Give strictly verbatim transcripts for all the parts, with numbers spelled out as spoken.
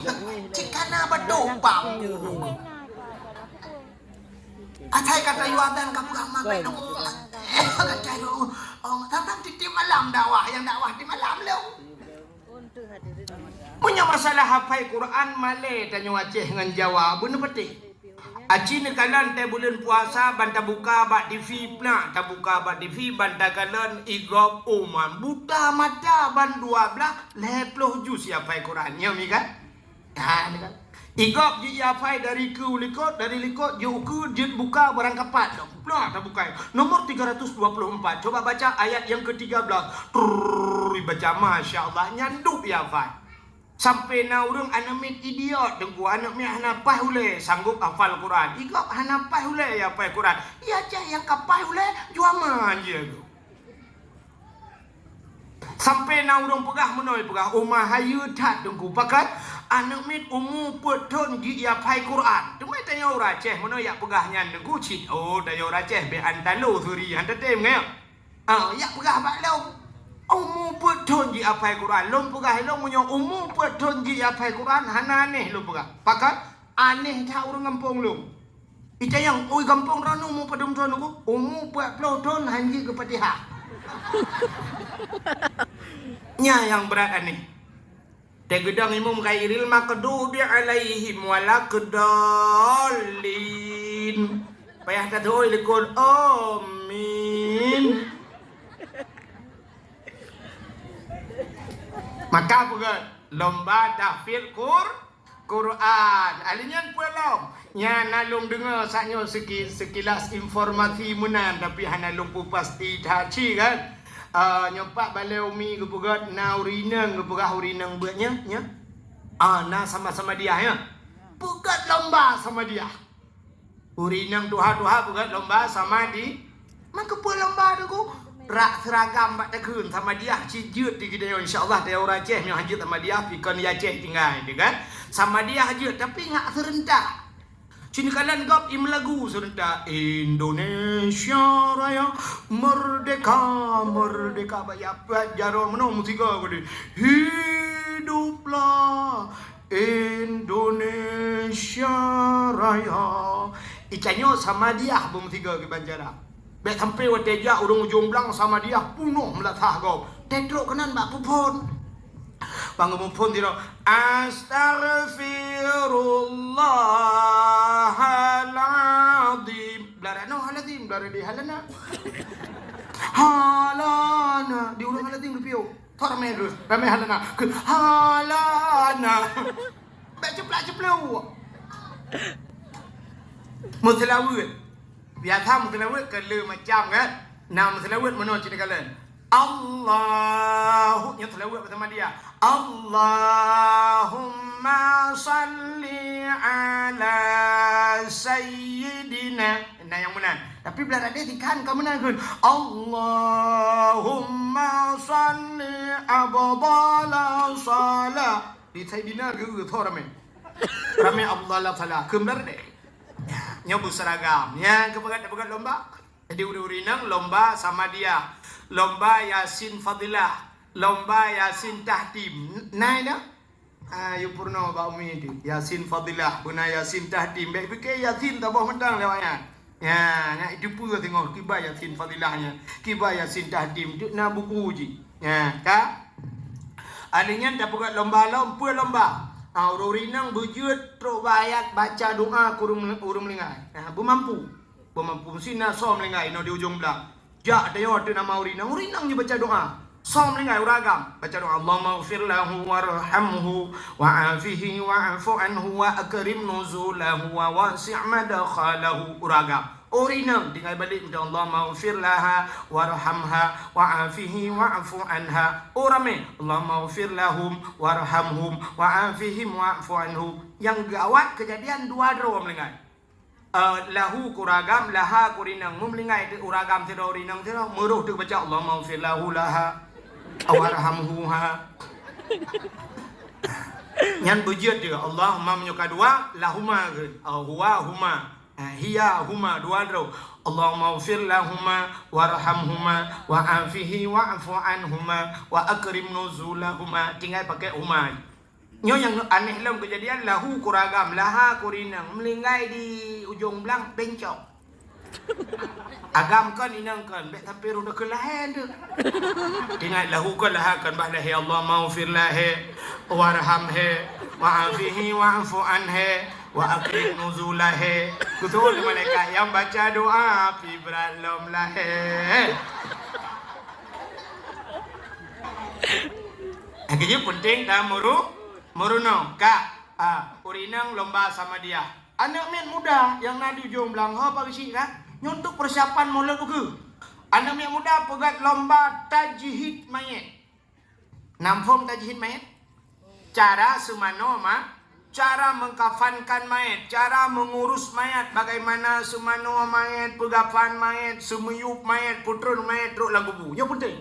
Cit kana beutôi bang. Asai ka tayue azan ka peugah maghrib. Ka tayue, oh, tang-tang tiep-tiep malam dakwah, nyang dakwah di malam lom. Meunyoe masalah hafai Quran, malée tanyoe Aceh ngon Jawa, beuneupatéh. Aci neukalon tée buleuen puasa ban tabuka bak T V, plak tabuka bak T V ban takalon i gob uman buta mata ban dua blaih lhée ploh juz hafai Quran. Nyoe mi kan? Ha, ni kan. I gob jih hafai dari keue likot, dari likot jih u keue jeuet buka barang kapat. Plak tabuka. Nomor tiga ratus dua puluh empat. Coba baca ayat yang ketiga belas. Trrrr, baca, masya Allah, nyan duek hafai. Sampai na ureuëng aneuk miet idiot, Teungku, aneuk miet hana paih ulée sanggob hafal Quran. I gob hana paih ulée hafai Quran. Iya cah nyang ka paih ulée, jua man jih tu. Sampai na ureuëng peugah meunoe, peugah, "Uma hayeue that, Teungku, pakat aneuk miet umu peuet thon jih hafai Quran." Teuma tanyoe ureuëng Aceh meunoe jak peugah nyan, Teungku, cit. Oh, tanyoe ureuëng Aceh bék antalo seuri, han tatem ngai. Ah, jak peugah bak lôn, umu peuet thon jih hafai Quran. Lôn peugah ilôn meunyoe umu peuet thon jih hafai Quran, hana aneh lôn peugah. Pakon? Aneh that ureuëng gampông lôn. Itanyong, "Ui, gampông droeneuh umu padum thon?" Umu peuet ploh thon han jeuet keu Fatihah. Nyan nyang brat aneh. Teugeudong imum ghairil maghdubi alaihim waladdallin. Payah tateuôi likot, amin. Maka peugah lomba tahfidz Qur-, Quran. Ahli nyan peue lom? Nyan na lôn deungoe saat nyoe seki-, sekilas informasi meunan, tapi hana lôn peupasti that cit kan. Ah, nyoe pat balée umi geupeugah na ureuëng inong geupeugah ureuëng inong beuet nyan, nyan. Ah, na sama-sama dia nyan. Peugah lomba sama dia. Ureuëng inong tuha-tuha peugah lomba sama di. Maka peue lomba tu ku? Rak seuragam bak takheun sama dia cit jeuet di geutanyoe. Insya Allah, tanyoe ureuëng Aceh meunyoe han jeuet sama dia, pi kon di Aceh tinggai, tu kan. Sama dia jeuet, tapi ngat seurentak. Cit neukalon gob i meulagu seurentak, "Indonesia Raya, merdeka, merdeka." Bak ya pat jaroe meunoe meusigoe geude. "Hiduplah Indonesia Raya." Itanyoe sama dia beumeusigoe kiban cara. Bék sampai watée jak ureuëng ujong blang sama dia punoh meulasah gob. Teutrok keunan bak puphon. Bangun muphon tiro, "Astaghfirullahalazim." Blara noe halazim, blara di halana. Halana. Di ureuëng halazim geupiôh. Tho ramé terus. Ramé halana. Ke halana. Bék ceuplak-ceupluk. Meuseulaweuet. Biasa meuseulaweuet ka le macam kan. Na meuseulaweuet meunoe cit neukalon. Allahu, nyoe seulaweuet beusama dia. Allahumma salli ala sayyidina. Na nyang meunan. Tapi blah tadi dikhan ka meunan kheun. Allahumma salli abdala salah. Di sayyidina geu tho ramé. Ramé abdala salah. Kheun blah tadi. Nyoe beuseragam. Nyan keupeugah-peugah lomba. Jadi, ureuëng-ureuëng inong lomba sama dia, lomba Yasin Fadilah, lomba Yasin Tahtim. Nai dah? Ah, yue peurunoe bak umi tu. Yasin Fadilah, beuna Yasin Tahtim. Bék pike Yasin taboh mantong lewat nyan. Ya, nyak itu peue singoh kiba Yasin Fadilah nyan. Kiba Yasin Tahtim tu na buku jih. Ya, ka? Alèh nyan tapeugah lomba lom, peue lomba? Ah, ureuëng-ureuëng inong beujeuet trok bak ayat baca doa keu ureuëng, ureuëng meuninggai. Ah, beumampu. Beumampu meusti na soe meuninggai inoe di ujong blang. Jak tanyoe ateueh nama ureuëng inong, ureuëng inong jibaca doa. Soe meuninggai, ureuëng agam baca doa, "Allahummaghfir lahu warhamhu wa'afihi wa'fu anhu wa akrim nuzulahu wa wasi' madkhalahu." Ureuëng agam. Ureuëng inong tinggai balek minta, "Allahummaghfir laha warhamha wa'afihi wa'fu anha." Ureuëng ramé, "Allahummaghfir lahum warhamhum wa'afihim wa'fu anhu." Nyang gawat keujadian dua droe meuninggai. Eh, lahu keu ureuëng agam, laha keu ureuëng inong. Meuninggai teuk ureuëng agam sidroe, ureuëng inong sidroe, meuroh teuk baca, "Allahummaghfir lahu laha, warhamhuha." Nyan beujeuet teuk, Allahumma meunyoe ka dua, lahuma kheun. Ah, huwa, huma. Ah, hiya, huma, dua droe. "Allahummaghfir lahuma, warhamhuma, wa'afihi wa'fu anhuma, wa akrim nuzulahuma." Tinggai pakai huma. Nyoe nyang aneh lom keujadian, lahu keu ureueng agam, laha keu ureueng inong, meuninggai di ujong blang bencong. Agam kon, inong kon, bèk sampoe rhot keu lahé teuk. Ingat, lahu kon, laha kon, bah lahé, Allahummaghfir lahé, warhamhé, wa'afihi wa'fu anhé, wa akrim nuzulah. Khusus malaikat nyang baca doa pih brat lom lahé. Lagèe nyan peunteng dan meuru-, meurunoe. Ka, ah, ureueng inong lomba Samadiyah. Aneuk miet muda nyang na di ujong blang ho pageuchik kan? Nyoe untuk persiapan Maulid ukeue. Aneuk miet muda peugöt lomba tajhid mayét. Nam phom tajhid mayét? Cara seumanoe ma-, cara mengkafankan mayét, cara mengurus mayét, bagaimana seumanoe mayét, peugafan mayét, seumiyueb mayét, peutreun mayét trok lam kubu. Nyoe peunteng.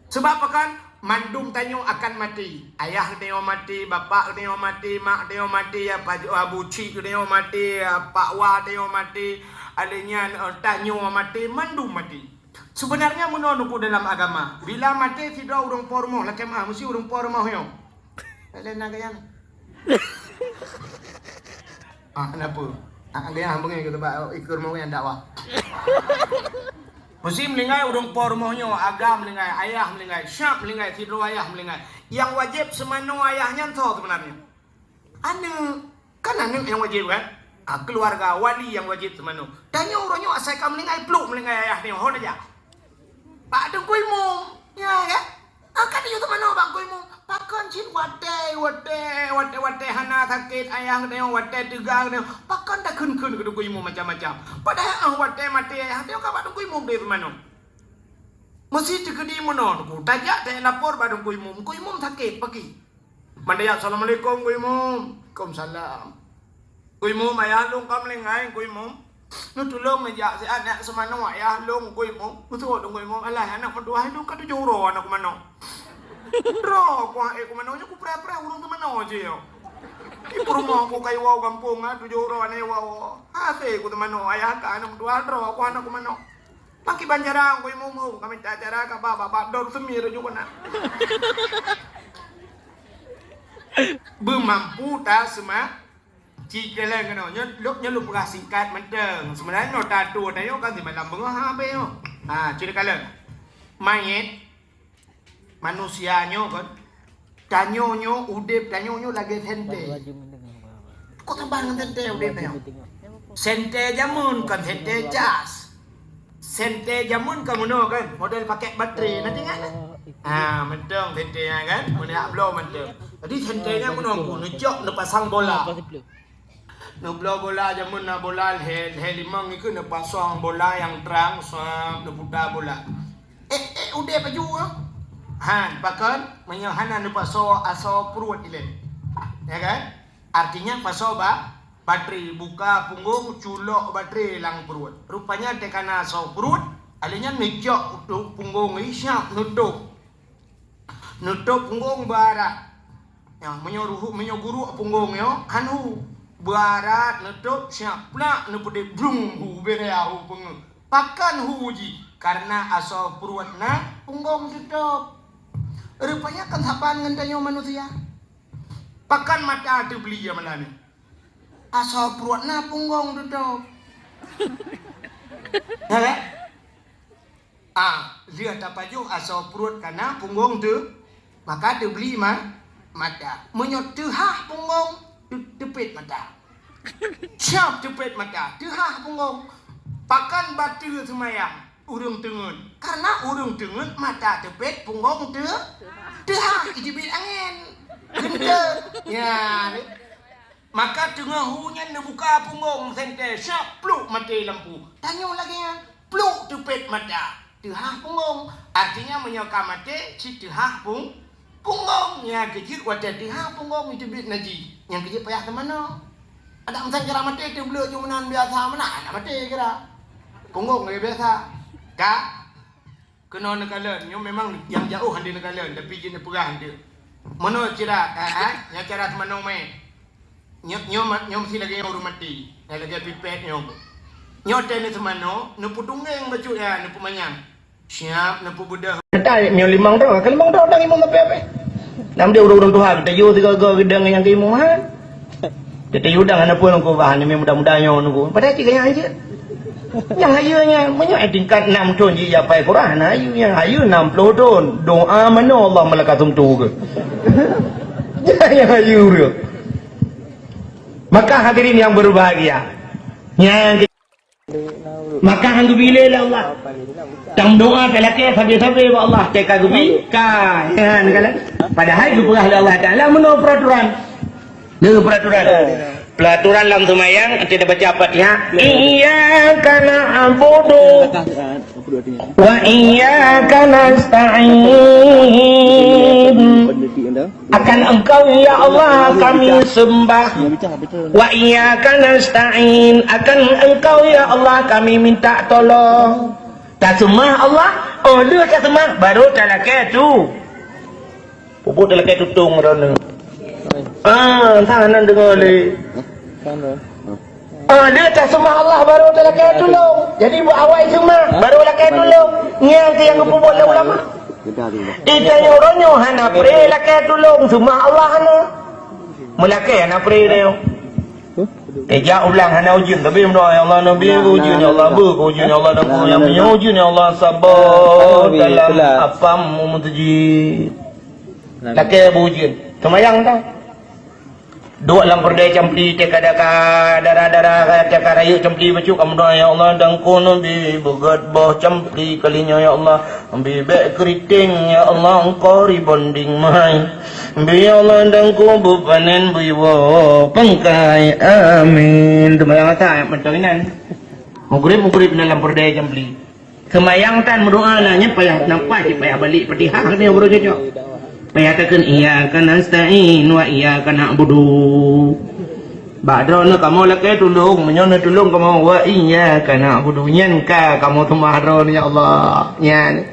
Sabab pakon? Mandum tanyoe akan maté. Ayah geutanyoe maté, bapak geutanyoe maté, mak geutanyoe maté, apa, abu chik geutanyoe maté, pak wa geutanyoe maté, alèh nyan, eh, tanyoe maté, mandum maté. Sebenarnya meunoe neuku dalam agama. Bila maté sidroe ureueng po rumoh, lakèe meu'ah, meusti ureueng po rumoh nyoe. Laén na gaya. Ah, kenapa? Ah, gaya beungèh keu teubak ikeu rumoh nyang dakwah. Meusti meuninggai ureueng po rumoh nyoe, agam meuninggai, ayah meuninggai, syab meuninggai, sidroe ayah meuninggai. Nyang wajéb seumanoe ayah nyan soe sebenarnya? Aneuk. Kan aneuk nyang wajéb kan? Ah, keuluwarga wali nyang wajéb seumanoe. Tanyoe uroe nyoe asai ka meuninggai, pluek meuninggai ayah nyoe, ho tajak? Bak teungku imum. Ya kan? Ah, ka tanyoe seumanoe bak teungku imum. Pakon cit watèe, watèe, watèe, watèe hana sakét ayah geutanyoe, watèe teuga geutanyoe, pakon takheun-kheun keu teungku imum macam-macam? Padahai, ah, watèe maté ayah geutanyoe ka bak teungku imum deh seumanoe. Meusti teukeudi meunoe teungku, tajak talapor bak teungku imum, teungku imum sakét paki. Mandum jak, "Assalamualaikum, Teungku Imum." "Waalaikumsalam." "Teungku Imum, ayah lôn ka meuninggai, Teungku Imum. Neutulông neujak siat neujak seumanoe ayah lôn, Teungku Imum." Beutôi, Teungku Imum. "Alah, aneuk meutuah lôn ka tujoh uroe aneuk manoe. Droe ku han ék ku manoe, nyoe ku preh-preh ureueng seumanoe jih nyoe. Di peurumoh ku ka iwoe gampông, ha, tujoh uroe aneuk iwoe. Hasé ku seumanoe, ayah ka aneuk meutuah, droe ku han ék ku manoe." Pakiban cara Teungku Imum, ka mita cara ka ba, ba, ba, dor seumir ju keunan. Beumampu taseumah, ci kalon keunoe. Nyoe lôn, nyoe lôn peugah singkat mantong. Sebenarnya nyoe tatua tanyoe kan simalam beungoh habéh nyoe. Ha, ci kalon. Mayét manusia nyoe kan, tanyoe nyoe udép tanyoe nyoe lagèe sentée. Kok saban ngon sentée udép tanyoe? Sentée jameun kon sentée cas. Sentée jameun kon meunoe kan, model pakai baterai, na teuingat kan? Ah, mantong sentée nyan kan, meunan bloe mantong. Jadi sentée nyan meunoe, neujok neupasang bola. Neubloe bola, jameun na bola lhèe, lhèe limong nyan keuh neupasang bola nyang trang, sab, neuputa bola. Ék, ék udép laju nyoe. Han, pakon? Meunyoe hana neupasoe asoe pruet ilèe. Ya kan? Artinya pasoe ba, baterai, buka punggong, culok baterai lam pruet. Rupanya teuka na asoe pruet, alèh nyan neujok punggong, syab, neutôp. Neutôp punggong beuarat. Nyan, meunyoe ruhu-, meunyoe guruk punggong nyoe, han hu. Beuarat, neutôp, syab plak, neupeudép blung hu, beda hu peungeuh. Pakon hu jih? Karena asoe pruet na punggong teutôp. Rupanya kan saban ngon tanyoe manusia. Pakon mata teubeli ya malam nyoe? Asoe pruet na punggong teutôp. Ya kan? Ah, lheueh tapajoh asoe pruet ka na punggong teu, maka teubeli ma-, mata. Meunyoe teuhah punggong, teu-, teupet mata. Syab teupet mata, teuhah punggong. Pakon bateue seumayang ureueng teungeut? Karena ureueng teungeut mata teupet, punggong teu-, teuhah, jiteubiet angén. Geunteuk. Ya, ni. Maka teungoh hu nyan neubuka punggong sentée, syab pluk maté lampu. Tanyoe lagèe nyan, pluk teupet mata, teuhah punggong. Artinya meunyoe ka maté, cit teuhah pung-, punggong. Nyan keuh jeuet watèe teuhah punggong jiteubiet najih. Nyan keuh jeuet payah teumanoe. Adak meusan kira maté teubleuek ju meunan biasa meunan, adak maté kira. Punggong lagèe biasa. Ka? Keunoe neukalon, nyoe memang nyang jaoh han deuh neukalon, tapi jeuet neupeugah han deuh. Meunoe cara, eh, eh, nyang cara seumanoe mé. Nyoe, nyoe ma-, nyoe meusti lagèe nyoe ureueng maté, nyang lagèe pipet nyoe. Nyoe watèe neuseumanoe, neupeutunggeng bacut nyan, neupeumanyam. Siap, neupeubeudoh. Nyoe limong droe, ka limong droe dang imum ape-ape. Nam dia ureueng-ureueng tuha, kita yue tiga-tiga geudeung nyang keu imeum, ha? Kita yue dang hana peue nungku bah, ni muda-muda nyoe nungku. Padahai cit gaya aja. Nyang hayeue nyan, meunyoe ai tingkat enam thon jih japai Quran, hana hayeue nyan. Hayeue enam puluh thon. Doa manoe Allah malaikat sumtu ke? Nyang hayeue ureueng. Maka hadirin yang berbahagia, nyang Maka han geubi lé lé Allah. Tameudoa talakée sabe-sabe bak Allah, teuka geubi, ka, nyan, kan? Padahai geupeugah lé Allah Taala meunoe peraturan. Nyoe peraturan. Peraturan lam seumayang, kita baca Fatihah. Iyyaka na'budu wa iyyaka nasta'in. Akan Engkau, ya Allah, kami sembah. Wa iyyaka nasta'in. Akan Engkau, ya Allah, kami minta tolong. Taseumah Allah, oh lheueh taseumah, baru talakée tu. Pupuk talakée tutong droeneuh. Ah, entah nan deungoe lé. Ah, dia tak seumah Allah baru talakée tulông. Jadi, buat awai seumah, baru lakée tulông. Nyan tu nyang geupeubuet lé ulama. Di tanyoe uroe nyoe hana pre lakée tulông, seumah Allah hana. Meulakée hana pre dia. Eh, jak ulang hana ujeuen, tapi meudoa, "Ya Allah, Nabi, ujeuen, ya Allah, beu, ujeuen, ya Allah, dan nyang meunyoe ujeuen, ya Allah, sabar dalam apam meuteujih." Lakée beu ujeuen. Seumayang dah. Duek lam peureudée campli, teuka daka dara-dara, teuka rayeuk campli bacut, kamoe doa, "Ya Allah, dangkon bi beugét boh campli kali nyoe, ya Allah. Bi bék keuriteng, ya Allah, engkau ribonding mai. Bi, ya Allah, dangkon beupanen beuiwoe pangkai. Amin." Teumayang ata mantong inan. Mugrib-mugrib na lam peureudée campli. Seumayang tan meudoa na nyan payah nampak cit payah balek Fatihah keunoe baru cocok. Payah takheun, "Iyyaka nasta'in wa iyyaka na'budu." Bak droeneuh kamoe lakée tulông, meunyoe neutulông kamoe, "Wa iyyaka na'budu." Nyan ka kamoe seumah droeneuh, ya Allah. Nyan.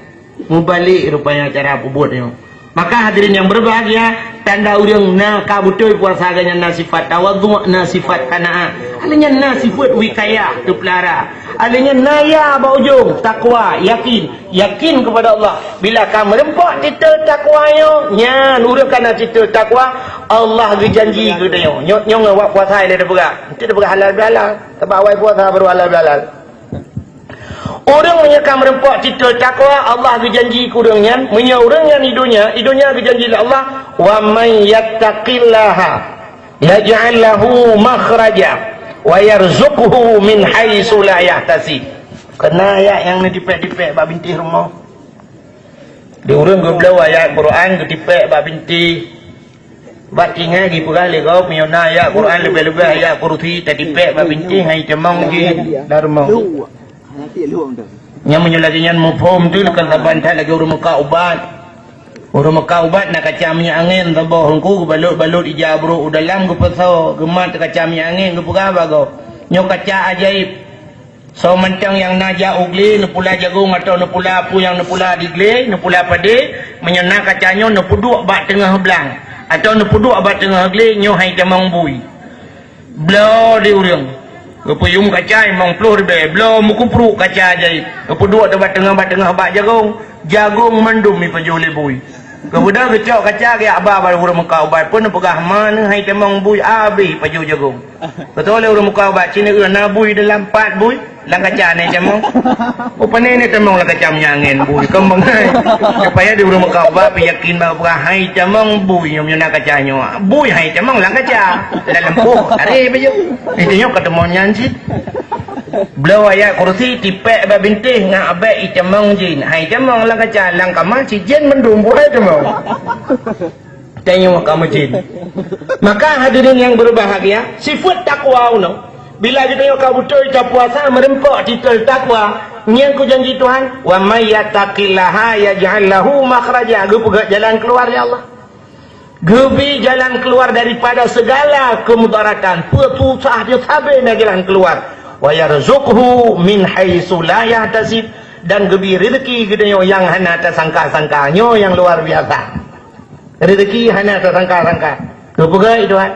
Mubalek rupanya cara peubuet nyoe. Maka hadirin yang berbahagia, tanda ureueng na ka beutôi puasa geuh nyan na sifat tawadhu, na sifat qanaah. Alèh nyan na sifat wikayah, teupeulara. Alèh nyan na ya bak ujong, takwa, yakin. Yakin kepada Allah. Bila ka meureumpok titel takwa nyoe, nyan ureueng ka na titel takwa, Allah geujanji keu geutanyoe. Nyoe, nyoe ngon wak puasa ilèe teupeugah. Enti teupeugah halal bihalal. Sabab awai puasa baru halal bihalal. Ureueng meunyoe ka meureumpok titel takwa, Allah geujanji keu ureueng nyan, meunyoe ureueng nyan i donya, i donya geujanji lé Allah, "Wa may yattaqillaha yaj'al lahu makhraja wa yarzuqhu min haitsu la yahtasib." Keunan ayat nyang neutipék-tipék bak bintéh rumoh. Di ureueng geubloe ayat Quran geutipék bak bintéh. Bak tinggai jipeugah lé gob, meunyoe na ayat Quran leubeh-leubeh ayat kursi tatipék bak bintéh ngon itamong jih lam rumoh. Nyan meunyoe lagèe nyan muphom tu kan saban that lagèe ureueng meukat ubat. Ureueng meukat ubat na kaca minyeuk angén saboh, Teungku, geubalot-balot ija brôk u dalam geupasoe, geumat kaca minyeuk angén geupeugah bak gob, "Nyoe kaca ajaéb." Soe mantong nyang na jak u glé, neupula jagong atawa neupula peue nyang neupula di glé, neupula padé, meunyoe na kaca nyoe neupeuduek bak teungoh blang, atawa neupeuduek bak teungoh glé, nyoe hai tamong bui. Bloe di ureueng. Geupeuyum kaca limong ploh ribèe, bloe meukeupruk kaca ajaéb. Geupeudua teubak teungoh bak teungoh bak jagong, jagong mandum jipajoh lé bui. Geubeudôh geucok kaca geujak ba bak ureueng meukat ubat, peue neupeugah, "Ma neuh hai tamong bui, abéh pajoh jagong." Beutôi lé ureueng meukat ubat, "Ci neueu na bui dalam, pat bui lam kaca nyoe tamong." Oh, pane nyoe tamong lam kaca minyeuk angén bui, keumbang hai. Supaya di ureueng meukat ubat pih yakin bak peugah, "Hai tamong bui nyoe, meunyoe na kaca nyoe. Bui hai tamong lam kaca. Lam lampôh, taré baju." Itu nyoe ka tamong nyan cit. Bloe ayat kursi tipék bak bintéh ngon abéh itamong jén. Hai tamong lam kaca, lam kama cit jén mandum bui hai tamong. Tanyoe ka meujén. Maka hadirin yang berbahagia, sifat takwa unoe. Bila geutanyoe ka beutôi tapuasa meureumpok titel takwa, nyan keuh janji Tuhan, "Wa may yattaqillaha yaj'al lahu makhraja." Geupeugöt jalan keuluar lé Allah. Geubi jalan keuluar daripada segala kemudaratan, peue susah nyoe sabé na jalan keuluar. "Wa yarzuqhu min haitsu la yahtasib," dan geubi rezeki geutanyoe nyang hana tasangka-sangka. Nyoe nyang luar biasa. Rezeki hana tasangka-sangka. Geupeugah Tuhan.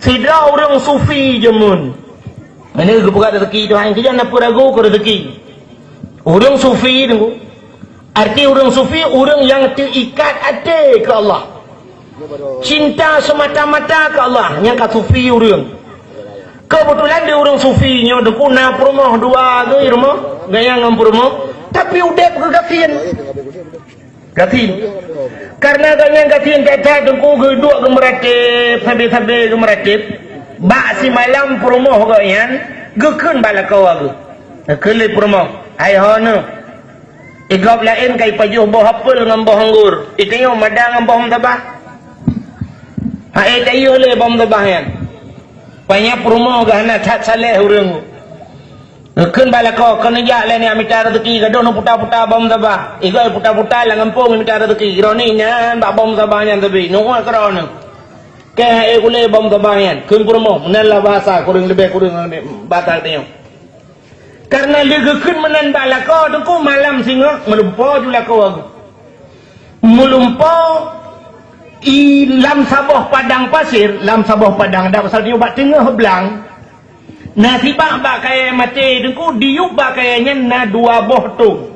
Sidroe ureueng sufi jameun. Ini geupeugah rezeki Tuhan, kijan na peue ragu keu rezeki. Ureueng sufi nunggu. Arti ureuëng sufi, ureuëng nyang teuikat até keu Allah. Cinta semata-mata keu Allah, nyang ka sufi ureuëng. Keubeutulan di ureuëng sufi nyoe teungku na peurumoh dua geuh rumoh, gaya ngon peurumoh, tapi udeb geuh gasien. Gasien. Karena gobnyan gasien that-that teungku geuduek geumeuratéb, sabe-sabe geumeuratéb. Bak simalam peurumoh gobnyan geukheun bak lakoe geuh. Geukheun lé peurumoh, "Hai ho neuh, igob laén ka ipajoh boh apel ngon boh anggor, itanyoe mada ngon boh meusabah." Hai tayue lé boh meusabah nyan. Panya peurumoh geuh hana that saleh ureuëng. Geukheun bak lakoe, "Kon neujak lé nyak mita raseuki, gadôh neuputa-puta boh meusabah." Igob puta-puta lam gampông mita raseuki. Droeneuh nyan bak boh meusabah nyan sabe, neuwoe keudroe neuh. Keu hai kulé boh meusabah nyan, kheun peurumoh, meunan lah bahasa kureueng leubeh kureueng bahasa tanyoe. Karena lé geukheun meunan bak lakoe teungku malam singoh, meulumpo ju lakoe geuh. Meulumpo i lam saboh padang pasir, lam saboh padang, dak pasal nyoe bak teungoh blang. Na sibak bak kayée maté teungku, diyueb bak kayée nyan na dua boh tong.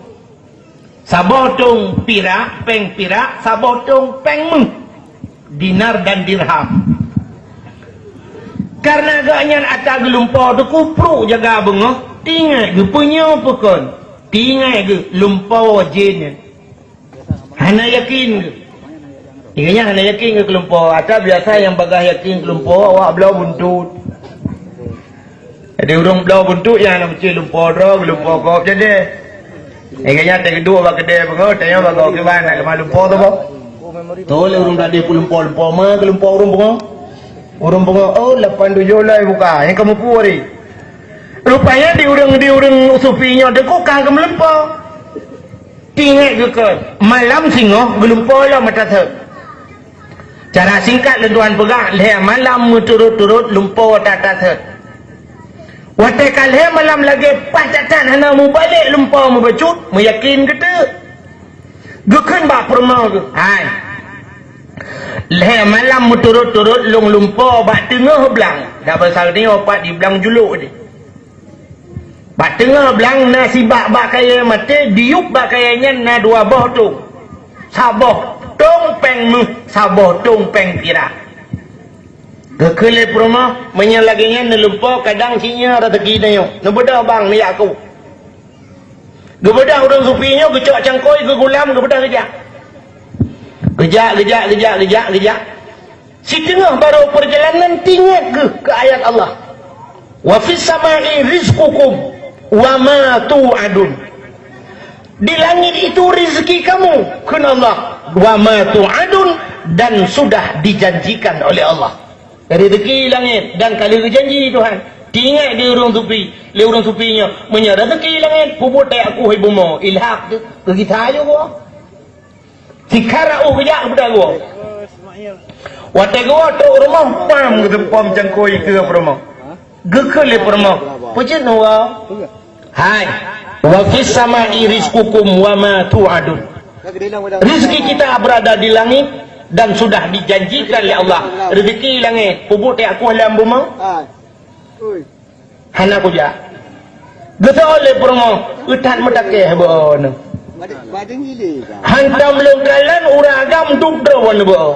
Saboh tong pirak, péng pirak, saboh tong péng méuh, dinar dan dirham. Karena gobnyan atra geulumpo teungku pruek jaga beungoh, tingat geuh peunyoe peukon, tingat geuh lumpo jén nyan. Hana yakin geuh. Ingat nyan hana yakin geuh keulumpo. Atra biasa nyang bagaih yakin keulumpo awak bloe buntut. Jadi ureuëng bloe buntut nyang hana meusti lumpo droe, lumpo gob jadi. Ingat nyan teugeuduk bak keudè beungoh, tanya bak gob kiban nak keumah lumpo tu boh. Toh lé ureuëng tadi pun lumpo-lumpo ma keulumpo ureuëng beungoh. Ureuëng beungoh, oh lapan tujoh lai buka, nyang kamu puri. Rupanya di ureuëng, di ureuëng sufi nyoe teungku ka geumeulumpo. Tingat geukheun, malam singoh geulumpo lom atra thot. Cara singkat lôn tuan peugah, lhée malam meuturot-turot lumpo atra thot. Watée ka lhée malam lagée paih that-that hana mubalek lumpo mubacut, meuyakin geuteuk. Geukheun bak peurumoh geuh, "Hai, lhée malam meuturot-turot lôn lumpo bak teungoh blang, dak pasal nyoe pat di blang julok deh." Bak teungoh blang na sibak bak kayée maté, diyueb bak kayée nyan na dua boh tong. Saboh tong péng méuh, saboh tong péng pirak. Geukheun lé peurumoh, meunyoe lagée nyan neulumpo kadang cit nyoe raseuki tanyoe. Neubeudôh bang neujak ku. Geubeudôh ureuëng sufi nyoe geucok cangkôi geugulam geubeudôh geujak. Geujak, geujak, geujak, geujak, geujak. Siteungoh barô peurjalanan tingat geuh keu ayat Allah. "Wa fis sama'i rizqukum wa ma tu'adun." Di langit itu rezeki kamu, kheun Allah. "Wa ma tu'adun," dan sudah dijanjikan oleh Allah. Rezeki langit dan ka lheueh geujanji Tuhan. Tingat di ureuëng sufi, lé ureuëng sufi nyoe, meunyoe rezeki langit, peubuet teuak kueh bumoe, ilhak teuh keu gita ayoe. Sikara uh geujak keupada gua. Watée gua trok rumoh, pam geuteumpom cangkôi keu peurumoh. Geukheun lé peurumoh, "Peue jeuet nua?" "Hai, wa fis sama'i rizqukum wa ma tu'adun." Rezeki kita berada di langit dan sudah dijanjikan oleh Allah. Rezeki langit, peubuet teuak kueh lam bumoe. Hana kujak. Geutôh lé peurumoh, eutat meutakeh beuh nyoe. Hantom lôn kalon ureuëng agam duek droe beuh.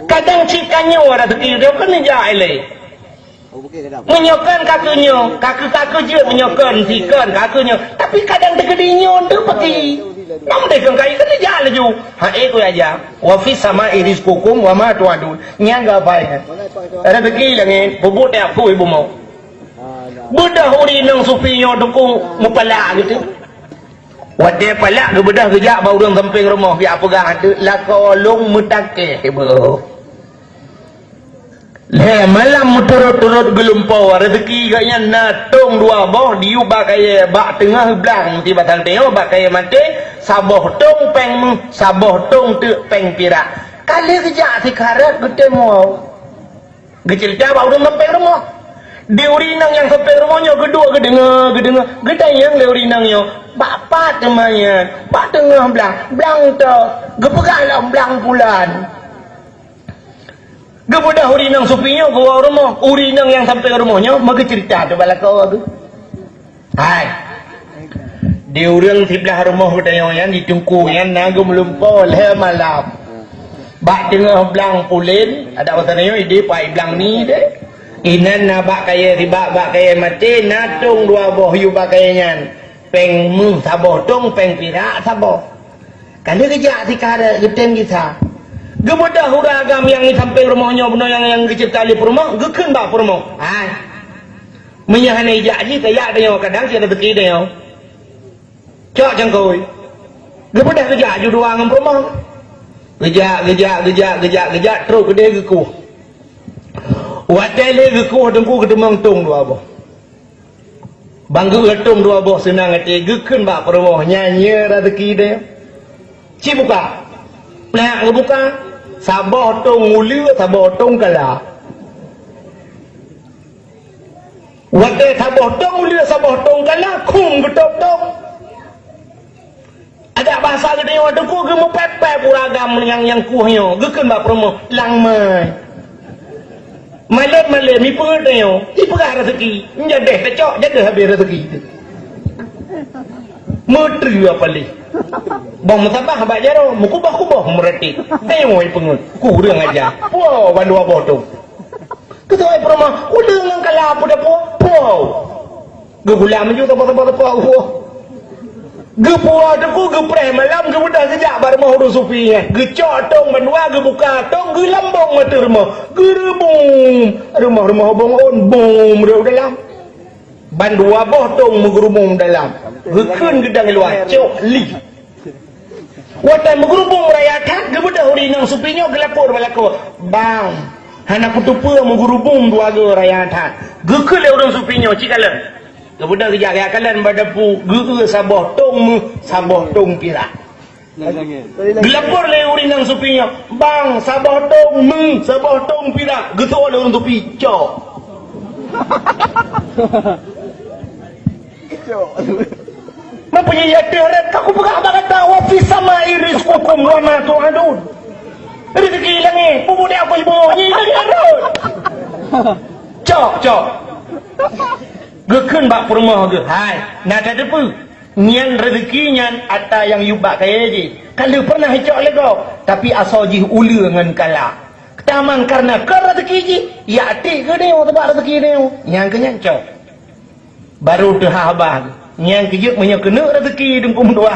Kadang cit ka nyoe rezeki droe keuneuk jak ilée. Meunyoe kon ka keu nyoe, ka keu, ka keu jeuet meunyoe kon si kon ka keu nyoe. Tapi kadang teukeudi nyoe teuh paki. Nam deh kon kai keuneuk jak laju. Ha, eh, ku aja. "Wa fis sama'i rizqukum wa ma tu'adun." Nyang geuhafai nyan. Rezeki langit, peubuet teuak kueh bumoe. Beudôh ureuëng inong sufi nyoe teungku meupalak geuh teuh. Watée palak geubeudôh geujak bak ureuëng sampéng rumoh, geujak peugah, "Lakoe lôn meutakeh beuh." Lhée malam meuturot-turot geulumpo, rezeki gobnyan na tong dua boh diyueb bak kayée bak teungoh blang, tiba tang teungoh bak kayée maté, saboh tong péng méuh, saboh tong teuk péng pirak. Ka lheueh geujak sikarat geutém woe. Geuceurita bak ureuëng sampéng rumoh. Di ureuëng inong nyang sampéng rumoh nyoe geuduek geudeungoe, geudeungoe, geutanyong lé ureuëng inong nyoe, "Bak pat teuma nyan?" "Bak teungoh blang." "Blang toh?" Geupeugah lom, "Blang pulan." Geubeudôh ureuëng inong sufi nyoe geuwoe u rumoh, ureuëng inong nyang sampéng rumoh nyoe meugeuceurita teuh bak lakoe geuh. Hai. Di ureuëng siblah rumoh geutanyoe nyan, di teungku nyan na geumeulimpah lhée malam. Bak teungoh blang pulen, adak basa tanyoe ideh pai blang ni deh. Inan na bak kayée sibak, bak kayée maté na tong dua boh yub bak kayée nyan. Péng méuh saboh tong, péng pirak saboh. Ka lheueh geujak sikara geutem gisa. Geubeudoh ureuëng agam nyang di sampéng rumoh nyoe bunoe nyang, nyang geuceurita lé peurumoh, geukheun bak peurumoh. Hai. Meunyoe hana ijak jih, tajak tanyoe kadang cit raseuki tanyoe. Cok cangkôi. Geupeudah geujak ju dua ngon peurumoh. Geujak, geujak, geujak, geujak, geujak, trok keudeh geukueh. Watée lé geukueh teungku geuteumong tong dua boh. Bang geuh tong dua boh seunang até geukheun bak peurumoh nyan nyoe raseuki deh. Ci buka. Plak geubuka. Saboh tong uleue, saboh tong kala. Watée saboh tong uleue saboh tong kala, khum geutôb tong. Adak basa geutanyoe teungku geumeupép-pép ureuëng agam nyang, nyang kueh nyoe, geukheun bak peurumoh, "Lang mai." Malém-malém, ipeugah tanyoe, ipeugah raseuki, jadeh tacok, jadeh habéh raseuki. Meutreue apa lé. Bang meusabah bak jaroe, meukuboh-kuboh meuratik. Tanyoe ipeungeut, kureueng aja. Puwoe bandua boh tong. Keutoe peurumoh, uleue ngon kala peue dapoe? Puwoe! Geugulam ju teupeu-teupeu-teupeu, puwoe! Geupuwoe teungku geupreh malam, geubeudoh geujak bak rumoh ureuëng sufi nyan. Geucok tong bandua, geubuka tong, geulambong ateueh rumoh. Geureubum! Rumoh-rumoh bong ôn, bum, rhot dalam. Bandua boh tong meugeurubum dalam. Geukheun geudang luwa, cok li. Watée meugeurubum raya that, geubeudoh ureuëng inong supi nyoe geulapor bak lakoe, "Bang, hana kuteupeu meugeurubum dua goe raya that." Geukheun lé ureuëng supi nyoe, "Ci kalon." Geubeudoh geujak gaya kalon bak dapu, geu-eu saboh tong méuh, saboh tong pirak. Geulapor lé ureuëng inong supi nyoe, "Bang, saboh tong méuh, saboh tong pirak." Geuseuôt lé ureuëng supi, "Cok." Mempunyai ateueh rot, ka kupeugah bak gata, "Wa fis samai rizqukum wa ma tu'adun." Rezeki langét, bubu dia aku ibu, ni langét rot. Cok, cok. Geukheun bak peurumoh geuh, "Hai, na tateupeue? Nyan rezeki nyan ata nyang yub bak kayée jih. Ka lheueh pernah icok lé gob, tapi asoe jih uleue ngon kala. Taman kareuna kon rezeki jih, yak tiek geuneuk teubak rezeki neuk." Nyang keu nyan cok. Barô teuhah bah, nyang keujeuet meunyoe keuneuk raseuki deungku meutuah,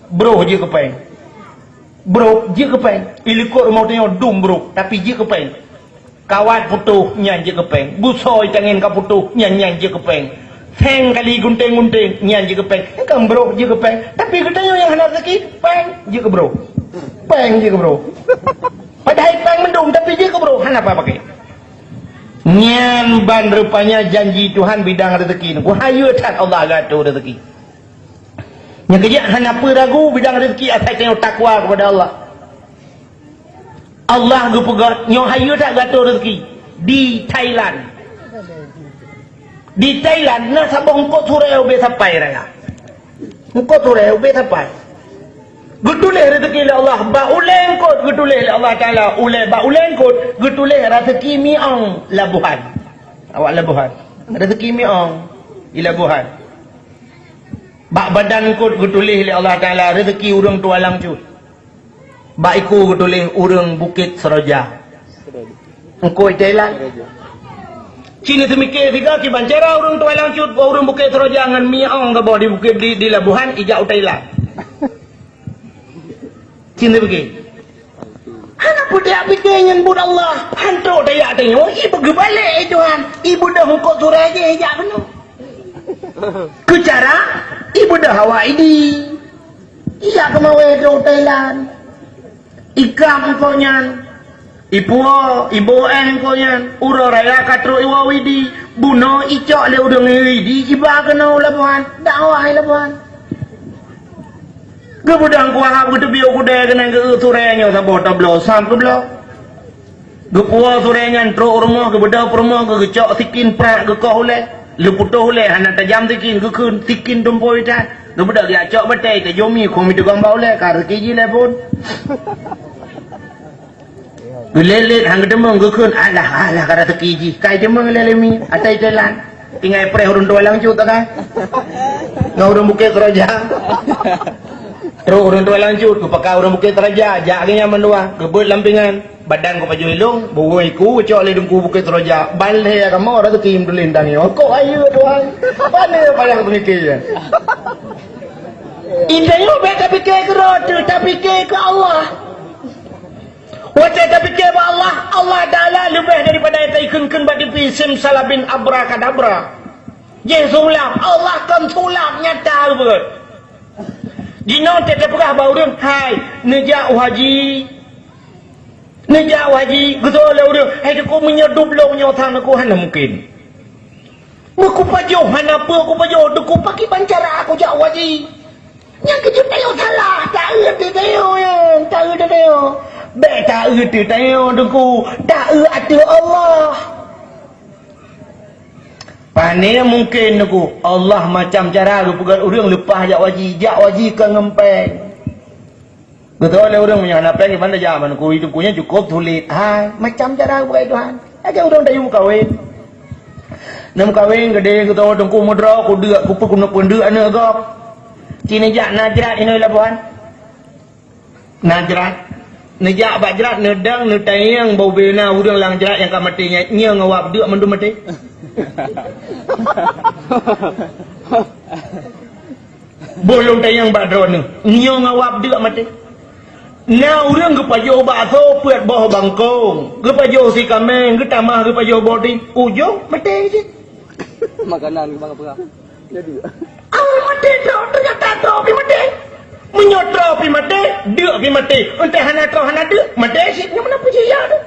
broh jeuet keu péng. Broh jeuet keu péng. I likot rumoh tanyoe dum broh, tapi jeuet keu péng. Kawat putôh, nyan jeuet keu péng. Busoe tangen ka putôh, nyan, nyan jeuet keu péng. Seng kali gunténg-gunténg, nyan jeuet keu péng. Kan broh jeuet keu péng. Tapi geutanyoe nyang hana raseuki, péng jeuet keu broh. Péng jeuet keu broh. Padahai péng mandum, tapi jeuet keu broh, hana apa pakai. Nyan ban rupanya janji Tuhan bidang rezeki. Wahai that Allah geuatur rezeki. Nyang keujeuet hana peue ragu bidang rezeki asai tanyoe takwa kepada Allah. Allah geupeugah nyoe hayeue that geuatur rezeki di Thailand. Di Thailand na saboh eungkôt surée ubé sapai raya. Eungkôt surée ubé sapai. Geutuléh rezeki lé Allah bak ulée eungkôt, geutuléh lé Allah Taala ulée bak ulée eungkôt, geutuléh rezeki miong labohan. Awak labohan. Rezeki miong di labohan. Bak badan eungkôt geutuléh lé Allah Taala rezeki ureuëng tualang cut. Bak iku geutuléh ureuëng Bukét Seroja. Eungkôt Thailand. Cina teumike siga kiban cara ureuëng tualang cut bak ureuëng Bukét Seroja ngon miong gaboh di bukét di, di labohan ijak u Thailand. Cina bagi. Hana peue tajak pike nyan buet Allah. Hanto tajak tanyoe, ibeugeubalek, eh Tuhan. Ibeudôh eungkôt surée jih ijak keunoe. Keu cara, ibeudôh awak idi. Ijak keumawé droe Thailand. Ikam eungkôt nyan. Ipuwoe, iboh éh eungkôt nyan. Uroe raya ka trok iwoe idi. Bunoe icok lé ureuëng idi, iba keunoe labohan. Dakwah labohan. Geubeudang kuahab geuteubiet u keudée keunan geu-eu surée nyoe saboh tabloe sam keubloe. Geupuwoe surée nyan trok u rumoh, geubeudôh peurumoh, geucok sikin prak geukoh ulée. Leuputôh ulée hana tajam sikin, geukheun sikin tumpôi that. Geubeudôh geujak cok batée, tajom ié khueng miteugong bak ulée, ka rezeki jih lé phon. Geulélét han geuteumeung geukheun, alah, alah ka raseuki jih. Kai teumeung lé lemi, atai teulan. Tinggai preh ureuëng Tualang Cut kan? Ngon ureuëng Bukét Seuraja. Trok ureuëng Tualang Cut, geupakat ureuëng Bukét Seuraja, jak lagée nyan mandua, geubeuet lam pingan. Badan geupajoh ilong, buwöng iku geucok lé Teungku Bukét Seuraja. Ban lhée kamoe raseuki meutulén tangieng. Kok ayeue Tuhan? Pane payah peumiké nyan? Intanyoe bék tapiké keu droe teuh, tapiké keu Allah. Watée tapiké bak Allah, Allah Taala leubeh daripada nyang taikheun-kheun bak tipi, simsalabim, abrakadabra. Jih sulap, Allah kon sulap nyata beugét. Jinoe teupeugah bak ureuëng, "Hai, neujak u haji." Neujak u haji, geutôi lé ureuëng, "Hai Teungku, meunyoe dub lôn nyoe sang Teungku hana mungken. Meukupajoh hana peue kupajoh, Teungku, pakriban cara kujak u haji?" Nyang keujeuet tanyoe salah, taeu teutanyoe nyan, taeu teutanyoe. Bék taeu teutanyoe Teungku, taeu ateueh Allah. Pane mungken Teungku, Allah macam cara geupeugét ureuëng leupah jak u haji, jak u haji kon ngon péng. Geutôi lé ureuëng meunyoe hana péng, kiban tajak ban kuri Teungku nyan cukôp sulet. Hai, macam cara geupeugah Tuhan. Lagée ureuëng tayue meukawen. Neumeukawen geudeh geutôi Teungku meudroe, kudeuk, kupeue, kuneuk peundeuk aneuëk gob. Ci neujak na jrat inoe labohan. Na jrat. Neujak bak jrat, neudang, neutanyong bak ubé na ureuëng lam jrat nyang ka maté nyan, nyoe ngon wab deuk mandum maté. Boh lôn tanyong bak droeneuh, nyoe ngon wab deuk maté. Na ureuëng geupajoh bakso peuet boh bangkong, geupajoh si kaméng, geutamah geupajoh boding, ujong maté cit. Makanan keu bangga peurah. Awai maté droe, teunyata droe pih maté. Meunyoe droe pih maté, deuk pih maté. Entah hana droe hana deuk, maté cit. Nyoe meunan peue jih ya tu?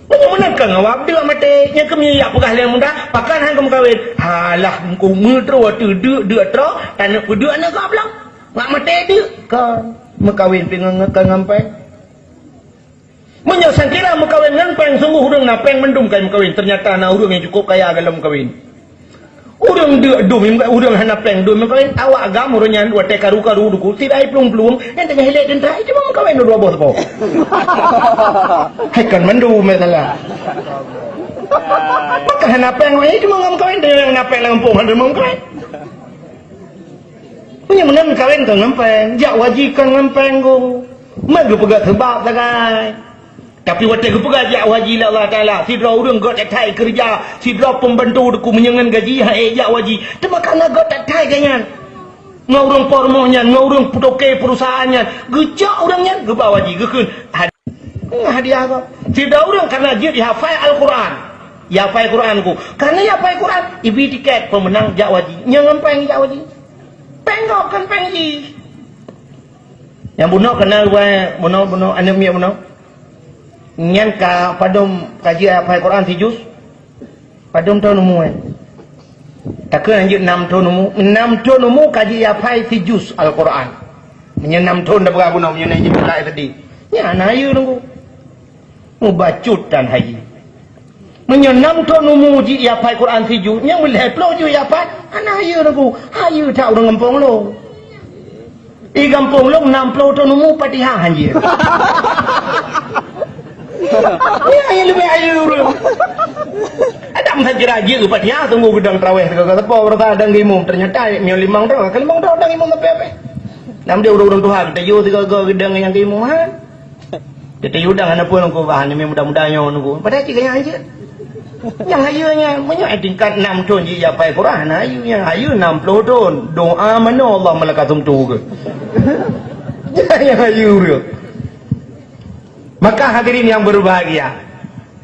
Meunyoe meunan ka ngon wab deuk maté, nyang keumiet jak peugah lé muda, pakon han keu meukawen? Halah, meukeu meudroe teuh deuk, deuk troe, taneuk peudeuk aneuk gob lom. Ngak maté deuk, kon. Meukawen pih ngon, ngon, ngon péng. Meunyoe sangkira meukawen ngon péng, sunggoh ureuëng na péng mandum ka meukawen, teunyata na ureuëng nyang cukôp kaya gohlom meukawen. Ureuëng deuk dum, ureuëng hana péng dum meukawen, awak agam ureuëng nyan watée karu-karu duku, sidai plueng-plueng, nyang teungoh hilet teuntara, cuma meukawen dua boh sapo. Hai kon mandum masalah. Maka hana péng, wahai cuma ngon meukawen, nyang na péng lam gampông hana meukawen. Meunyoe meunan meukawen kon ngon péng, jak u haji kon ngon péng geuh. Mat geupeugah seubab sagai. Tapi watée geupeugah jak u haji lé Allah Taala, sidroe ureuëng göt that-that keureuja, sidroe peumbantu Teungku meunyoe ngon gaji han ék jak u haji. Teuma kareuna göt that-that geuh nyan. Ngon ureuëng po rumoh nyan, ngon ureuëng peutoke peurusahaan nyan, geucok ureuëng nyan geuba u haji, geukheun had-, hadiah gob. Sidroe ureuëng kareuna jeuet jihafai Al-Quran. Jihafai Quran ku. Kareuna jihafai Quran, ibi tiket peumeunang jak u haji. Nyan ngon péng jak u haji. Péng gob kon péng jih. Nyang bunoe keunal wai bunoe, bunoe, aneuk miet bunoe. Nyan ka padum ka jeuet hafai Quran sijus? Padum thon umu, eh? Takheun hanjeuet nam thon umu. Nam thon umu ka jeuet hafai sijus Al-Quran. Meunyoe nam thon dah beurah bunoe, meunyoe na jeuet pula SD. Nyan na hayeue Teungku. Mubacut tan hayeue. Meunyoe nam thon umu jih hafai Quran sijus, nyang meulhèe ploh jih hafai, hana hayeue Teungku. Hayeue that ureuëng gampông lôn. Di gampông lôn nam ploh thon umu Fatihah han jeuet. Nyan nyang leubeh hayeue ureuëng. Adam saja jeuet Fatihah, teunggu geudong traweh teuka sapo, rasa dang imum. Teunyata meunyoe limong droe, ka limong droe dang imum sabe-sabe. Nam dia ureuëng-ureuëng tuha, kita yue teuka geudong nyang imum, ha? Teuta yue dang hana peue Teungku bah, ni muda-muda nyoe Teungku. Padahai cit gaya hanjeuet. Nyang hayeue nyan, meunyoe tingkat nam thon jih hafai Quran, hayeue nyan, hayeue nam ploh thon. Doa manoe Allah malaikat sumtu keu. Nyang hayeue ureuëng. Maka hadirin yang berbahagia.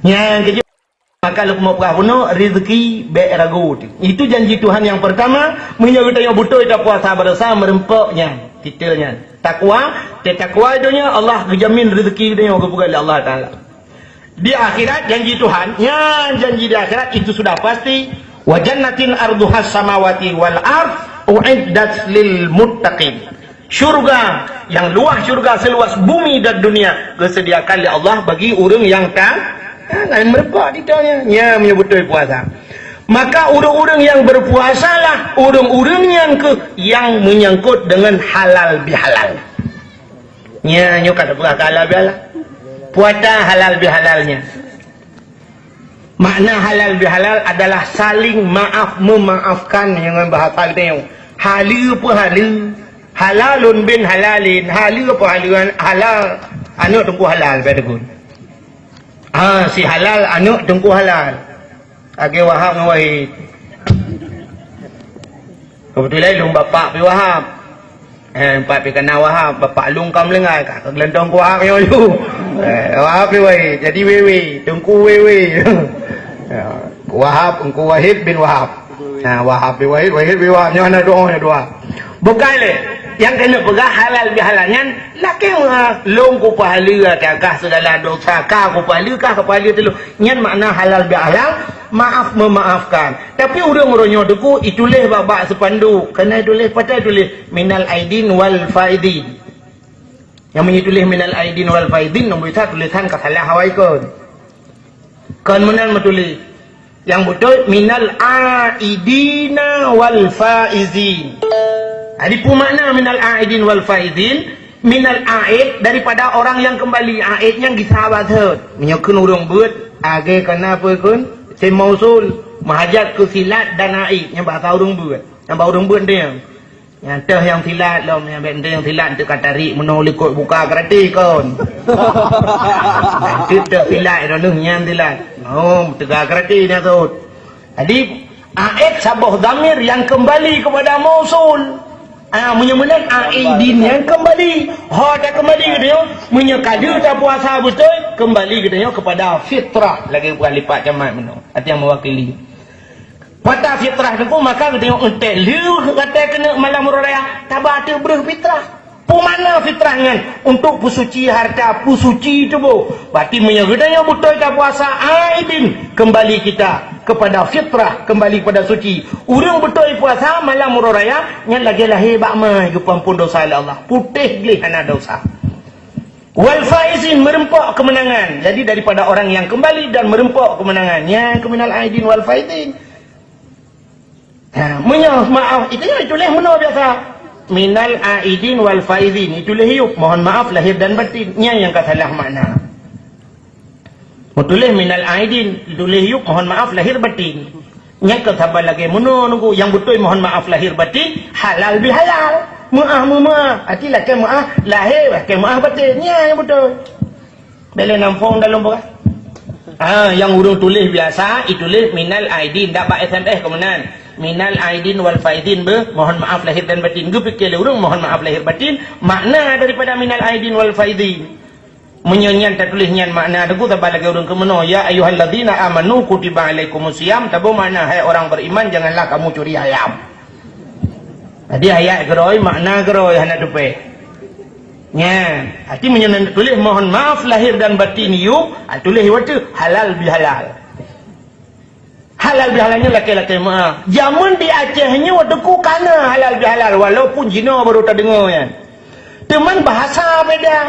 Nyang keujeuet Maka lôn peugah bunoe, rezeki bék ragu. Itu janji Tuhan nyang pertama, meunyoe geutanyoe beutôi tapuasa bak desya meureumpok nyan, kita nyan. Takwa, teutakwa donya, Allah geujamin rezeki geutanyoe geupeugah lé Allah Taala. Di akhirat, janji Tuhan, nyan janji di akhirat, itu sudah pasti. Wa jannatin arduhas samawati wal ard, uiddat lil muttaqin. Syurga yang luas syurga seluas bumi dan dunia geuseudiakan lé Allah bagi ureuëng nyang ta-, nyang meureumpok di donya, nyang meunyoe beutôi puasa. Maka ureuëng-ureuëng nyang berpuasalah, ureuëng-ureuëng nyang keu nyang menyangkut dengan halal bihalal. Nya nyoe ka teupeugah halal bihalal. Puasa halal bihalalnya. Makna halal bihalal adalah saling maaf memaafkan, nyan ngon bahasa geutanyoe. Haleue peuhaleue, halalun bin halalin, haleue peuhaleue, halal, aneuk Teungku Halal, bèk teukheun. Ha, si Halal aneuk Teungku Halal. Lagèe Wahab ngon Wahid. Keubeutulan lôn bapak pih Wahab. Eh, empat pih kana Wahab, bapak lôn ka meuninggai, ka, ka geulantong keu Wahab nyoe laju. Eh, Wahab pih Wahid, jadi Wewe, Teungku Wewe. Ya, Wahab, Teungku Wahid bin Wahab. Nah, Wahab bin Wahid, Wahid bin Wahab, nyoe na dua, nyoe dua. Bukai lé, nyang keuneuk peugah halal bihalal nyan, lakèe meuah, lôn kupeuhaleue, kah segala dosa, kah kupeuhaleue, kah kupeuhaleue teulôh. Nyan makna halal bihalal, maaf memaafkan. Tapi ureueng-ureueng nyoe Teungku ituléh bak-bak seupanduk, kana ituléh patai tuléh minal aidin wal faizin. Nyang meunyoe tuléh minal aidin wal faizin, nombor sa tulésan ka salah awai kon. Kon meunan meutuléh. Nyang beutôi minal aidina wal faizin. Jadi peue makna minal aidin wal faizin? Minal aid, daripada orang yang kembali. Aid nyan gisa bak sot. Meunyoe kheun ureueng beuet, lagèe kana peue kheun? Isim mausul, meuhajat keu silat dan aid, nyan bahasa ureueng beuet. Nyan bak ureueng beuet nyan. Nyan teuh nyang silat lom, nyan bèk teuh nyang silat, teuka tarék meunoe likot buka karate kon. Nyan teuh silat droeneuh nyan silat. Oh, teuka karate nyan sot. Jadi, aid saboh dhamir yang kembali kepada mausul. Ah, meunyoe meunan aidin nyang kembali. Ho takeumbali geutanyoe, meunyoe ka lheueh tapuasa beutôi, kembali geutanyoe kepada fitrah. Lagèe buah lipat camat meunoe. Arti nyang mewakili. Pada fitrah Teungku, maka geutanyoe eunteuk lheueh gata keuneuk malam uroe raya, taba ateueh breueh fitrah. Peue makna fitrah nyan? Untuk peusuci harta, peusuci tuboh. Berarti meunyoe geutanyoe beutôi tapuasa, aidin, kembali kita kepada fitrah, kembali kepada suci. Ureueng beutôi puasa malam uroe raya, nyan lagèe lahé bak ma geupeuampon dosa lé Allah. Putéh gleh hana dosa. Wal faizin, meureumpok keumeunangan. Jadi daripada orang yang kembali dan meureumpok keumeunangan. Nyan keuh minal aidin wal faizin. Ha, meunyoe maaf, itu nyan ituléh meunoe biasa. Minal aidin wal faizin, ituléh yup, mohon maaf lahir dan batin. Nyan nyang ka salah makna. Meutuléh minal aidin, ituléh yup, mohon maaf lahir batin. Nyan keuh saban lagèe meunoe Teungku, nyang beutôi mohon maaf lahir batin, halal bihalal. Meuah meumeuah, arti lakèe meuah lahé, lakèe meuah batin. Nyan nyang beutôi. Bèk lé nam phôn dalam peugah. Ah, nyang ureueng tuléh biasa, ituléh minal aidin, dak bak S M S keuh meunan. Minal aidin wal faizin beuh, mohon maaf lahir dan batin. Geupike lé ureueng mohon maaf lahir batin, makna daripada minal aidin wal faizin. Meunyoe nyan tatuléh nyan makna Teungku, saban lagèe ureueng keuh meunoe, "Ya ayyuhalladzina amanu kutiba alaikumus siyam," saboh makna, "Hai orang beriman, janganlah kamu curi ayam." Jadi ayat keudroe, makna keudroe hana teupèh. Nyan, arti meunyoe na tuléh mohon maaf lahir dan batin yub, ha, tuléh watèe halal bihalal. Halal bihalal nyoe lakèe-lakèe meuah. Jameun di Aceh nyoe Teungku kana halal bihalal, walaupun jinoe baru tadeungoe nyan. Teuma bahasa beda.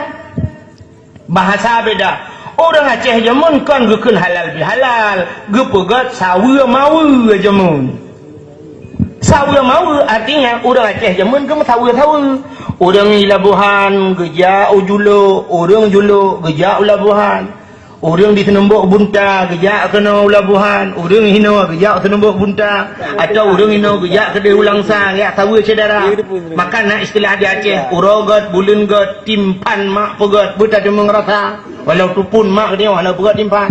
Bahasa beda. Ureueng Aceh jameun kon geukheun halal bihalal, geupeugèt saweue maweue jameun. Saweue maweue artinya ureueng Aceh jameun geumeusaweue-saweue. Ureueng i Labuhan geujak u Julok, ureueng Julok geujak u Labuhan. Ureueng di Seunumbok Bunta geujak keunoe u Labuhan, ureueng hinoe geujak Seunumbok Bunta, atawa ureueng hinoe geujak keudeh u Langsa, geujak saweue syedara. Maka na istilah di Aceh, uroe gèt, buleuen gèt, timphan mak peugèt, beutadeungoe rasa. Walau tupun mak geutanyoe hana peugèt timphan.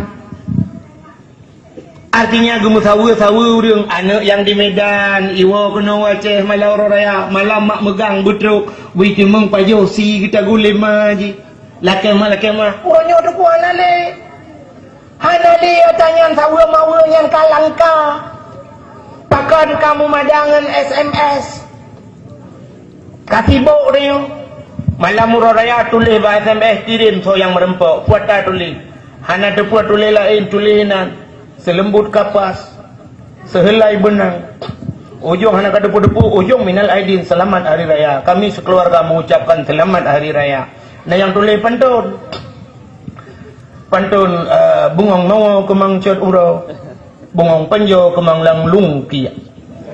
Artinya geumeusaweue-saweue ureueng, aneuk nyang di Medan, iwoe keunoe u Aceh malam uroe raya, malam mak meugang beutrok, wui teumeung pajoh sie geutagulém ma jih. Lakèe ma, lakèe ma. Uroe nyoe Teungku hana lé. Hana lé ata nyan saweue maweue nyan ka langka. Pakon kamoe mada ngon S M S. Ka sibok tanyoe. Malam uroe raya tuléh bak S M S kirém soe nyang meureumpok. Peue ata tuléh. Hana teupeue tuléh laén, tuléh inan. Seuleumbot kapas. Seuheulai beunang. Ujong hana ka teupeue-teupeue, ujong minal aidin, selamat hari raya. Kami sekeluarga mengucapkan selamat hari raya. Na nyang tuléh pantôn. Pantôn, eh, bungong noe keumang cot uroe. Bungong panjoe keumang lam lungkiek.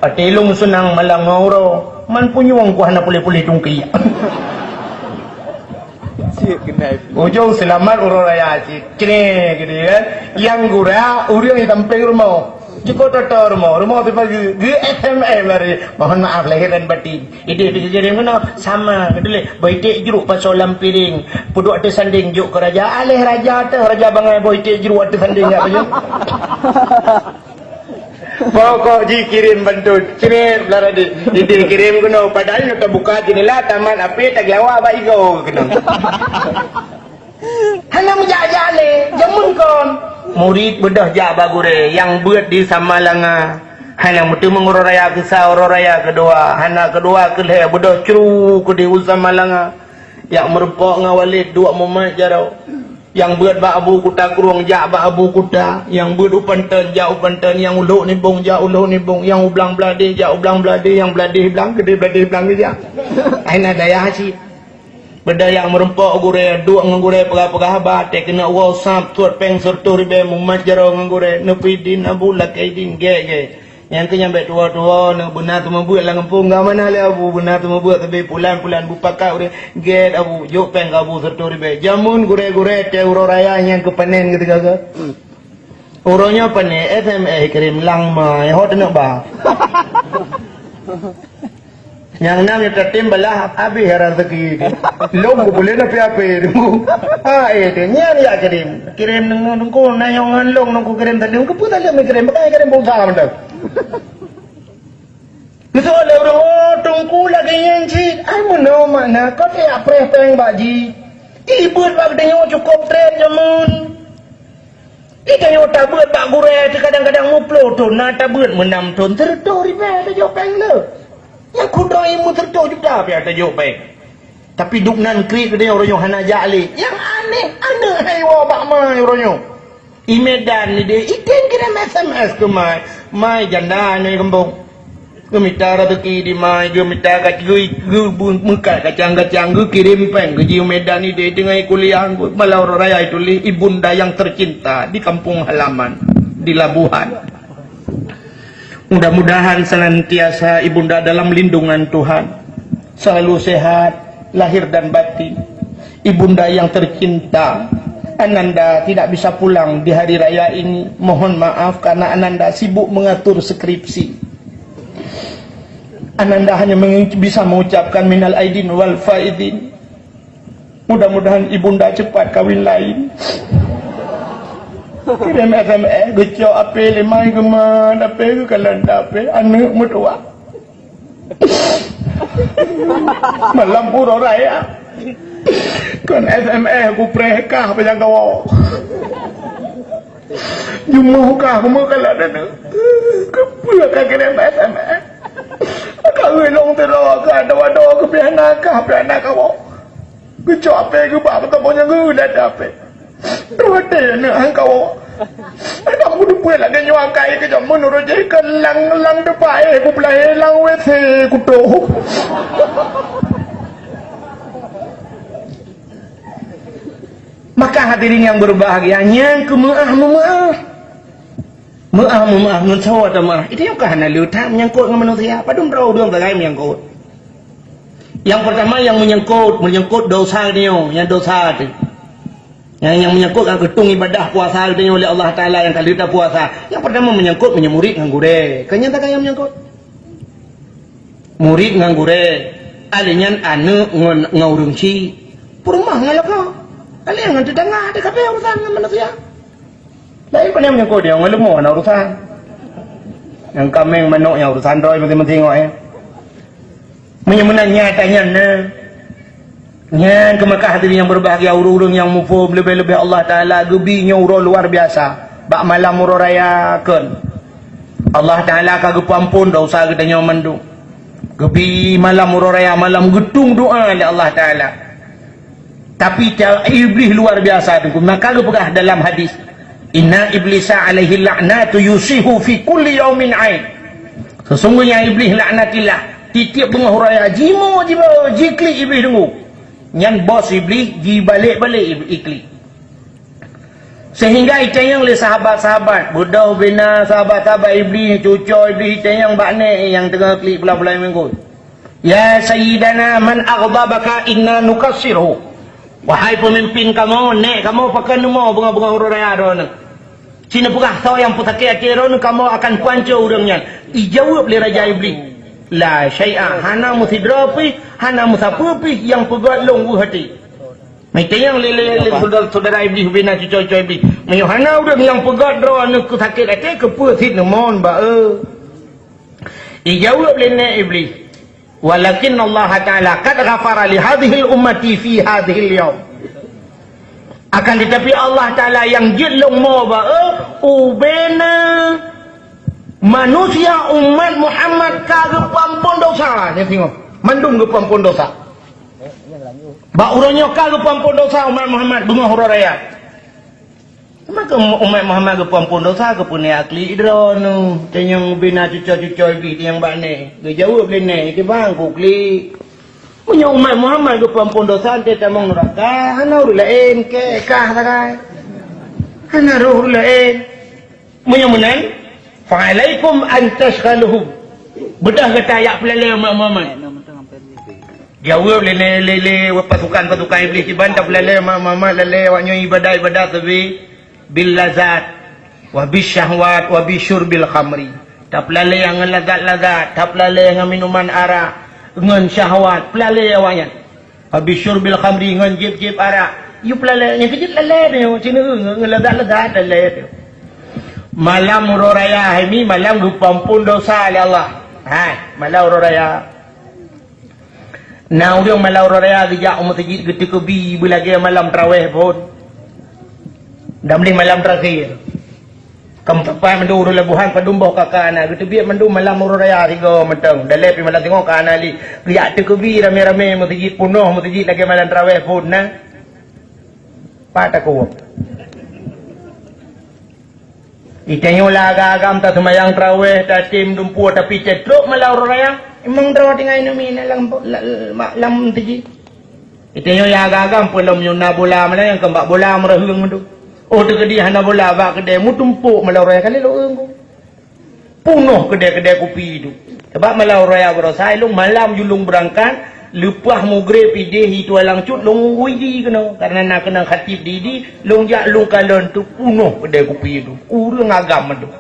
Até lôn seunang malam ngon uroe, man punyueng ku hana puléh-puléh tungkiek. Cit keunan. Ujong seulamat uroe raya cit. Cre gitu kan. Nyang gura ureueng di sampéng rumoh. Cukup toto rumoh. Rumoh tu pagi. Ge S M S lari. Mohon maaf lahir dan batin. Idéh pih geukirém keunoe sama. Keudeh boh iték jruk pasoe lam piréng. Peuduek ateueh sandéng jok keu raja. Aléh raja teuh, raja bangai boh iték jruk ateueh sandéng jak pajoh. Pokok jih kirém bantuan. Kirém lah tadi. Idéh kirém keunoe. Padahai nyoe tabuka jeundela tamat ape taglawa bak igoe keunoe. Hana meujak-jak lé, jameun kon. Murit beudôh jak bak gurée nyang beuet di Samalanga. Hana meuteumeung uroe raya keusa, uroe raya keudua. Hana keudua keulhée beudôh cru keudeh u Samalanga. Jak meurumpok ngon Walid duek mumat jaroe. Nyang beuet bak Abu Kuta Krueng jak bak Abu Kuta, nyang beuet u Panton jak u Panton, nyang u Lhok Nibong jak u Lhok Nibong, nyang u Blang Bladeh jak u Blang Bladeh, nyang Bladeh Blang, keudeh Bladeh Blang geujak. Hai na dayah cit. Beudaya meurumpok gurée, duek ngon gurée peugah-peugah haba, teuh keuneuk woe sab, tuet péng sireutôh ribée, mumat jaroe ngon gurée, neupidin Abu lakée idin gét-gét. Nyang keu nyan bék tuwoe-tuwoe, na beuna teumeubeuet lam gampông, ka mana lé Abu, beuna teumeubeuet sabe pulan-pulan bupakat ureuëng, gét Abu, jok péng keu Abu sireutôh ribée. Jameun gurée-gurée teuh uroe raya nyang keu panen keudeh ka. Uroe nyoe panen, S M S kirém lam ma, ho teuneuk ba. Nyang nam nyoe tatem balah habéh raseuki. Lôn kupuléh na pi-api teungku. Ha, eh, teuh nyan jak kirém. Kirém deungon teungku, na nyang ngon lôn teungku kirém saleuem. Keupeue saleuem kirém? Bukan kirém pulsa mantong. Geuseuôt lé ureuëng, "Oh, teungku lagée nyan cit." Ai meunoe makna, kon jak preh péng bak jih. Ibeuet bak geutanyoe cukôp treb jameun. Di tanyoe tabeuet bak gurée teuh kadang-kadang meuploh thon, na tabeuet meunam thon, sireutôh ribée tajok péng le. Nyang kudroe meusireutôh juta pih tajok péng. Tapi dubnan kriet geutanyoe uroe nyoe hana jak lé. Nyang aneh, aneuëk hai woe bak ma uroe nyoe. I Medan idéh, item kirém S M S keu mai. Mai janda nyoe gampông. Geumita raseuki di mai, geumita ka-, geu-, geu-, meukat kacang-kacang, geukirém péng, geuji u Medan idéh teungoh kuliah, malam uroe raya ituléh, "Ibunda yang tercinta di kampung halaman di Labuhan." Mudah-mudahan senantiasa Ibunda dalam lindungan Tuhan, selalu sehat lahir dan batin. Ibunda yang tercinta, Ananda tidak bisa pulang di hari raya ini. Mohon maaf karena Ananda sibuk mengatur skripsi. Ananda hanya mengu-, bisa mengucapkan minal aidin wal faizin. Mudah-mudahan ibunda cepat kawin lain. Kirém S M S, geucok ape lé mai geumat, ape geukalon ape, aneuëk meutuah. Malam uroe raya. Kon S M S kupreh kah panyang kawoe. Jumah kah kamoe kalon aneuëk. Keupeue ka kirém S M S? Ka ulôn teulo ka dua-dua keupiah na kah piah na kawoe. Geucok ape geubak meuteumé nyang geuh dak ape. Ruwete aneuëk han kawoe. Adak kuteupeu lagée nyoe akai keu jameun uroe jih keu lang-lang depan eh kupeulahé lam W C kutoh. Maka hadirin yang berbahagia, nyang keu meuáh-meuáh. Meuáh-meuáh ngon soe tameuáh. Itu nyang ka hana le that menyangkut ngon manusia. Padum droe ureuëng sagai menyangkut. Yang pertama yang menyangkut, menyangkut dosa dia, yang dosa tu. Yang, yang menyangkut ngon keutung ibadah puasa dia oleh Allah Taala yang ka le that puasa. Yang pertama menyangkut meunyoe murit ngon gurée. Kan nyang takai yang menyangkut. Murit ngon gurée, ahli nyan aneuëk ngon, ngon ureuëng chik, peurumoh ngon lakoe, ahli ngon teutangga, ada kabeh urusan ngon manusia. Lain pane menyangkut dia ngon leumo na urusan. Nyang kaméng manok nyang urusan droe meuting-meuting awak nyan. Meunyoe meunan nyata nyan na. Nyan keuh maka hadirin yang berbahagia, ureuëng-ureuëng nyang muphom leubeh-leubeh Allah Taala geubi nyoe uroe luar biasa. Bak malam uroe raya kon, Allah Taala ka geupeuamphon dosa geutanyoe mandum. Geubi malam uroe raya, malam geutung doa lé Allah Taala. Tapi cara Iblih luar biasa tu, maka geupeugah dalam hadis, "Inna iblisa alaihi la'natu yusihu fi kulli yaumin aid." Sesungguhnya Iblih laknatillah, tiep-tiep beungoh raya jimoe, jimoe, jiklik Iblih deungoe. Nyan bos Iblih jibalek-balek Ib-, iklik. Sehingga itanyong lé sahabat-sahabat, beudôh bina sahabat-sahabat Iblih, cuco Iblih itanyong bak nèk nyang teungoh klik bulan-bulan minggu. "Ya Sayyidana, man aghdabaka inna nukassirhu." Wahai peumimpin kamoe, nèk kamoe pakon neumoe beungoh-beungoh uroe raya droeneuh? Ci neupeugah soe nyang peusakét até droeneuh, kamoe akan peuhanco ureuëng nyan. Ijaweueb lé Raja Iblih, "La syai'a, hana meusidroe pih, hana meusapeue pih nyang peugöt lôn weueh até." Meutanyong lé, lé, lé syedara, syedara Iblih, bubena cucoe-cucoe Iblih, "Meunyoe hana ureuëng nyang peugöt droeneuh keu sakét até, keupeue cit neumoe bak eu?" Ijaweueb lé nèk Iblih, "Walakinnallaha ta'ala qad ghafara li hadzihil ummati fi hadzihil yaum." Akan teutapi Allah Ta'ala nyang jeuet lôn mo bak eu, ubena manusia umat Muhammad ka geupeuamphon dosa, nyan singoh. Mandum geupeuamphon dosa. Bak uroe nyoe ka geupeuamphon dosa umat Muhammad beungoh uroe raya. Maka umat Muhammad geupeuamphon dosa, geupeuneuk klik droeneuh, tanyong bubena cucoe-cucoe Iblih nyang bak nèk. Geujaweueb lé nèk, "Tibang kuklik. Meunyoe umat Muhammad geupeuamphon dosa, 'oh tamong neuraka, hana ureuëng laén, kèe kah sagai. Hana roh ureuëng laén. Meunyoe meunan, fa'alaikum an tasyghaluhum. Beudôh gata jak peulalèe umat Muhammad." Jaweueb lé, lé, lé, lé pasukan-pasukan Iblih, "Kiban tapeulalèe umat Muhammad, lalèe awaknyoe ibadat-ibadat sabe bil lazat, wa bisyahwat, wa bisyurbil khamri." Tapeulalèe ngon lazat-lazat, tapeulalèe ngon minuman arak, ngon syahwat, peulalèe awaknyan. "Wa bisyurbil khamri," ngon jieb-jieb arak. Yue peulalèe, nyang keujeuet lalèe teuh, sineuk ngon, ngon lazat-lazat lalèe teuh. Malam uroe raya hai mi, malam geupeuamphon dosa lé Allah. Hai, malam uroe raya. Na ureuëng malam uroe raya geujak u meuseujid geuteukeubi beulagèe malam tarawèh phon. Dan lé malam terakhir. Ka meusapat mandum ureuëng Labuhan padum boh ka ka na, geuteubiet mandum malam uroe raya sigoe mantong. Dalè pih malam singoh ka na lé. Geujak teukeubi ramé-ramé meuseujid, peunoh meuseujid lagèe malam tarawèh phon na. Pat takot. Itanyoe lam agam-agam taseumayang tarawèh, tatem dumpeue, tapi trok malam uroe raya, memang droe tinggai neumi na lam, la-, la-, lam meuseujid. Itanyoe nyang agam-agam peue lom nyoe na bola malam nyang keumbak bola meureuheung mandum. Oh, teukeudi hana bola bak keudè, meutumpok malam uroe raya ka lheueh lôn eu. Peunoh keudè-keudè kupi tu. Sabab malam uroe raya baroesa, ilôn malam ju lôn beurangkat, leupah mugreb idéh itu alang cut lôn wui di keunoe. Karena na keunong khatib di, di, lôn jak lôn kalon tu peunoh keudè kupi tu. Ureuëng agam mandum.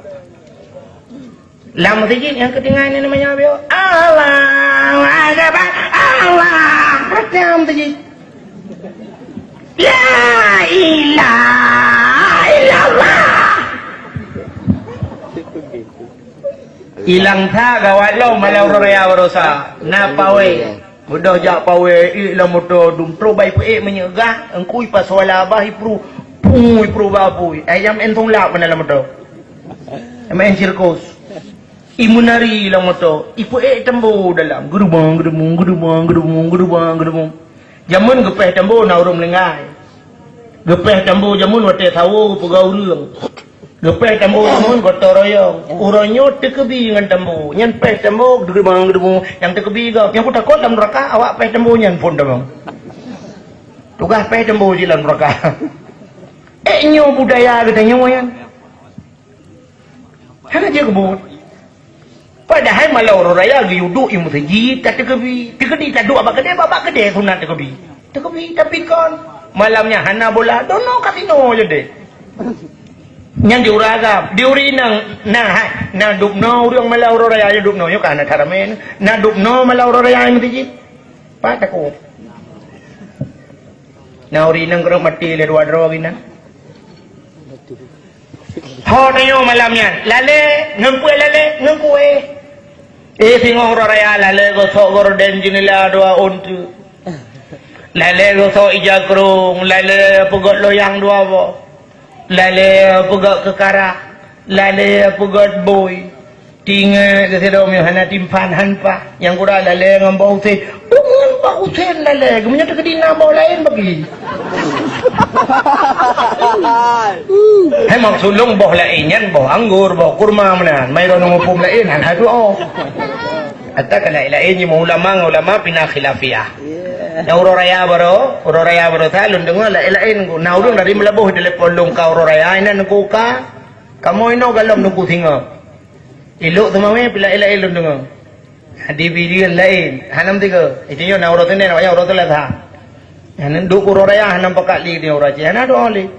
Lam meuseujid nyang keutinggai nyan namanya beo, "Allahu Akbar, Allah." Macam meuseujid. La ilaha illallah. Ilang that gawat lom malam uroe raya baroesa. Na pawé. Beudôh jak pawé, ék lam moto, dum trok bak ipeuék minyeuk gah, engkui pasoe lam babah ipru, pui ipru bak apui. Ai jam en tong lap keunan lam moto. Main sirkus. Imeunari lam moto, ipeuék tambo dalam. Geudumong, geudumong, geudumong, geudumong, geudumong, geudumong. Jameun geupéh tambo na ureuëng meuninggai. Geupéh tambo jameun watèe sawo geupeugah ureuëng. Geupéh tambo jameun gotong royong. Uroe nyoe teukeubi ngon tambo. Nyan péh tambo, geudumong, geudumong. Nyang teukeubi gob. Nyang kutakot lam neuraka, awak péh tambo nyan phon tamong. Tugaih péh tambo cit lam neuraka. Ék nyoe budaya geutanyoe nyan. Hana jeuet keubuet. Padahai malam uroe raya geuyue duek i meuseujid, tateukeubi. Teukeudi taduek bak keudè, bak, bak keudè sunat teukeubi. Teukeubi, tapi kon. Malam nyan hana bola, dono kasino je deh. Nyan di ureueng agam, di ureueng inong, na hai, na dubnoe ureueng malam uroe raya, nyan dubnoe, nyoe ka hana that ramé. Na dubnoe malam uroe raya i meuseujid. Pat takot. Na ureueng inong keureuh maté lé dua droe geuh na. Ho tanyoe malam nyan, lalé ngon peue lalé? Ngon kueh. Eh, singoh uroe raya lalé gosok gorden jeunela dua ôn teuk. Lalé gosok ija krông, lalé peugöt loyang dua boh. Lalé peugöt keukarah, lalé peugöt bôi. Tinggai keu sidroe meunyoe hana timphan han paih. Nyang gura lalé ngon boh usén. Deungon boh usén lalé, geumeunyoe teukeudi na boh laén bagi. Hai maksud lôn boh laén nyan boh anggor, boh kurma meunan. Mai droeneuh muphom laén, hana tuoh. Ata ka laén-laén nyoe ulama ngon ulama pih na khilafiah. Nyang uroe raya baroe, uroe raya baroe sa lôn deungoe laén-laén. Na ureueng dari Meulaboh telepon lôn ka uroe raya, inan ku ka. Kamoe inoe galom nunggu singoh. Ilok teumawé pih laén-laén lôn deungoe. Di video laén, hana meusigoe. Itu nyoe na uroe Senin, awaknyan uroe Selasa. Hana duek uroe raya, hana pakat lé di uroe Aceh, hana doa lé.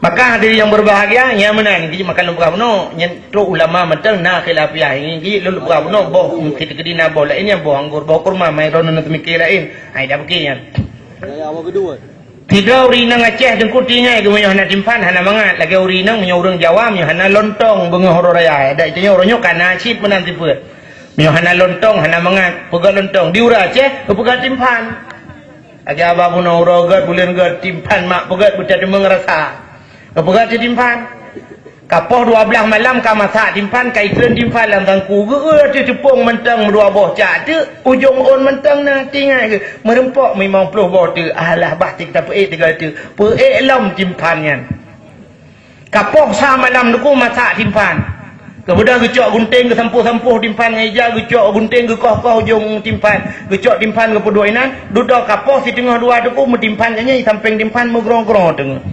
Maka hadirin yang berbahagia, nyang meunan, geuh maka lôn peugah bunoe, nyan trok ulama mantong na khilafiah, nyan geuh lôn peugah bunoe, boh mungkin keudina boh laén, nyan boh anggor, boh kurma, mai droeneuh teumikir laén. Hai dak pike nyan. Sidroe ureueng inong Aceh teungku tingai geuh meunyoe hana timphan, hana mangat. Lagèe ureueng inong meunyoe ureueng Jawa meunyoe hana lontong beungoh uroe raya. Adak tanyoe uroe nyoe ka na cit meunan sifeuet. Meunyoe hana lontong, hana mangat, peugöt lontong. Di ureueng Aceh, geupeugöt timphan. Lagèe haba bunoe uroe göt, buleuen göt, timphan mak peugöt beutateumeung rasa. Geupeugöt timphan. Ka poh dua blaih malam ka masak timphan, ka ikheun timphan lam sangku. Geueu teupông mantong meudua boh cak teuk, ujong ôn mantong na tingai geuh. Meureumpok limong ploh boh teuk, alah bah tik tapeuék tiga teuk. Peuék lom timphan nyan. Ka poh sa malam teungku masak timphan. Geubeudôh geucok gunténg geusampôh-sampôh timphan ngon ija, geucok gunténg geukoh-koh ujong timphan. Geucok timphan geupeuduek inan, dudoe ka poh siteungoh dua teungku meutimphan geuh nyan, sampéng timphan meugroe-groe teungoh.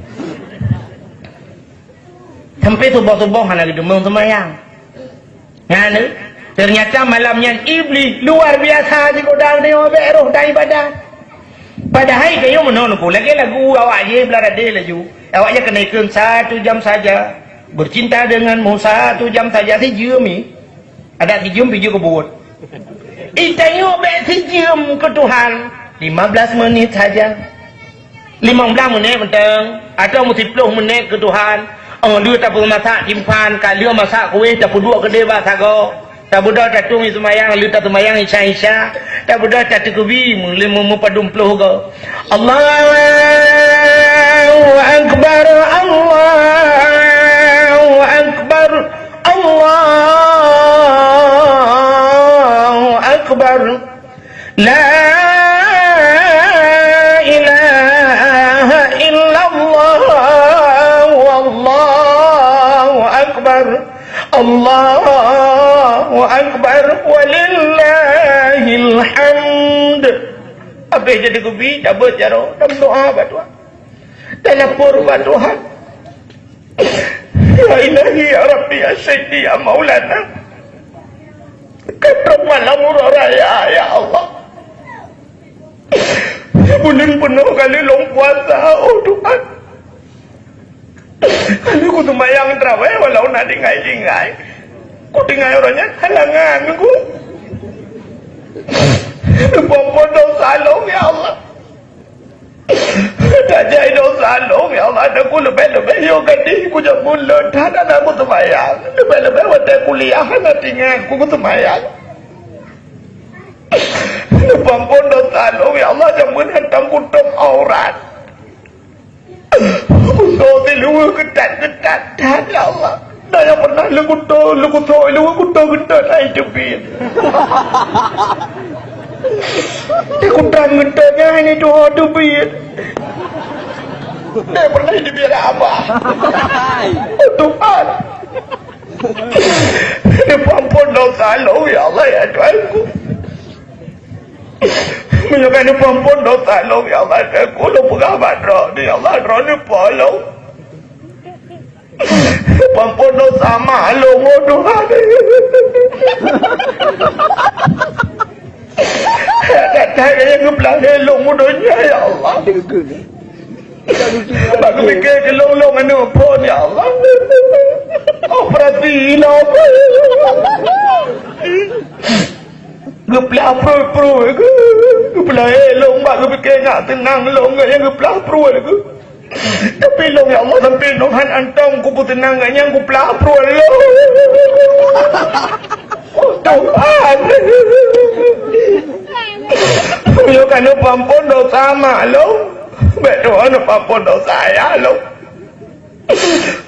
Sampai suboh-suboh hana geuteumeung seumayang. Nyan, ternyata malam nyan Iblih luar biasa jigoda tanyoe bèk roh dan ibadat. Padahai tanyoe meunoe teungku, lagèe lagu awak jih blah radé laju. Awak jih keuneuk kheun satu jam saja. Bercinta denganmu satu jam saja, sijeuem mi. Adak sijeuem pih jeuet keu buet. Itanyoe bèk sijeuem keu Tuhan, lima belas menit saja. Limong blaih menit mantong, atawa meusiploh menit keu Tuhan. Oh, lheueh tapeumasak timphan, ka lheueh masak kueh, tapeuduek keudéh bak sagoe. Tabeudôh tatueng seumayang, lheueh taseumayang Isya-Isya. Tabeudôh tateukeubie, meuleueh meupadum ploh goe. Allahu Akbar, Allahu Akbar, Allahu Akbar. La ilaha illallah, wallahu akbar, Allahu akbar, walillahil hamd. Habéh jadi geubi, cabeuet jaroe, dan doa bak Tuhan. Talapor bak Tuhan. Ya Ilahi, ya Rabbi, ya Sayyidi, ya Maulana. Ketok malam uroe raya, ya Allah. Buleuen peunoh ka lheueh lôn puasa, oh Tuhan. Ka lheueh kuseumayang traweh walau na tinggai-tinggai. Kutinggai uroe nyan halangan ku. Lôn peuamphon dosa lôn, ya Allah. Tajak dosa lôn, ya Allah, dan ku leubeh-leubeh yoh gadih ku jameun lôn that hana kuseumayang. Leubeh-leubeh watèe kuliah hana tinggai ku kuseumayang. Lôn peuamphon dosa lôn, ya Allah, jameun hantom kutôp aurat. Kuto siluweue keutat-keutat that, ya Allah. Na nyang pernah lôn kuto, lôn kuto, lôn kuto geutot hai teubiet. Di kutan geutot nyan hai tuha teubiet. Dek pernah teubiet abah. Oh Tuhan. Lôn peuamphon dosa lôn, ya Allah, ya Tuhanku. Meunyoe ka neupeuamphon dosa lôn, ya Allah, Tuhanku, lôn peugah bak Droeneuh, ya Allah, Droeneuh po lôn. Peuamphon dosa mak lôn, oh Tuhan. That-that nyang geupeulalé lôn u donya, ya Allah. Bak geupike keu lôn, lôn aneuk phon, ya Allah. Operasi lôn. Geuplah prui-prui, geupeulalé lôn bak geupike nyak teunang lôn, nyang geuplah prui. Tapi lôn, ya Allah, sampoe lôn han antong kupeuteunang gobnyan, kuplah pruet lôn. Oh, Tuhan. Meunyoe ka neupeuamphon dosa mak lôn, bèk Tuhan neupeuamphon dosa ayah lôn.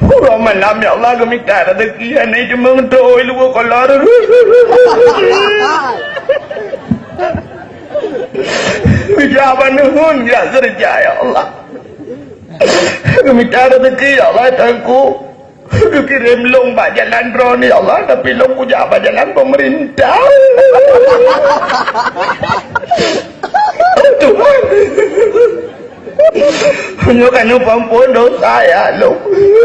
Uroe malam, ya Allah, geumita raseuki, hana jeuet meuteumé luweue kolor. Geujak bak neuheun, geujak keureuja, ya Allah. Geumita raseuki, ya Allah, Tuhanku. Geukirém lôn bak jalan Droeneuh, ya Allah, tapi lôn kujak bak jalan pemerintah. Tuhan. Meunyoe ka neupeuamphon dosa ayah lôn,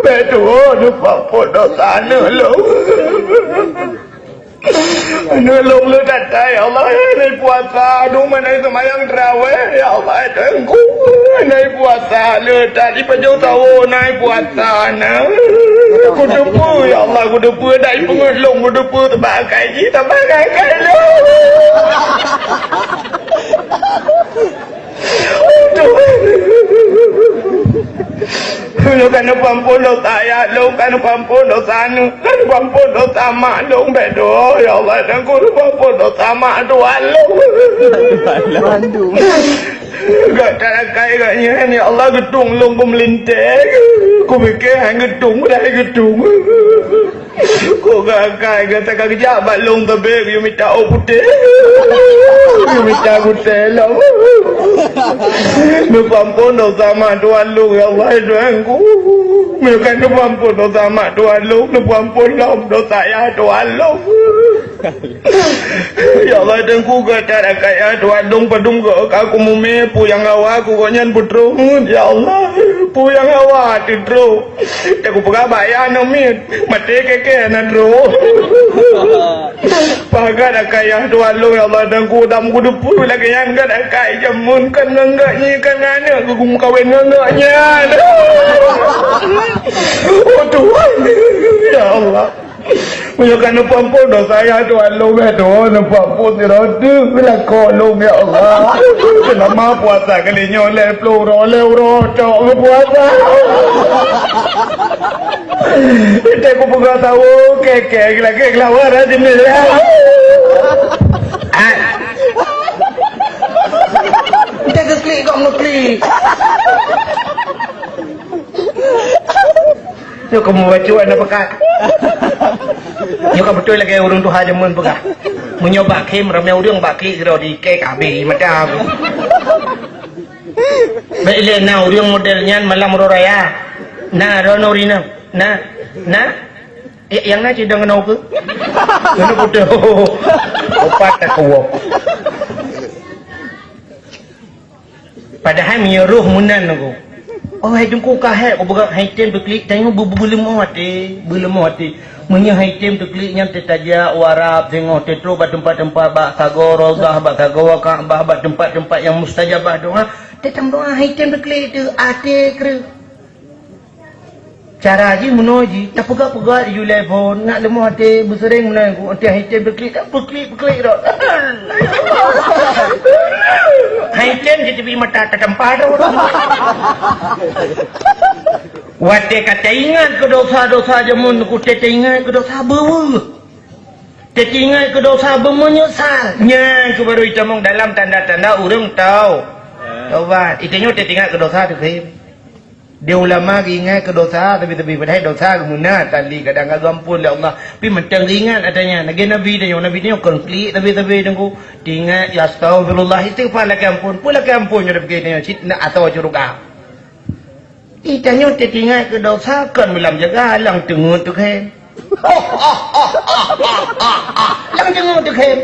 bèk Tuhan neupeuamphon dosa aneuk lôn. Neulông lé that, ya Allah, eh, nai puasa, aduh, mana seumayang tarawih, ya Allah, eh, Teungku, nai puasa lé that, ipajoh sawoe nai puasa na. Kuteupeu, ya Allah, kuteupeu, dak ipeungeuet lông, kuteupeu, teubagai jih, teubagai lông. Aduh. Lôn ka neupeuampôn dosa ayah lôn, ka neupeuampôn dosa aneuk, ka neupeuampôn dosa mak lôn, bèk doh, ya Allah, dan ku neupeuampôn dosa mak tuan lôn. Bandum. Gata rakai gata nyan, ya Allah, geutueng lôn keu meulintèe, kupike han geutueng, padahai geutueng. Kok gata, gata ka geujak bak lôn sabe geuyue mita ôk putéh. Geuyue mita gutèe lom. Neupeuampôn dosa mak tuan lôn, ya Allah, ya Tuhanku. Meunyoe ka neupeuampôn dosa mak tuan lôn, neupeuampôn lom dosa ayah tuan lôn. Ya Allah, Teungku, gata rakai ayah tuan lôn padum goe ka kumumè, peue nyang hawa keu gobnyan peutrok. Ya Allah, peue nyang hawa teutrok. Teungku peugah bak ayah aneuk miet, maté kèe-kèe na droe. Pakat akai ayah tuan lôn, ya Allah, dan ku dam kuteupeu lagèe nyan, gata akai jameun kan ngon gata nyan, kan aneuk geumeukawen ngon gata nyan. Oh Tuhan, ya Allah. Meunyoe ka neupeuampôn dosa ayah tuan lôn, ya Tuhan, neupeuampôn sidroe teuk lakoe lôn, ya Allah. Seulama puasa kali nyoe lhèe plôh uroe, lhèe uroe cok geupuasa. Teuku peugah sawoe, kèe-kèe lagèe geulawa dah jeuneuh. Ah. Teuku klik kok ngeuklik. Nyoe kamoe bacut hana peukat. Nyoe ka beutôi lagèe ureueng tuha jameun peugah. Meunyoe bak khém ramè ureueng, bak klik sidroe, di kèe ka habéh mata. Bèk lé na ureueng model nyan malam uroe raya. Na droeneuh ureueng inong. Na, na. Eh, nyang na cidong keunoe keuh. Keunoe putéh. Opat tak keuwoe. Padahai meunyoe roh meunan nanggroe. Oh, hai Teungku ka hék, oh, beugot hai tem teuklik, tanyoe beu-, beu-, beuleumoh até, beuleumoh até. Meunyoe hai tem teuklik nyan teutajak u Arab, teungoh teutrok bak teumpat-teumpat, bak sagoe Raudhah, bak sagoe Ka'bah, bak teumpat-teumpat nyang mustajabah doa, teutamong doa hai tem teuklik teuh até kreueh. Cara jih meunoe jih, tapeugah-peugah di julai phon, nak leumoh até, beuseuréng meunan ku, até hai tem beuklik, tak beuklik-beuklik dak. Hai tem jiteubiet mata tatampa dak. Watèe ka taingat keu dosa-dosa jameun, ku teuingat keu dosa beuweuh. Teuingat keu dosa beumeunyeusal. Nyan keuh baru itamong dalam tanda-tanda ureueng tau-, taubat. Itanyoe teuingat keu dosa teukhém. Di ulama geuingat keu dosa, tapi-tapi padahai dosa geuh meunan, tali kadang ka geuampôn lé Allah. Tapi mantong geuingat ata nyan. Lagèe Nabi tanyoe, Nabi tanyoe kon klik tapi-tapi teungku. Teuingat, ya astaghfirullah, istighfar lakèe ampôn. Peue lakèe ampôn nyoe, tapi tanyoe cit nak asoe syeuruga. Itanyoe teuingat keu dosa kon meulam jaga, lam teungeut teukhém. Lam teungeut teukhém.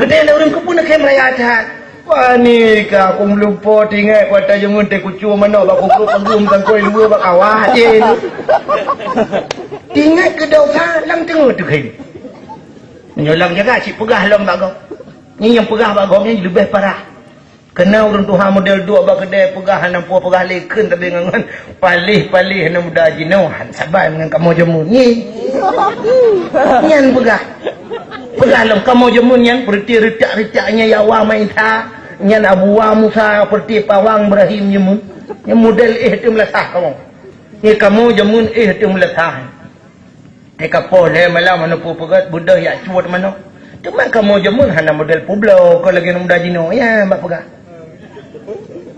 Geudeh lé ureueng keupeue neukhém raya that. Wah, ni ka aku meulupo teuingat kuat tajeungeun teukucue manok bak kuku pagum sangkoi luwe bak kawah je. Teuingat keu dosa lam teungeut teukhém. Nyoe lam jaga cit peugah lom bak gob. Nyan nyang peugah bak gob nyan leubeh parah. Keunan ureueng tuha model duek bak keudè peugah hana peue peugah lé kheun sabe ngon, ngon paléh-paléh hana muda jinoe han saban ngon kamoe jameun nyan. Nyan peugah. Peugah lom kamoe jameun nyan peureuti reutak-reutak nyan Yawa Maisa, nyan Abu Wa Musa peureuti pawang Ibrahim jameun. Nyan model éh teuh meulasah kamoe. Nyan kamoe jameun éh teuh meulasah. Teuka poh lhèe malam hana peue peugöt beudôh jak cuet manok. Teuma kamoe jameun hana model peubloe kon lagèe muda jinoe, ya, bak peugah.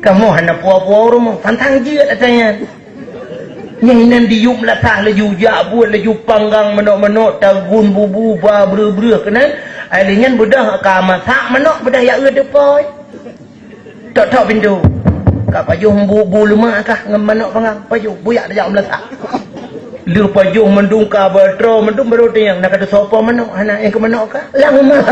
Kamoe hana puwoe-puwoe u rumoh, santang jeuet ata nyan. Nyan inan diyueb lasah laju jak buet laju panggang manok-manok, tagun bubu ba breuh-breuh keunan. Ai lheueh nyan beudôh ka masak manok, beudôh jak eu teupôi. Tok-tok pintoe. Ka pajoh bu, bu leumah kah ngon manok pangang. Pajoh, buyak tajak meulasak. Lheueh pajoh mandum ka ba troe, mandum barô teunyang, na ka teusoe po manok, hana nyang keu manok kah? Lam mah.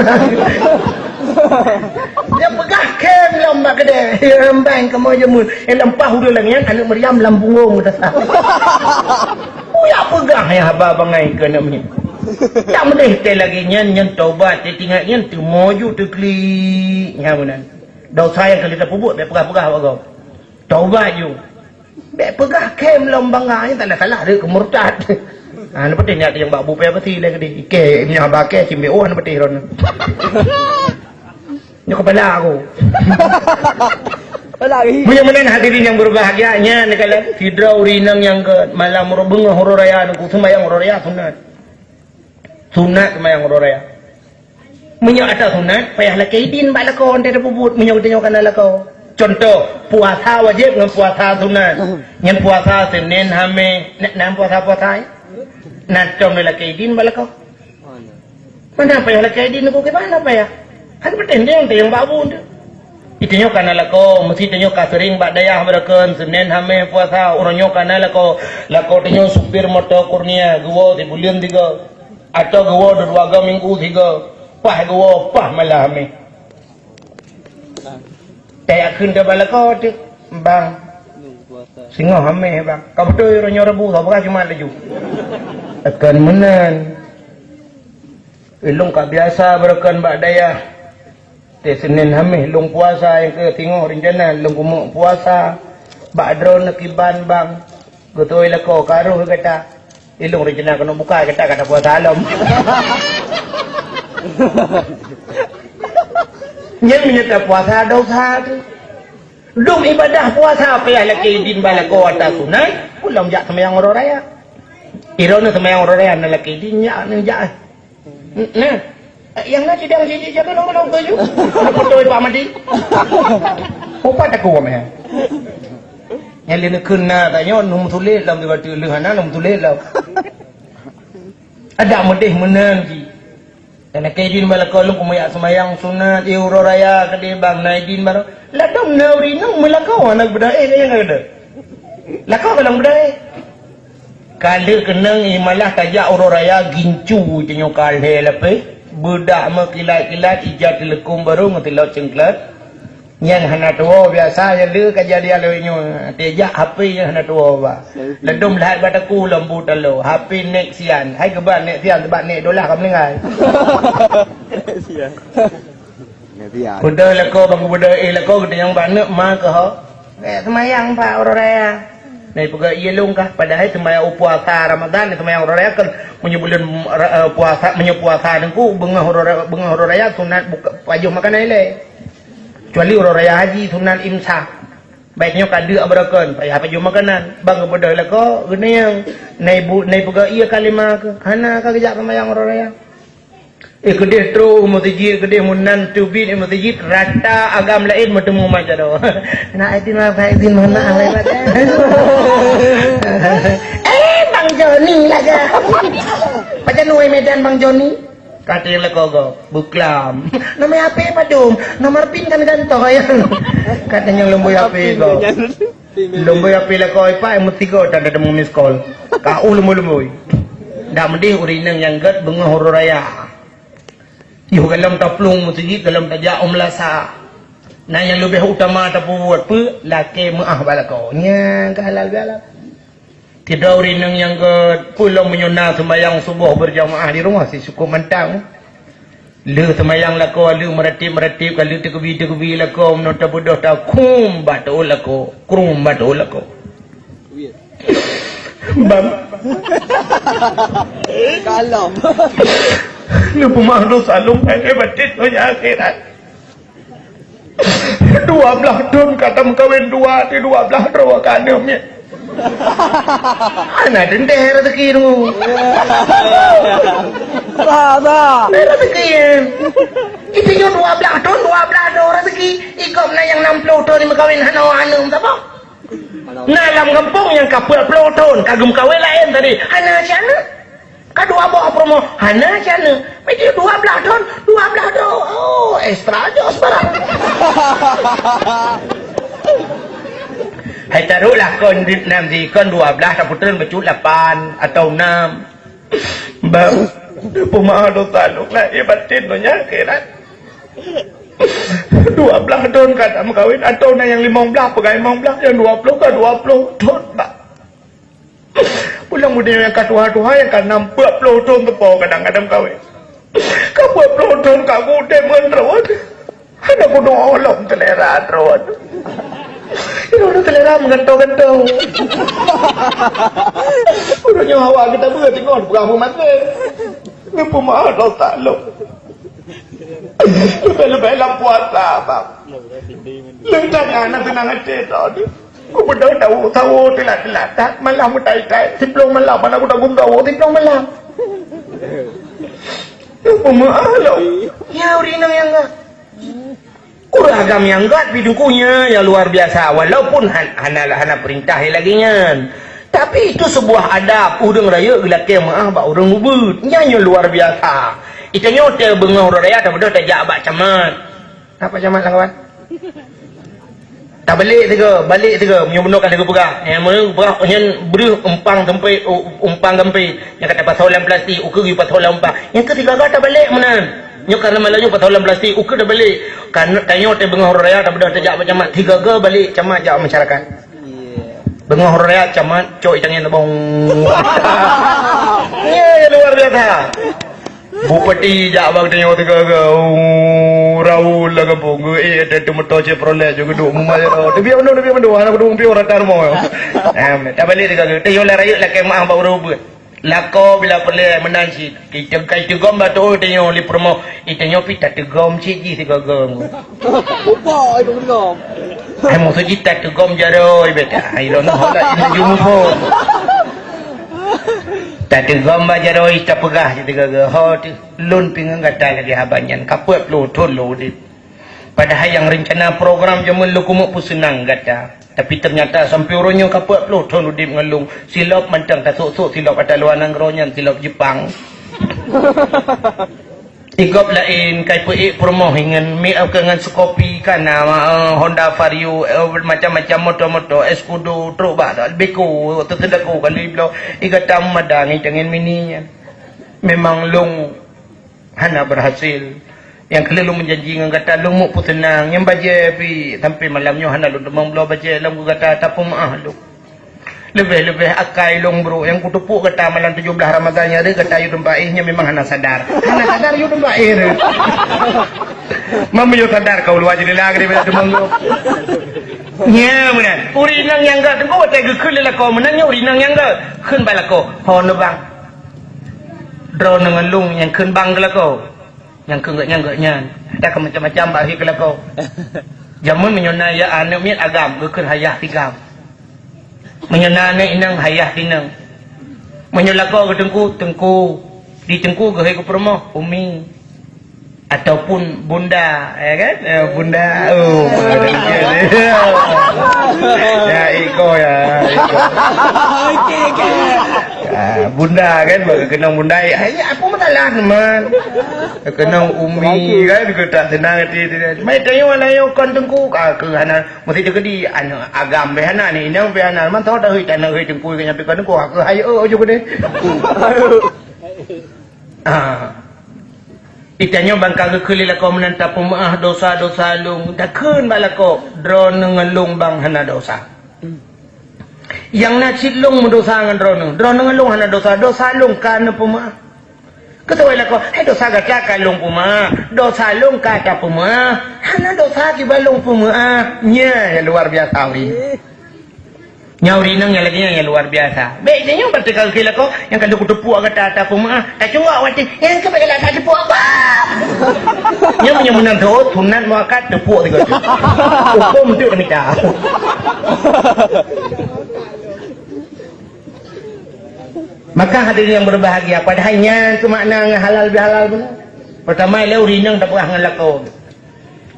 Nyang peugah khém lom bak keudè. Nyang rambang kamoe jameun. Nyang lampah ureueng lagèe nyan, aneuk Maryam lam punggong tasah. Buyak peugah nyang haba bangai keu aneuk miet. Tak meudeh teuh lagée nyan, nyan taubat, teuingat nyan teumoju teuklik. Nyan meunan. Dosa nyang ka lheueh tapeubuet, bèk peugah-peugah bak gob. Taubat ju. Bèk peugah khém lom bangga, nyan tak salah-salah, deuh keu murtad. Ha, neupeuteh niat nyang bak bupée pasti lé keudeh. Ikée, meunyoe haba kée, cimbiek oh, neupeuteh droeneuh. Nyoe kepala aku. Kepala lagi. Meunyoe meunan hadirin nyang berbahagia, nyan neukalon sidroe ureueng inong nyang ke malam ro-, beungoh uroe raya nungku seumayang uroe raya sunat. Sunat seumayang uroe raya. Meunyoe ata sunat, payah lakée idin bak lakoe, 'oh teuh tapeubuet meunyoe geutanyoe kana lakoe. Contoh, puasa wajéb ngon puasa sunat. Nyan puasa Senin, Hamis, na, na puasa-puasa, eh? Na tom lakée idin bak lakoe. Mana payah lakée idin nungku kiban, na payah. Kan peutendeng teuh nyang bak bun teuh. Geutanyoe kana lakoe, meusti tanyoe ka seuring bak dayah beureukan, Senin, Hamis, puasa, uroe nyoe kana lakoe. Lakoe tanyoe supir moto Kurnia, geuwoe sibuleuen sigoe. Atau geuwoe dua-dua minggu sigoe. Paih geuwoe, paih malam Hamis. Tayakheun teuh bak lakoe teuh, "Bang, singoh Hamis, Bang." Ka beutôi uroe nyoe Rabu, saboh Jumat laju. Kon meunan. Ilong ka biasa beureukan bak dayah. Teuh Senin Hamis lôn puasa, nyang keu singoh rencana lôn keumeuk puasa. Bak droeneuh kiban, Bang. Geutuwö lakoe ka rôh gata. Ilong rencana keuneuk buka, gata ka tapuasa lom. Nyan meunyoe tapuasa dosa teuh. Dum ibadah puasa payah lakée idin bak lakoe ata sunat, ulôn jak seumayang uroe raya. Droeneuh seumayang uroe raya na lakée idin, nyak neujak. Nah, nyang na sidang siji jaga lôn-lôn keu ju. Beutôi Pak Madi. Upat aku meh. Nyang lé neukheun na tanyoe lôn meutuléh lom di batu leuh hana lôn meutuléh lom. Adak meudeh meunan jih. Dan lakée idin bak lakoe lôn keumeujak seumayang sunat, eh, uroe raya keudeh bang na idin baroe. Ladom na ureueng inong meulakoe hana geubeudôh, eh, nyang ka geudoh. Lakoe ka lôn beudôh, eh. Ka lheueh keunong, eh, malah tajak uroe raya gincu tanyoe ka lhée lapéh, beudak meukilat-kilat, ija teuleukum barô ngon tilok ceuengklat. Nyang hana tuwoe biasa nyang le kejadian lagée nyoe, teuh jak H P nyang hana tuwoe ba. Ladom lhah bak takue lom bu taloe, H P Nexia. Hai geuba Nexia, sabab nek dolah ka meuninggai. Nexia. Nexia. Udah lakoe bang geubeudôh, eh, lakoe geutanyoe bak neuk ma keuh. Eh, seumayang bak uroe raya. Nah, ipeugah ié lôn kah, padahai seumayang puasa Ramadan, seumayang uroe raya kan meunyoe buleuen, eh, puasa, meunyoe puasa teungku, beungoh uroe raya, beungoh uroe raya sunat buka, pajoh makanan ilée. Kecuali uroe raya haji sunat imsak. Baik nyoe ka deuk beureukan, payah pajoh makanan. Bang geubeudôh lakoe, geuneung. Nai bu-, nai peugah ié kalimah keuh, hana ka geujak seumayang uroe raya. Eh, keudeh trôh meuseujid, keudeh meunan teubiet meuseujid, rata agam laén meuteumu meujaroe. Nak izin maaf, nak izin mohon maaf, hai Pak. Eh, Bang Joni lagak. Pajan wai Medan Bang Joni? Kata nyang lakoe gob, beuklam. Nomor H P padum? Nomor pin kan gantoh ya. Kata nyang leumbôi H P gob. Leumbôi H P lakoe ipak meusigoe tan teumu miss call. Ka u leumbôi-leumbôi. Dak meudeh ureueng inong nyang gét beungoh uroe raya. Yoh galom taplueng meuseujid, galom tajak u meulasa. Na nyang leubeh utama tapeubuet peue? Lakée meuáh bak lakoe. Nyang ka halal bihalal. Sidroe ureueng inong nyang gét, peue lom meunyoe na seumayang suboh beurjamaah di rumoh si cukôp mantang. Lheueh seumayang lakoe, lheueh meuratéb-meuratéb, ka lheueh teukeubie-teukeubie lakoe, meunoe tabeudôh takhum bak teuôt lakoe, khum bak teuôt lakoe. Bang. Kalom. Neupeumeu'ah dosa lôn lahé batin donya akhirat. Dua blaih thon ka tameukawen dua, di dua blaih droe ka aneuk miet. Hana teuntèe rezeki tu. Sa, sa. Rezeki, eh. Itu nyoe dua blaih thon, dua blaih droe rezeki. Ikôt na nyang nam ploh thon meukawen hana aneuk, sapa? Na lam gampông nyang ka peuet ploh thon, ka geumeukawen laén tadi. Hana si aneuk. Ka dua boh promo, hana si aneuk. Meunyoe dua blaih thon, dua blaih droe. Oh, extra jos barang. Hai taruhlah kon di nam di kon dua blaih, tapeutrön bacut lapan atau nam. Bang, peumeu'ah dosa lôn lahé batin donya akhirat. Dua blaih thon ka tameukawen, atau na nyang limong blaih, peugah limong blaih, nyang dua ploh ka dua ploh thon, Bang. Pulang muda nyang ka tuha-tuha nyang ka nam peuet ploh thon teupo kadang-kadang kawin. Ka peuet ploh thon ka gudeb ngon droe. Hana kuduek olom selera droe. Inoe selera meugantoe-gantoe. Uroe nyoe hawa geutabeuet singoh peugah meumaté. Neupeumeu'ah dosa lom. Leubeh-leubeh lam puasa, bang. Leuntang na teunang até droe. Kubeudôh dawa sawo teulat-teulat that, malah meutai-tai. Siploh malam, mana kuda gum dawa siploh malam. Peumeu'ah lom. Ya, ureueng inong nyang gat. Ureueng agam nyang gat, pi teungku nyan nyang luar biasa. Walaupun han-, hana, hana perintah lagèe nyan. Tapi itu sebuah adab, ureueng rayeuk geulakèe meu'ah bak ureueng ubit. Nyan nyang luar biasa. Ita nyoe teuh beungoh uroe raya, tabeudôh tajak bak camat. Apa camat, kawan? Tabalek sigoe, balek sigoe, meunyoe bunoe ka lheueh geupeugah. Eh, meunyoe geupeugah, nyan breuh umpang gampét, u-, umpang gampét. Nyang ka tapasoe lam plastik, ukeue geupasoe lam umpang. Nyang keu sigaga tabalek meunan. Nyoe karena malam nyoe pasoe lam plastik, ukeue tabalek. Karena tanyoe teuh beungoh uroe raya, tabeudôh tajak bak camat. Sigaga balek camat jak masyarakat. Beungoh uroe raya camat, cok itangieng teubong. Ye, luar biasa. Bupati jak bak tanyoe sigaga, oh, raul lam gampông, geu-ék, ada teumeutô Chevrolet, jeuet geuduek mumai jaroe. Teubiet mandum, teubiet mandum, hana kuduek piôh rata rumoh. Em, tabalek sigaga, tanyoe lam rayeuk lakèe meu'ah bak ureueng ubit. Lakoe bila peureulèe meunan cit. Ita-, ka iteugom bak tu'oh tanyoe lé peurumoh, itanyoe pih tateugom cit jih sigaga. Upok itu teugom. Hai, maksud jih tateugom jaroe beta. Hai, lôn ho laju muphom. Tateugom bak jaroe, tapeugah cit sigaga. Ho teuh, lôn pih ngon gata lagèe haba nyan. Ka peuet ploh thon lôn udép. Padahai nyang reuncana program jameun lôn keumeung peuseunang gata. Tapi teunyata sampoe uroe nyoe ka peuet ploh thon udép ngon lôn, silop mantong tasok-sok silop ata luwa nanggroe nyan silop Jepang. Di gob laén, ka ipeuék peurumoh ngon miet, ngon seukopi ka na, eh, Honda Vario, eh, macam-macam moto-moto, Escudo, trok bak Beko, teuseudako kali bloe, i gata meumadang, i tangieng mini nyan. Memang lôn hana berhasil. Nyang keu lheueh lôn meujanji ngon gata, lôn meu'ah peuseunang. Nyang bajèe pih sampoe malam nyoe hana lôn teumong bloe bajèe lom keu gata, tapeumeu'ah lôn. Leubeh-leubeh akai lôn brôk nyang kuteupok gata malam tujoh blaih Ramadhan nyan, gata yue teumpat éh nyan memang hana sadar. Hana sadar yue teumpat éh. Meunyoe sadar keu luwa jendela geude beda teumong lôn. Nya meunan. Ureueng inong nyang gèt teungku watèe geukheun lé lakoe meunan nyoe ureueng inong nyang gèt. Kheun bak lakoe, "Ho neuh bang. Droeneuh ngon lôn nyang kheun bang keu lakoe." Nyang keu geuh nyan geuh nyan. Ata ka macam-macam bak hai keu lakoe. Jameun meunyoe na ya aneuk miet agam, geukheun hayah sigam. Meunyoe na aneuk inong, hayah sinong. Meunyoe lakoe geuh teungku, teungku. Di teungku geuh hai keu peurumoh, umi. Ataupun bunda, ya kan? Eh, bunda. Oh, ya, iko ya. Iko. Okey, okey. Ah, bunda kan, bak keunong bunda. Ai, apa masalah, teman? Keunong umi kan, kita senang hati dia. Mai tanya mana yo kon teungku, ka ke hana mesti terjadi aneuk agam beh hana ni, inong beh hana. Man tahu dah hui tanah hui teungku ke nyampe kon teungku, aku hai oh je deh. Ah. Itanyoe ban ka geukheun lé lakoe meunan tapeumeu'ah dosa-dosa lôn, takheun bak lakoe, "Droeneuh ngon lôn bang hana dosa." Nyang na cit lôn meudosa ngon droeneuh, droeneuh ngon lôn hana dosa, dosa lôn ka neupeumeu'ah. Keu saboh lakoe, "Hai dosa gata ka lôn peumeu'ah, dosa lôn ka tapeumeu'ah, hana dosa kiban lôn peumeu'ah." Nya, ya luar biasa uri. Nyan ureueng inong nyang lagèe nyan nyang luar biasa. Bèk tanyoe bak teuka keu lakoe nyang ka lheueh kuteupok gata ata peumeu'ah. Tacok watèe nyang keu bèk galak ka teupok apa? Nyan meunyoe meunan tho sunat muakkad teupok tiga tu. Hukôm tu kami ta. Maka hadirin yang berbahagia, padahai nyan keu makna ngon halal bihalal beuna. Peurtama lé ureueng inong tapeugah ngon lakoe.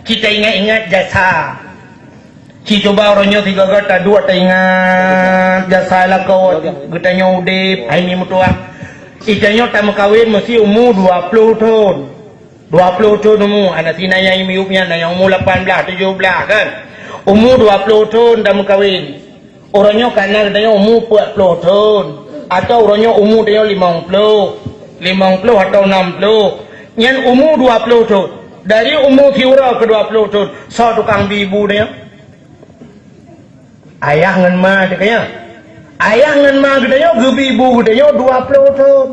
Ci taingat-ingat jasa. Ci cuba uroe nyoe sigoe-goe taduek taingat jasa lakoe geutanyoe udép, hai mi meutuah. Geutanyoe tameukawen meusi umu dua ploh thon. Dua ploh thon umu, hana sina nyang miyueb nyan, nyang umu lapan blaih, tujoh blaih, kan? Umu dua ploh thon tameukawen. Uroe nyoe kana geutanyoe umu peuet ploh thon, atawa uroe nyoe umu tanyoe limong ploh, limong ploh atawa nam ploh. Nyan umu dua ploh thon. Dari umu siuroe keu dua ploh thon, soe tukang bi ibu tanyoe? Ayah ngon ma teuh ka nyan. Ayah ngon ma geutanyoe geubi bu geutanyoe dua ploh thon.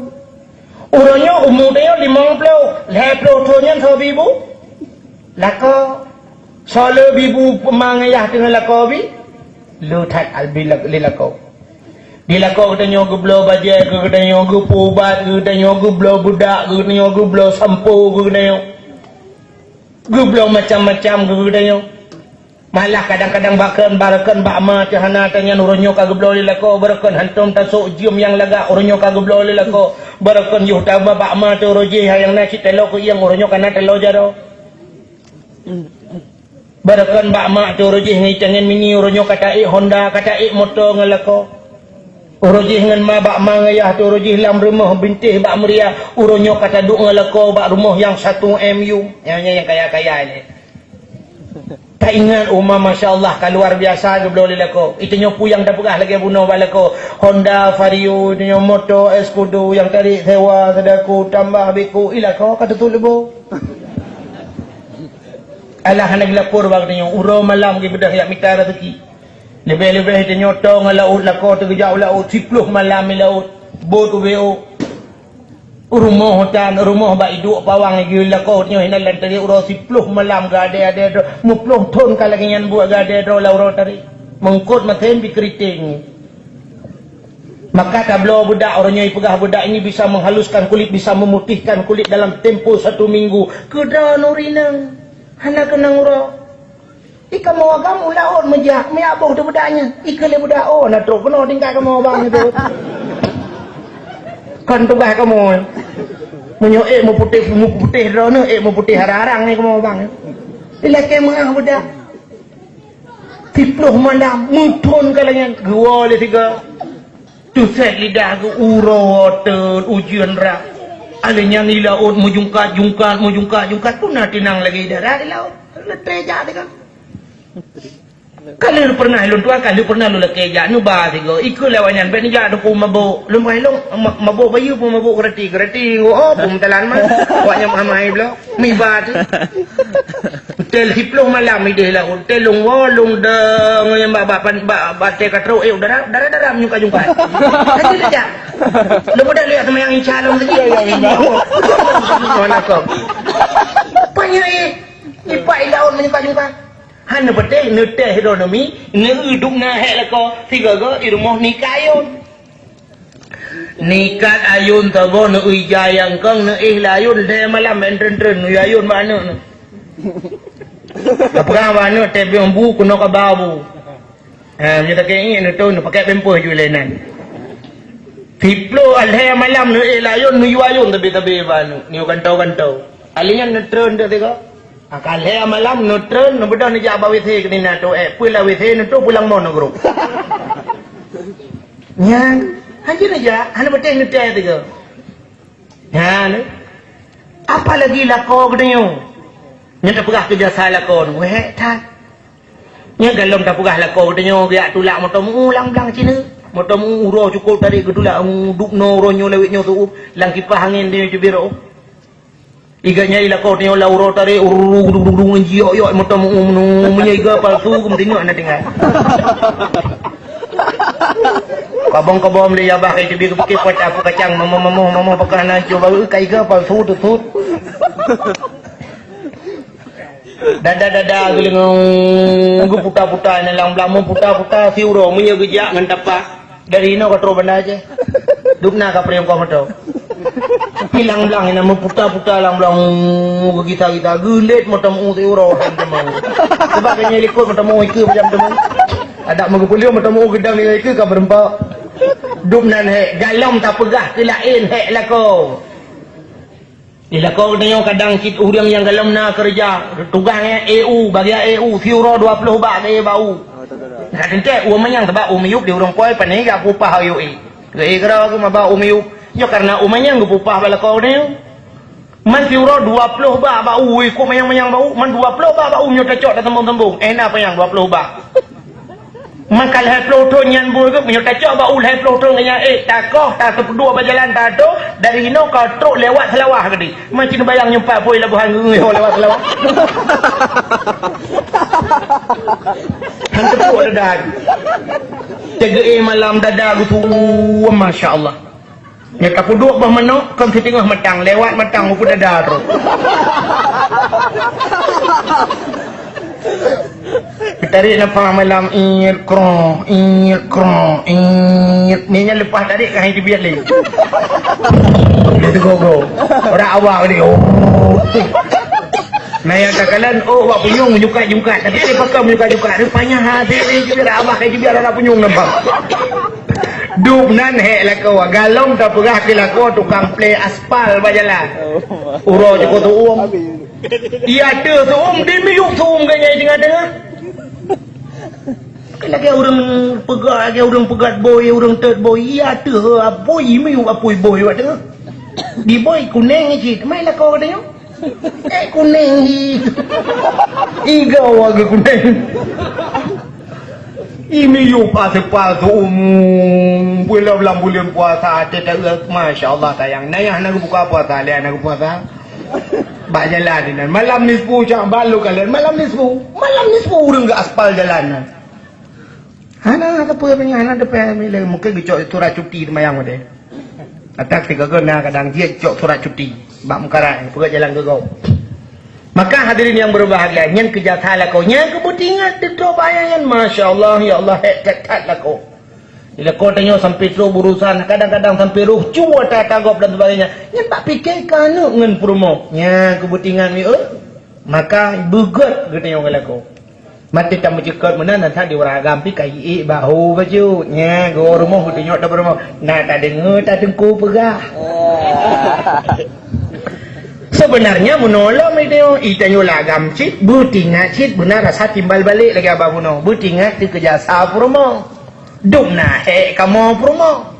Uroe nyoe umu tanyoe limong ploh, lhèe ploh thon nyan soe bi bu? Lakoe. Soe le bi bu ma ngon yah teungoh lakoe bi? Le that albi lak-, lé lakoe. Di lakoe geutanyoe geubloe bajèe keu geutanyoe, geupeuubat keu geutanyoe, geubloe beudak keu geutanyoe, geubloe sampo keu geutanyoe. Geubloe macam-macam keu geutanyoe. Malah kadang-kadang bak kheun, barokon bak ma teuh hana teuh nyan uroe nyoe ka geubloe lé lakoe, barokon hantom tasok jeuem nyang lagak uroe nyoe ka geubloe lé lakoe, barokon yoh taba bak ma teuh uroe jih nyang na cit taloe keuieng uroe nyoe ka na taloe jaroe. Barokon bak ma teuh uroe jih ngon itangen mini uroe nyoe ka taék Honda, ka taék moto ngon lakoe. Uroe jih ngon ma bak ma ngon yah teuh uroe jih lam rumoh bintéh bak meuria, uroe nyoe ka taduek ngon lakoe bak rumoh nyang satu M U. Nyang, nyang, nyang kaya-kaya nyan. Taingat uma, masya Allah, ka luar biasa geubloe lé lakoe. Itanyoe peue nyang tapeugah lagèe bunoe bak lakoe. Honda Vario, itanyoe moto Escudo nyang tarek sewa, seudaku, tambah biku, i lakoe ka tutut leubo. Alah hana geulapor bak geutanyoe, uroe malam geubeudôh jak mita raseuki. Leubeh-leubeh itanyoe toe ngon laôt, lakoe teuh geujak u laôt, siploh malam i laôt, bot ubé ôk. Rumoh tan, rumoh bak iduek pawang geulakoe nyoe hinan lam tarek uroe siploh malam geuadée-adée droe, meuploh thon ka lagée nyan buet geuadée droe lam uroe tarek. Meungkot masen bikeuriteng. Maka tabloe beudak, uroe nyoe ipeugah beudak ini bisa menghaluskan kulit, bisa memutihkan kulit dalam tempo satu minggu. Keudroe nuri nang, hana keunong uroe. Di kamoe agam u laôt meujak, meujak boh teuh beudak nyan. Ikeu lé beudak, oh, na trok keunoe tingkat kamoe bang nyan tu. Kon tugaih kamoe. Meunyoe ék meuputéh, meuputéh droeneuh, ék meuputéh arang-arang nyan kamoe bang. Ilakée meuah beudak. Siploh malam, meuthon ka lagée nyan, geuwoe lé sigoe. Teusét lidah geuh uroe teun ujeuen rab. Alé nyan i laôt meujungkat-jungkat, meujungkat-jungkat, peue na tinang lagée darat di laôt. Leuté jak teuka. Ka lheueh pernah lôn tuan, ka lheueh pernah lôn lakée jak neuba sigoe. Ikeu lé awak nyan, bék neujak teupeu mabök. Lôn peugah lôn, ma-, mabök bayeue peue mabök geurati, geurati, oh, peue meutelan mah. Awak nyan meuhamai bloe. Miba teuh. Teuh siploh malam ideh laôt, teuh lôn woe, lôn dong nyang bak, bak, bak, bak batée ka trok, eh, dara, dara, dara meujungkat-jungkat. Hana lé jak. Lôn peugah lé seumayang Isya lôn saja. Ya, ya, ya. Mana kau? Rupanya, eh, ipak i laôt meujungkat-jungkat. Hana patéh, neutéh droe neumi, neueu dubna hék lakoe, sigoe-goe i rumoh nikat ayôn. Nikat ayôn saboh, neueu ija nyang kong, neuéh lé ayôn, lhée malam bak treun-treun, neuyue ayôn bak aneuk nyoe. Tapeugah bak aneuk, tée bieng bu, keunoe kaba bu. Ha, meunyoe takée iék, neutoh, neupaké pampers ju lé nan. Siploh lhée malam, neuéh lé ayôn, neuyue ayôn, tabe-tabe bak aneuk, neuyue kantô-kantô. Alé nyan neutreun teuh sigoe. Ka lhée malam neutreun, neubeudôh neujak bak WC keunan na toh, eh, peue lam WC neutoh pulang mon neugrôp. Nyan, hanjeuet neujak, hana patéh neutéh sigoe. Nyan, apalagi lakoe geutanyoe. Nyan tapeugah keu jasa lakoe nyoe, wéh that. Nyan golom tapeugah lakoe geutanyoe geujak tulak moto meu-ueng lam blang sineuk. Moto meu-ueng uroe cukôp tarek geutulak, dubnoe uroe nyoe lawét nyoe seuueb, lam kipah angén tanyoe teubiet rôh. Igat nyan i lakoe tanyoe lam uroe tarek, ururu, gudung, gudung, gudung, jiok, yok, moto meu-ueng, meunyoe iga palsu, geumeuteungeut hana tinggai. Kabong-kabong lé yah bah kai teubi geupike pat apu kacang, mamoh, mamoh, mamoh, pakon hana ancô baru kai iga palsu teusut. Dada-dada geuleungong geuputa-puta, nyan lam blang meuputa-puta siuroe, meunyoe geujak ngon tapak. Dari inoe ka trok Banda Aceh. Dubna ka peureueng koh moto. Ilang blang inan meuputa-puta lam blang, geugita-gita, geulet moto meu-ueng siuroe han teumeu. Sabab ka nyoe likot moto meu-ueng ikeue pajam teumeu. Adak meugeupeuliong moto meu-ueng geudang nyoe ikeue ka beureumpok. Dubnan hék, golom tapeugah keu laén hék lakoe. Di lakoe geutanyoe kadang cit ureuëng nyang golom na keureuja, tugaih nyan E U, bagian E U, siuroe dua ploh bak geuéh bak u. Ka teuntée u manyang sabab u miyueb di ureuëng poi pane geupeupah ayue. Geuéh keudroe geuh maba u miyueb. Nyoe kareuna u manyang geupeupah bak lakoe geutanyoe. Man siuroe dua ploh bak bak u, ikot manyang-manyang bak u, man dua ploh bak bak u nyoe tacok tasambong-sambong. Eh, na panyang dua ploh bak. Maka lhée ploh thon nyan buet geuh, meunyoe tacok bak u lhée ploh thon nyan, eh, takoh, taseupeudua bak jalan, tato, dari inoe ka trok lewat Seulawah keudeh. Macam bayang nyoe pat poi labohan geungeue lewat Seulawah. Han teupeue deungon. Teugeue malam dada geutuwom, masya Allah. Nyan tapeuduek boh manok, kon siteungoh matang, lewat matang, ukeue dada trok. Tarik nafah malam, iet, krong, iet, krong, iet. Ni nyan leupah tarik, ka hai teubiet lé. Dia teugogo. Orang awak dia, oh. Nah, nyang takalon, oh, awak punyueng menyukat-nyukat. Tapi dia pakon menyukat-nyukat. Rupanya hati dia juga awak kayak juga ada punyueng nampak. Dum nan hek lakoe, galom tapeugah keu lakoe tukang plé aspal bak jalan. Uroe jeuet keu tuom. Iya teuh tuom, dimiyueb tuom keu nyai teungoh-teungoh. Lagèe ureueng peugah, lagèe ureueng peugah bôi, ureueng teuet bôi. Iya teuh bôi, miyueb apui bôi bak teungoh. Di bôi kuneng cit, mai lakoe geutanyoe. Eh, kuneng hi. Iga warga kuneng. Ini yuk pasal palsu umum. Bulan, bulan, bulan puasa, ada tak? Masya Allah, sayang. Nayah nak buka puasa, lihat nak puasa. Bak jalan ni. Malam nisfu Sya'ban lu kalian. Malam nisfu. Malam nisfu ureueng geuaspal jalan. Hana, hana teupeu, hana teupeu, mungkin geucok surat cuti seumayang deh. Atak tiga na kadang jeuet cok surat cuti bak mukarai, peugah jalan keu gob. Maka hadirin yang berbahagia, nyan keu jasa lakoe, nyan keu beutingat teutroe bahaya nyan, masya Allah, ya Allah, hek that-that lakoe. Di lakoe tanyoe sampai troh berurusan, kadang-kadang sampai roh cue ata-ata gob dan sebagainya. Nyan tak pikir ka aneuk ngon peurumoh. Nyan keu beutingat mi, eh. Maka beugét geutanyoe ngon lakoe. Maté tameucukot meunan, na that di ureueng agam pih ka iék bahu bacut. Nya, geuwoe rumoh geutunyok tabeurumoh. Na tadeungoe tateungku peugah. Sebenarnya meunoe lom itanyoe, itanyoe lam agam cit, beutingat cit beuna rasa timbal balek lagèe abah bunoe. Beutingat teuh keu jasa peurumoh. Dum na hék kamoe peurumoh.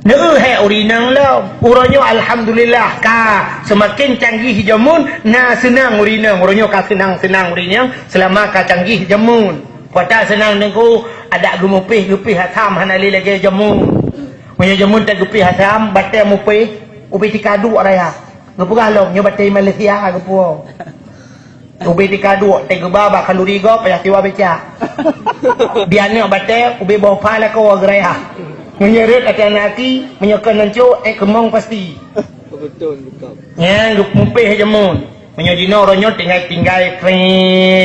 Neu hék ureueng inong lom. Uroe nyoe alhamdulillah ka seumaken canggih jameun, na seunang ureueng inong. Uroe nyoe ka seunang-seunang ureueng inong seulama ka canggih jameun. Peue ata seunang teungku, adak geumupéh, geupéh asam hana lé lagèe jameun. Meunyoe jameun tageupéh asam, batèe mupéh, ubé tika duek raya. Geupeugah lom, nyoe batèe Malaysia geupuwoe. Ubé tika duek, teuh geuba bak khanduri gob, payah siwa becak. Di aneuk batèe, ubé boh pha lakoe geuraya. Meunyoe rhot ateueh aneuk aki, meunyoe kon nan cok, ék keumong pasti. Beutôi, beutôi. Nyan geupeumpéh jameun. Meunyoe jinoe uroe nyoe tinggai-tinggai, tré,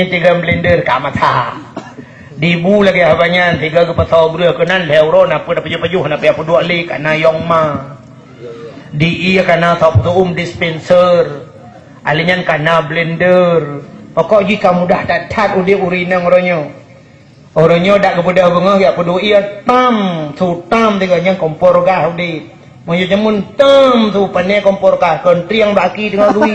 tiga blender ka masa. Dibu lagèe haba nyan, tiga geupasoe breuh keunan, lhèe uroe na peue na pajoh-pajoh, na payah peuduek lé, ka na yong ma. Di ié ka na sop tuum dispenser. Ahli nyan ka na blender. Pokok jih ka mudah that-that udép ureueng inong uroe nyoe. Uroe nyoe dak geubeudôh beungoh jak peuduek ié, tam, su tam tiga nyan kompor gas udép. Meunyoe jameun tam su pané kompor gas, kon trieng bak aki teungoh geuwi.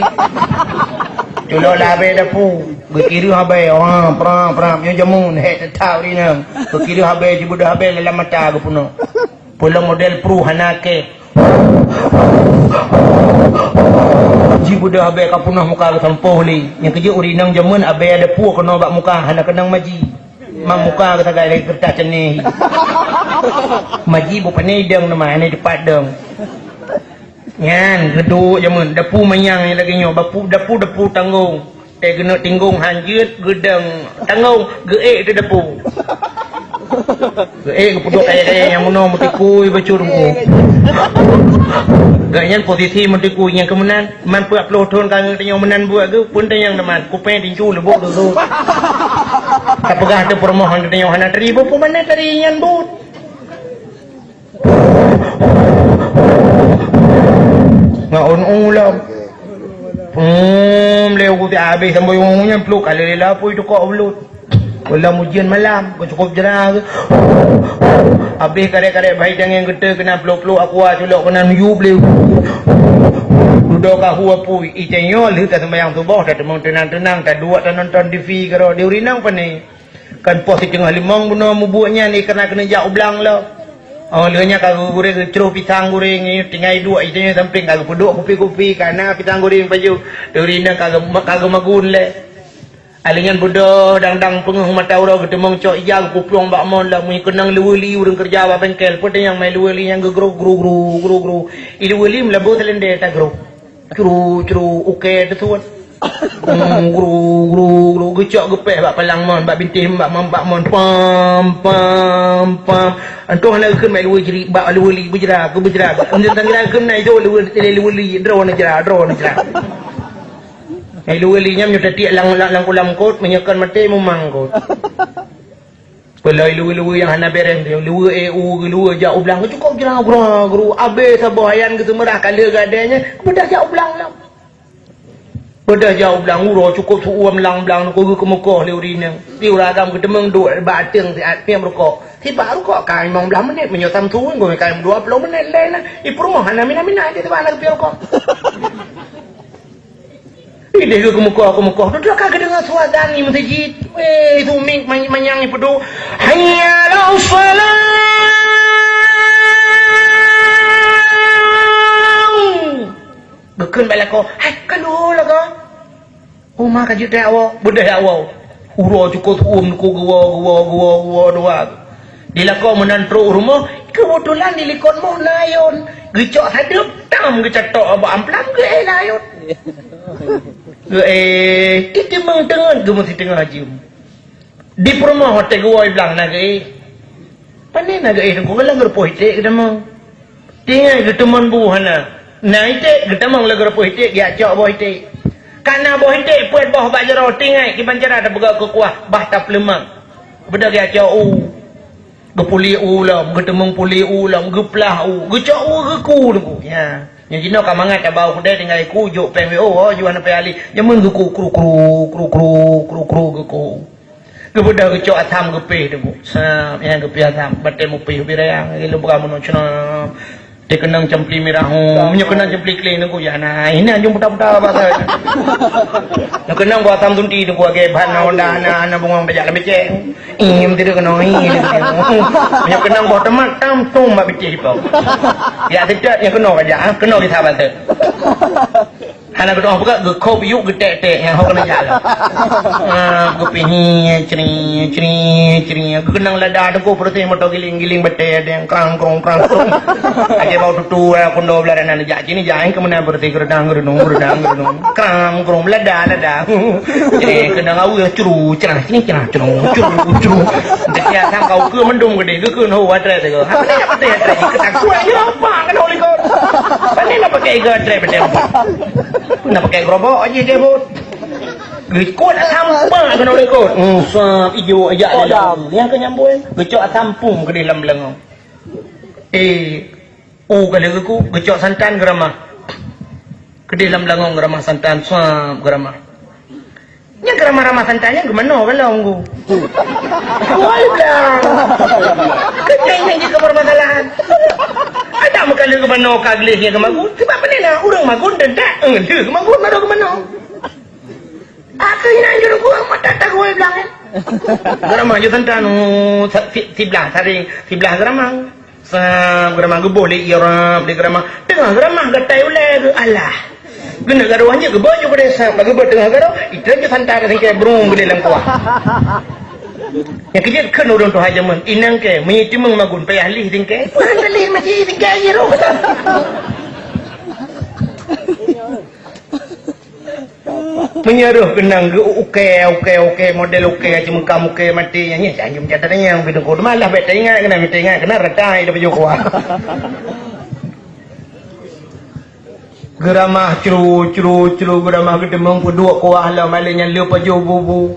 Culok lam abèe dapu, geukireuh abèe, wah, prap, prap, nyoe jameun, hék that-that ureueng inong. Geukireuh abèe, jibeudôh abèe lam mata geupeunoh. Peue lom model pruh hana kèe. Jibeudôh abèe ka peunoh muka geusampôh lé. Nyang keujeuet ureueng inong jameun abèe ada pue keunoe bak muka hana keunong maji. Mak muka geusagai lagèe keureutah ceuneh. Maji beu pané idong teuma hana teupat dong. Nyan geuduek jameun dapu manyang nyang lagèe nyoe, bapu, dapu-dapu tanggong. Teuh geuneuk tinggong han jeuet, geudong tanggong, geuék teuh dapu. Geuék geupeuduek kayèe-kayèe nyang meunoe meutikui bacut rumoh. Geuh nyan posisi meutikui nyang keumeunan, man peuet ploh thon ka ngeut tanyoe meunan buet geuh, pun tanyong teuma, kupèe tincu leubok dudu. Tapeugah teuh peurumoh han tanyoe hana tari, beu peue manah tari nyan buet. Ngon ôn-ôn lom. Pum, lé uku ti abéh sampoe wong nyan pluk ka lé lapui tukok belut. Ulam ujeuen malam, keu cukôp jra geuh. Abéh karét-karét bahai tangieng geuteu keunan pluk-pluk aqua culok keunan yub lé. Dudoe ka hu apui, itanyoe lheueh taseumayang suboh, tateumong teunang-teunang, taduek tanonton T V keudroe di urinang pané. Kan poh siteungoh limong bunoe mubuet nyan, ikarna keuneuk jak u blang lom. Oh, lheueh nyan ka geugurèe, geucroh pisang goreng, tinggai duek, itanyoe sampéng ka geupeuduek kupi-kupi, ka na pisang goreng pajoh. Di urinang ka geu-, ka geumagun lé. Ahli nyan beudôh dang-dang peungeuh mata uroe geuteumong cok ija geuplueng bak mon lom, meunyo keunong luweue li ureueng keureuja bak bengkel, peue teuh nyang mai luweue li nyan geugru, gru, gru, gru, gru. I luweue li meulabô seulendé tagru. Cru, cru, ukèe teusuet. Hmm, gru, gru, gru, geucok geupéh bak palang mon, bak bintéh bak mon, bak mon, pam, pam, pam. Entong hana geukheun bak luweue jeuri-, bak luweue li beujra, keu beujra. Entong tangira geukheun na idol luweue, luweue li, droeneuh jra, droeneuh jra. Eh, luweue li nyan meunyoe tatiek lam, lam, lam kulam kot, meunyoe kon maté mumang kot. Peulai luweue-luweue nyang hana béreh, luweue, eh, u, luweue jak u blang, cukôp jra, gru, gru. Abéh saboh ayan geuseumeurah ka lheueh gadée nyan, beudôh jak u blang lom. Beudôh jak u blang uroe cukôp seu-uem lam blang, keu geukeumeukoh lé ureueng inong. Di ureueng agam geuteumeung duek bak ateueng siat piem rukok. Sibak rukok ka limong blaih menit, meunyoe Samsung ngon ka dua ploh menit lé na. Di peurumoh hana mina-mina di teubang lagée piem rukok. Ideh geukeumeukoh-keumeukoh tu ka geudeungoe suara azan di meuseujid. Weh, sumiek man-, manyang ipeuduek. Hayya 'alas shalah. Geukheun bak lakoe, "Hai, ka lheueh lakoe." Uma ka jeuet jak woe, beudôh jak woe. Uroe cukôp seu-uem nukô geuwoe, geuwoe, geuwoe, geuwoe dua. Di lakoe meunan trok u rumoh, keubeutulan di likot moh na ayôn. Geucok sadeup, tam geucatok bak amplam, geuéh lam ayôn. Geuéh, di timong teungeut geumeusiteungoh jeuem. Di peurumoh watée geuwoe blang na geuéh. Pane na geuéh teungku, lam geureupôh iték geutamong. Tinggai geuteumon bu hana. Na iték geutamong lam geureupôh iték, geujak cok boh iték. Ka na boh iték peuet boh bak jaroe, tinggai kiban cara tapeugah keu kuah, bah tapeuleumang. Beudôh geujak cok u. Geupuléh u lom, geuteumong puléh u lom, geuplah u, geucok u geuku teungku. Ya. Nyoe jinoe ka mangat tabau keudée tinggai ku jok péng W O, oh, juah na péng alih. Jameun geuku kru kru, kru kru, kru kru geuku. Geubeudôh geucok asam geupéh teungku. Sam, nyang geupéh asam, batée mupéh ubit rayang, lheueh buka meunoe cunam. Teukeunong cempli mirah, oh, meunyoe keunong cempli kling teungku, ya na, ini anjung puta-puta basa. Nyoe keunong buah asam sunti teungku, agée ban na honda, na, na bungong tajak lam beceng. Ih, meuteudeh keunong, ih, meuteudeh keunong. Meunyoe keunong boh teumat, tam tum bak bitéh ipong. Ya, seutet nyang keunoe ka jak, ha? Keunoe gisa bansa. Hana geudoh peugah, geukhôb yuk geutek-tek, nyang ho keuneuk jak lom. Ha, geupih, cri, cri, cri. Geukeunong lada teungku, peureuseh moto giling-giling batée, deng, krang, krong, krang, krong. Aja bau tutu, ya, kundo beularan jak. Kini jai keu meunan beureuti geureudang geureunong, geureudang geureunong. Krang krong lada lada. Jadi keunong aweueh curu cerah sini cerah curu curu curu. Jadi asam kau ke mendung gede ke keu ho watré teuh. Apa ni apa teh teh? Ketakuan je apa kena ulikot. Apa ni nak pakai iga tré betem? Nak pakai gerobok aja dia bot. Likot asam apa kena ulikot? Hmm, sap ijo aja ada. Yang ke nyambung. Gecok asam pum gede lam belengong. Eh, Oh, ka lheueh geuku, geucok santan geuramah. Keudeh lam langong geuramah santan, suap geuramah. Nyang geuramah-ramah santan nyan geumanoe ka lom geuku. Woi blang. Keudeh nyan jeuet keu permasalahan. Adak meukaleuh geumanoe ka gleh nyan geumagun. Sebab peue na ureueng magun dan tak, eh, lheueh geumagun baru geumanoe. Akhé nyan jeuet geuku mata tak woi blang. Geuramah jeuet santan, oh, sa-, si-, siblah saring, siblah geuramah. Sab, geuramah geuboh lé ie rab, lé geuramah. Teungoh geuramah geutai ulée geuh, alah. Geuneuk garoh nyan geuboh ju keudeh sab, geuboh teungoh garoh, iteun ju santai ka singkée brung geudeh lam kuah. Nyang keujeuet kheun ureueng tuha jameun, inong kée, meunyoe timeueng magun payah lih singkée. Peue hana lih masih singkée ie roh. Meunyoe roh keunong geu-, ukée, ukée, ukée, model ukée, ceumeuka mukée maté nyan, nyan janjum catatan nyang keu teungku. Malah bék taingat keunan, bék taingat keunan rata hai tapajoh kuah. Geuramah cru, cru, cru, geuramah geuteumong peuduek kuah lom, malée nyan lheueh pajoh bubu.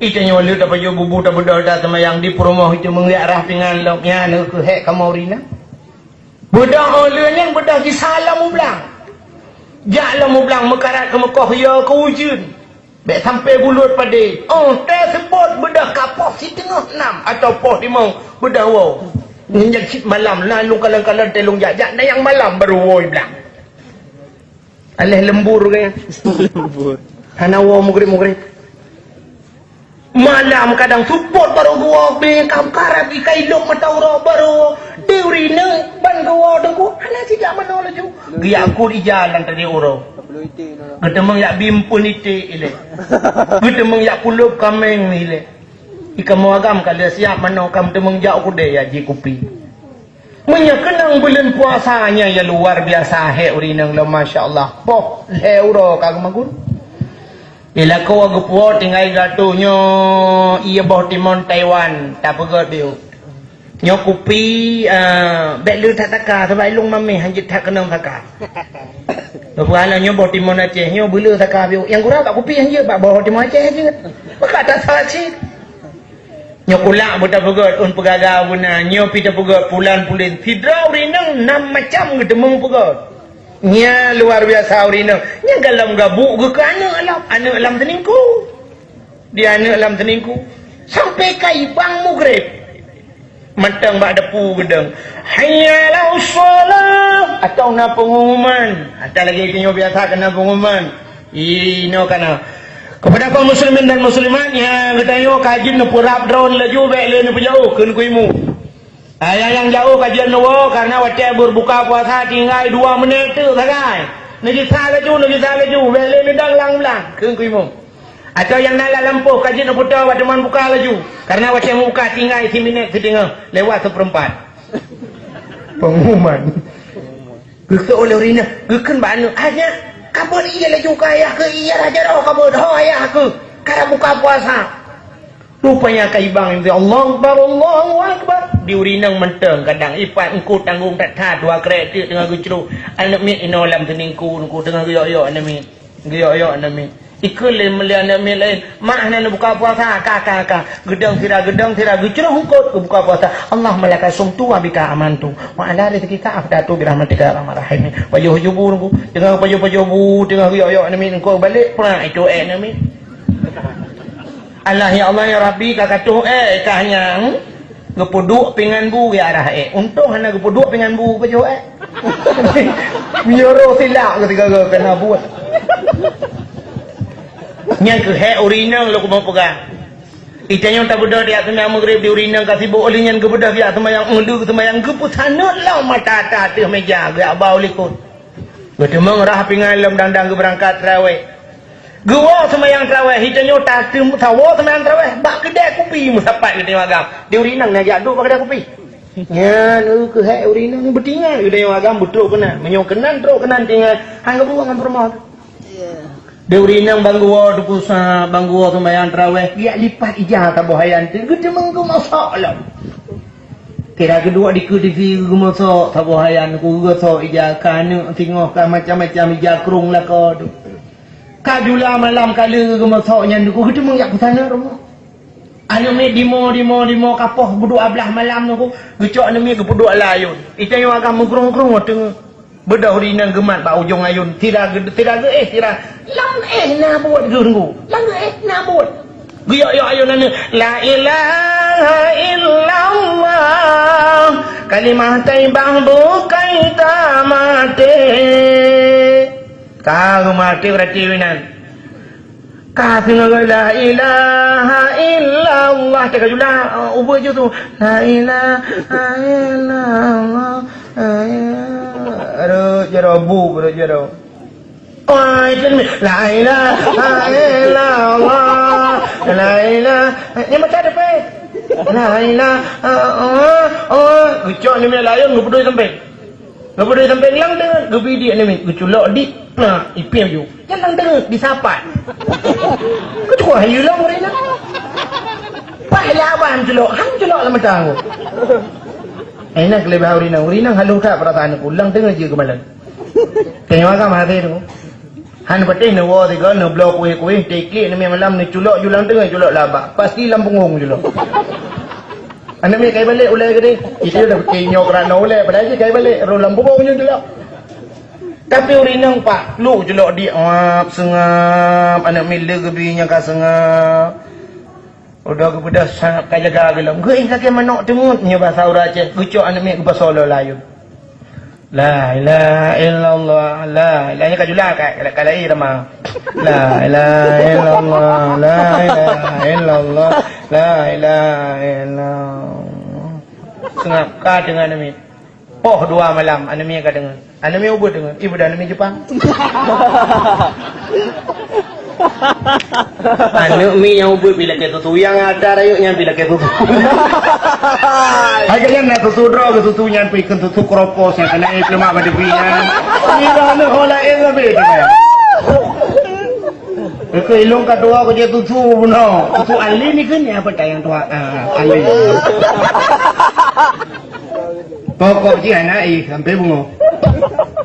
Ita nyoe lheueh tapajoh bubu, tabeudôh taseumayang di peurumoh, ita meungiak rah pingan lom, nyan keuh hék kamoe rinah. Beudôh óh lheueh nyan beudôh jisa lam u blang. Jak lam u blang meukarat keu meukoh yo keu ujeuen. Bék sampoe buleuen padé. Oh, teuseubot beudôh ka poh siteungoh nam atau poh limong beudôh woe. Nyan cit malam na lôn kalon-kalon teuh lôn jak-jak, na nyang malam baru woe i blang. Aléh lembur ke? Lembur. Hana woe mugrib-mugrib. Malam kadang seupôt baru geuwoe, bèe ka karab ikai lôn mata uroe baru. Di ureueng inong ban geuwoe teungku, hana sijak manoe laju. Geujak kut ija lam tadi uroe. Geuteumong jak bimpeuen iték ilée. Geuteumong jak kulôb kaméng ilée. Ikamoe agam ka lheueh siap manoe, ka meuteumong jak u keudè jak jieb kupi. Meunyoe keunong buleuen puasa nyan ya luar biasa hék ureueng inong lom, masya Allah. Poh lhèe uroe ka geumagun. Di lakoe geupuwoe tinggai geutanyoe, nyoe ié boh timon Taiwan, tapeugét biôh. Nyoe kupi, ah, bék le that taka, sabab ilong mamèh hanjeuet that keunong saka. Geupeugah lom nyoe boh timon Aceh, nyoe beule saka biôh. Nyang gura bak kupi hanjeuet, bak boh timon Aceh hanjeuet. Maka that saka cit. Nyoe kulak beutapeugét, ôn peugaga beuna, nyoe pi tapeugét pulan pulen. Sidroe ureueng inong nam macam geuteumeung peugét. Nyan luar biasa ureueng inong. Nyang galom gabuk geuh keu aneuk lom, aneuk lam teuningku. Di aneuk lam teuningku. Sampai ka ibang mugreb. Mantong bak depu geudong. Hayya 'alas shalah. Atau na pengumuman. Atau lagèe tanyoe biasa keu na pengumuman. Inoe kana. Kepada kaum muslimin dan muslimat nyang geutanyoe ka jeuet neupeurab droen laju, bék lé neupeujauh keu neukui mu. Ayah nyang jauh ka jeuet neuwoe karena watèe berbuka puasa tinggai dua menit teuk sagai. Neugisa laju, neugisa laju, bék lé neudong lam blang keu neukui mu. Atau nyang na lam lampôh ka jeuet neupeutoe watèe man buka laju karena watèe meubuka tinggai siminét siteungoh lewat seupeurempat. Pengumuman. Geuseuôt lé ureueng inong, geukheun bak aneuk, "Hai nyak, kabeuet ié laju keu ayah keuh, ié rhah jaroe kabeuet, ho ayah keuh, ka rhah buka puasa." Rupanya ka ibang, "Allahu Akbar, Allahu Akbar." Di ureueng inong mantong kadang, ipat eungkôt tanggông that-that, dua krek teuk teungoh geucroh. Aneuk miet inoe lam teuningku, eungkôt teungoh geuyok-yok aneuk miet. Geuyok-yok aneuk miet. Ikheun lé, lé aneuk miet laén, "Mak, hana neubuka puasa." "Ka, ka, ka." Geudong sira, geudong sira, geucroh eungkôt, geubuka puasa. "Allahumma laka sumtu wa bika amantu. Wa ala rizqika aftartu bi rahmatika ya arhamar rahimin." Pajoh-pajoh bu, teungoh pajoh-pajoh bu, teungoh geuyok-yok aneuk miet, eungkôt balek, prak, itu ék aneuk miet. "Allah, ya Allah, ya Rabbi, ka katoh ék kah nyan." Geupeuduek pingan bu, geuarah ék. Untông hana geupeuduek pingan bu, pajoh ék. Meunyoe roh silak keu sigaga keunan buet. Nyan keuh hék ureueng inong lôn keumeung peugah. Geutanyoe tabeudôh di ateueh seumayang Maghrib di ureueng inong ka sibôk, lheueh nyan geubeudôh di ateueh seumayang, eunteuk seumayang geupeusaneut lom mata-mata ateueh meuja, geujak ba u likot. Geuteumeung rhah pingan lom dang-dang geubeurangkat tarawèh. Geuwoe seumayang tarawèh, geutanyoe tateum sawoe seumayang tarawèh, bak keudè kupi meusapat geutanyoe agam. Di ureueng inong na jak duek bak keudè kupi. Nyan, eu, keuh hék ureueng inong beutinggai geutanyoe agam beutrok keunan. Meunyoe keunan trok keunan tinggai, han geubeuruek ngon peurumoh. Di ureueng inong ban geuwoe teupeu sa, ban geuwoe seumayang tarawèh, jak lipat ija saboh hayan teuh, geuteumeung geumosok lom. Sira geuduek dikeue TV geumosok saboh hayan, geugosok ija, ka aneuk singoh, ka macam-macam ija krông lakoe teuh. Ka jula malam ka lheueh geumosok nyan, geuteumeung jak peusaneut rumoh. Aneuk miet dimoe, dimoe, dimoe ka poh geuduek blah malam nyoe, geucok aneuk miet geupeuduek lam ayôn. Geutanyoe agam meugrong-grong teungoh. Beudôh ureueng inong geumat bak ujong ayôn, sira geu-, sira geuéh, sira lam éh na buet geuh nunggu. Lam éh na buet. Geuyok-yok ayôn aneuk, "La ilaha illallah, kalimah thaibah bukai tamaté." Ka geumaté berarti inan. Ka teungoh la ilaha illallah, teuka jula, uh, ubit ju tu. La ilaha illallah, la ilaha, rot jaroe bu, rot jaroe. Wah, itu ni. La ilaha illallah, la ilaha. Ni macam ada pe. La ilaha, oh, oh. Geucok ni mie layon, geupeudoi sampai. Geupeudoi sampoe lam teungoh, geubidik aneuk miet, geuculok dik, na, ipiep ju. Nyan lam teungoh, disapat. Keucuali hayeue lom ureueng inong. Paih lé abah meuculok, han meuculok lam mata. Eh, nyan keuleubeh ureueng inong. Ureueng inong halôh that peurasaan nyoe, lam teungoh jeuet keumalon. Tanyoe agam hase tu. Han patéh neuwoe sigoe, neubloe kuéh-kuéh, teuklik aneuk miet malam, neuculok ju lam teungoh, culok lam abah. Pasti lam punggong culok. Aneuk miet kai balek ulèe keudeh. Itu dah pike nyoe keunoe ulèe, padahai jih kai balek, roh lam punggong nyoe culok. Tapi ureueng inong pak, lheueh culok di, ap, seungab, aneuk miet le geubi nyang ka seungab. Udah geubeudôh seungab ka jaga geulom. Geuéh kaki manok teungeut, nyoe basa ureueng Aceh, geucok aneuk miet geupasoe lam ayôn. La ilaha illallah, la ilaha, nyoe ka jula ka, ka, ka lahé teuma. La ilaha illallah, la ilaha illallah, la ilaha illallah. Seungab ka teungoh aneuk miet. Poh dua malam, aneuk miet ka teungoh. Aneuk miet ubit teungoh, ibu dah aneuk miet Jepang. Aneuk miet nyang ubit pih lakèe susu, nyang atra rayeuk nyan pih lakèe susu. Hai, ka nyan na susu droe, susu nyan pih keu susu kropos nyang kana éh peulemak bak tepi nyan. Ira aneuk ho laén sabe tu, ya. Keu ilong ka tuha keu jeuet tusu bunoe. Tusu alim ikeu ni apa tayang tuha? Ah, alim. Pokok jih anak ih sampai bungo.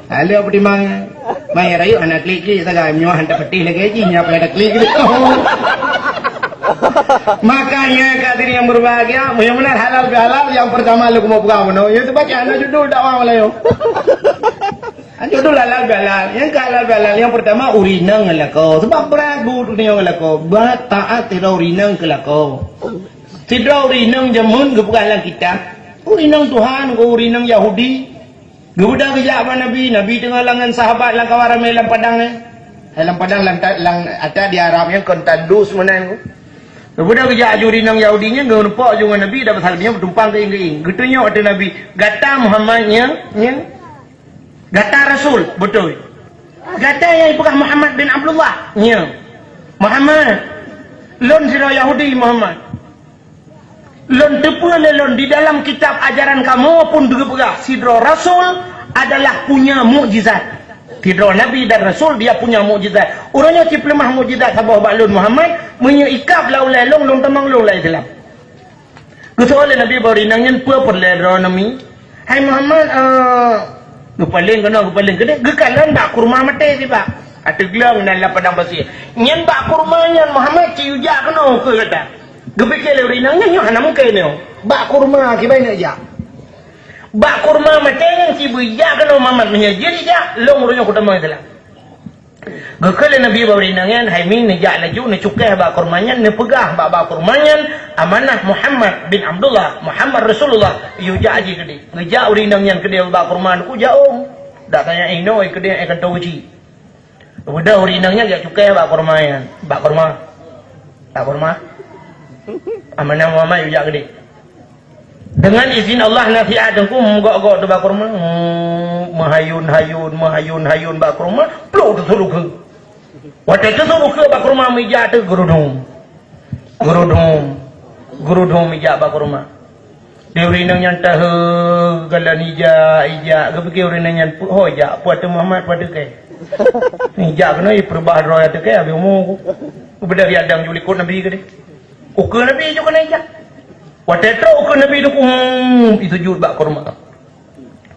Lalu apa timang? Mai rayu anak klik-klik sagai meunyoe hana peutih lagèe jih nya apa ada klik-klik. Makanya hadirin yang berbahagia, meunyoe meunan halal bihalal yang pertama lôn keumeung peugah bunoe, yaitu baca anak judul dakwah Melayu. Judul halal bihalal. Nyang ka halal bihalal, nyang peurtama ureueng inong ngon lakoe. Sabab brat buet ureueng inong ngon lakoe. Brat taat sidroe ureueng inong keu lakoe. Sidroe ureueng inong jameun geupeugah lam kitab, ureueng inong Tuhan, ureueng inong Yahudi. Geubeudôh geujak bak Nabi, Nabi teungoh lam ngon sahabat lam kawan ramé lam padang, eh. Eh, lam padang lam ta-, lam ata di Arab nyan kon tandus meunan. Geubeudôh geujak aju ureueng inong Yahudi nyan, geuneupok aju ngon Nabi, dan pasal nyan beutumpang keuieng-keuieng. Geutunyok ateueh Nabi, "Gata Muhammad nyan, nyan." Gata rasul, beutôi. Gata nyang jipeugah Muhammad bin Abdullah. Nya. Muhammad. Lôn sidroe Yahudi, Muhammad. Lôn teupeue lé lôn di dalam kitab ajaran kamoe pun geupeugah sidroe rasul adalah punya mukjizat. Sidroe nabi dan rasul dia punya mukjizat. Uroe nyoe cipeuleumah mukjizat saboh bak lôn Muhammad, meunyoe ikab lam ulèe lôn, lôn tamong lôn lam Islam. Geuseuôt lé Nabi bak ureueng inong nyan, "Peue peureulèe droeneuh mi?" "Hai Muhammad, eh," geupaleng keunoe, geupaleng keudéh, geukalon bak kurma maté sibak. Ateugleueng nan lam padang pasé. "Nyan bak kurma nyan Muhammad, ci yue jak keunoe keu gata." Geupike lé ureueng inong nyan, "Nyoe hana mungken nyoe. Bak kurma kiban neujak." Bak kurma maté nyan ci beujak keunoe Muhammad, meunyoe jeuet jijak, lôn uroe nyoe kutamong Islam. Geukheun lé Nabi bak ureueng inong nyan, "Hai mi, neujak laju, neucukéh bak kurma nyan, neupeugah bak, bak kurma nyan, amanah Muhammad bin Abdullah, Muhammad Rasulullah, yue jak jih keudéh." Geujak ureueng inong nyan keudéh bak kurma, neukujak ôn. Dak tanyong inoe keudéh, eh, kantô uji. Udah ureueng inong nyan jak cukéh bak kurma nyan, bak kurma. Bak kurma. Amanah Muhammad yue jak keudéh. Deungon izin Allah, nasihat teungku, meugok-gok teuh bak kurma. Hmm, meuhayun-hayun, meuhayun-hayun bak kurma, plôk teuh sulukeue. Watèe teuh sulukeue bak kurma meujak teuh geurudum. Geurudum. Geurudum meujak bak kurma. Di ureueng inong nyan tahe, galak ijak, ijak. Geupike ureueng inong nyan, "Peue ho jak, peue ateueh Muhammad, peue ateueh kèe?" Ijak keunoe, ipeurubah droe ateueh kèe, habéh umu ku. Beudôh riadang ju likot Nabi keudéh. Ukeue Nabi ju keuneuk ijak. Watèe trôk ukeue Nabi teuh, hmm, isujut bak kurma.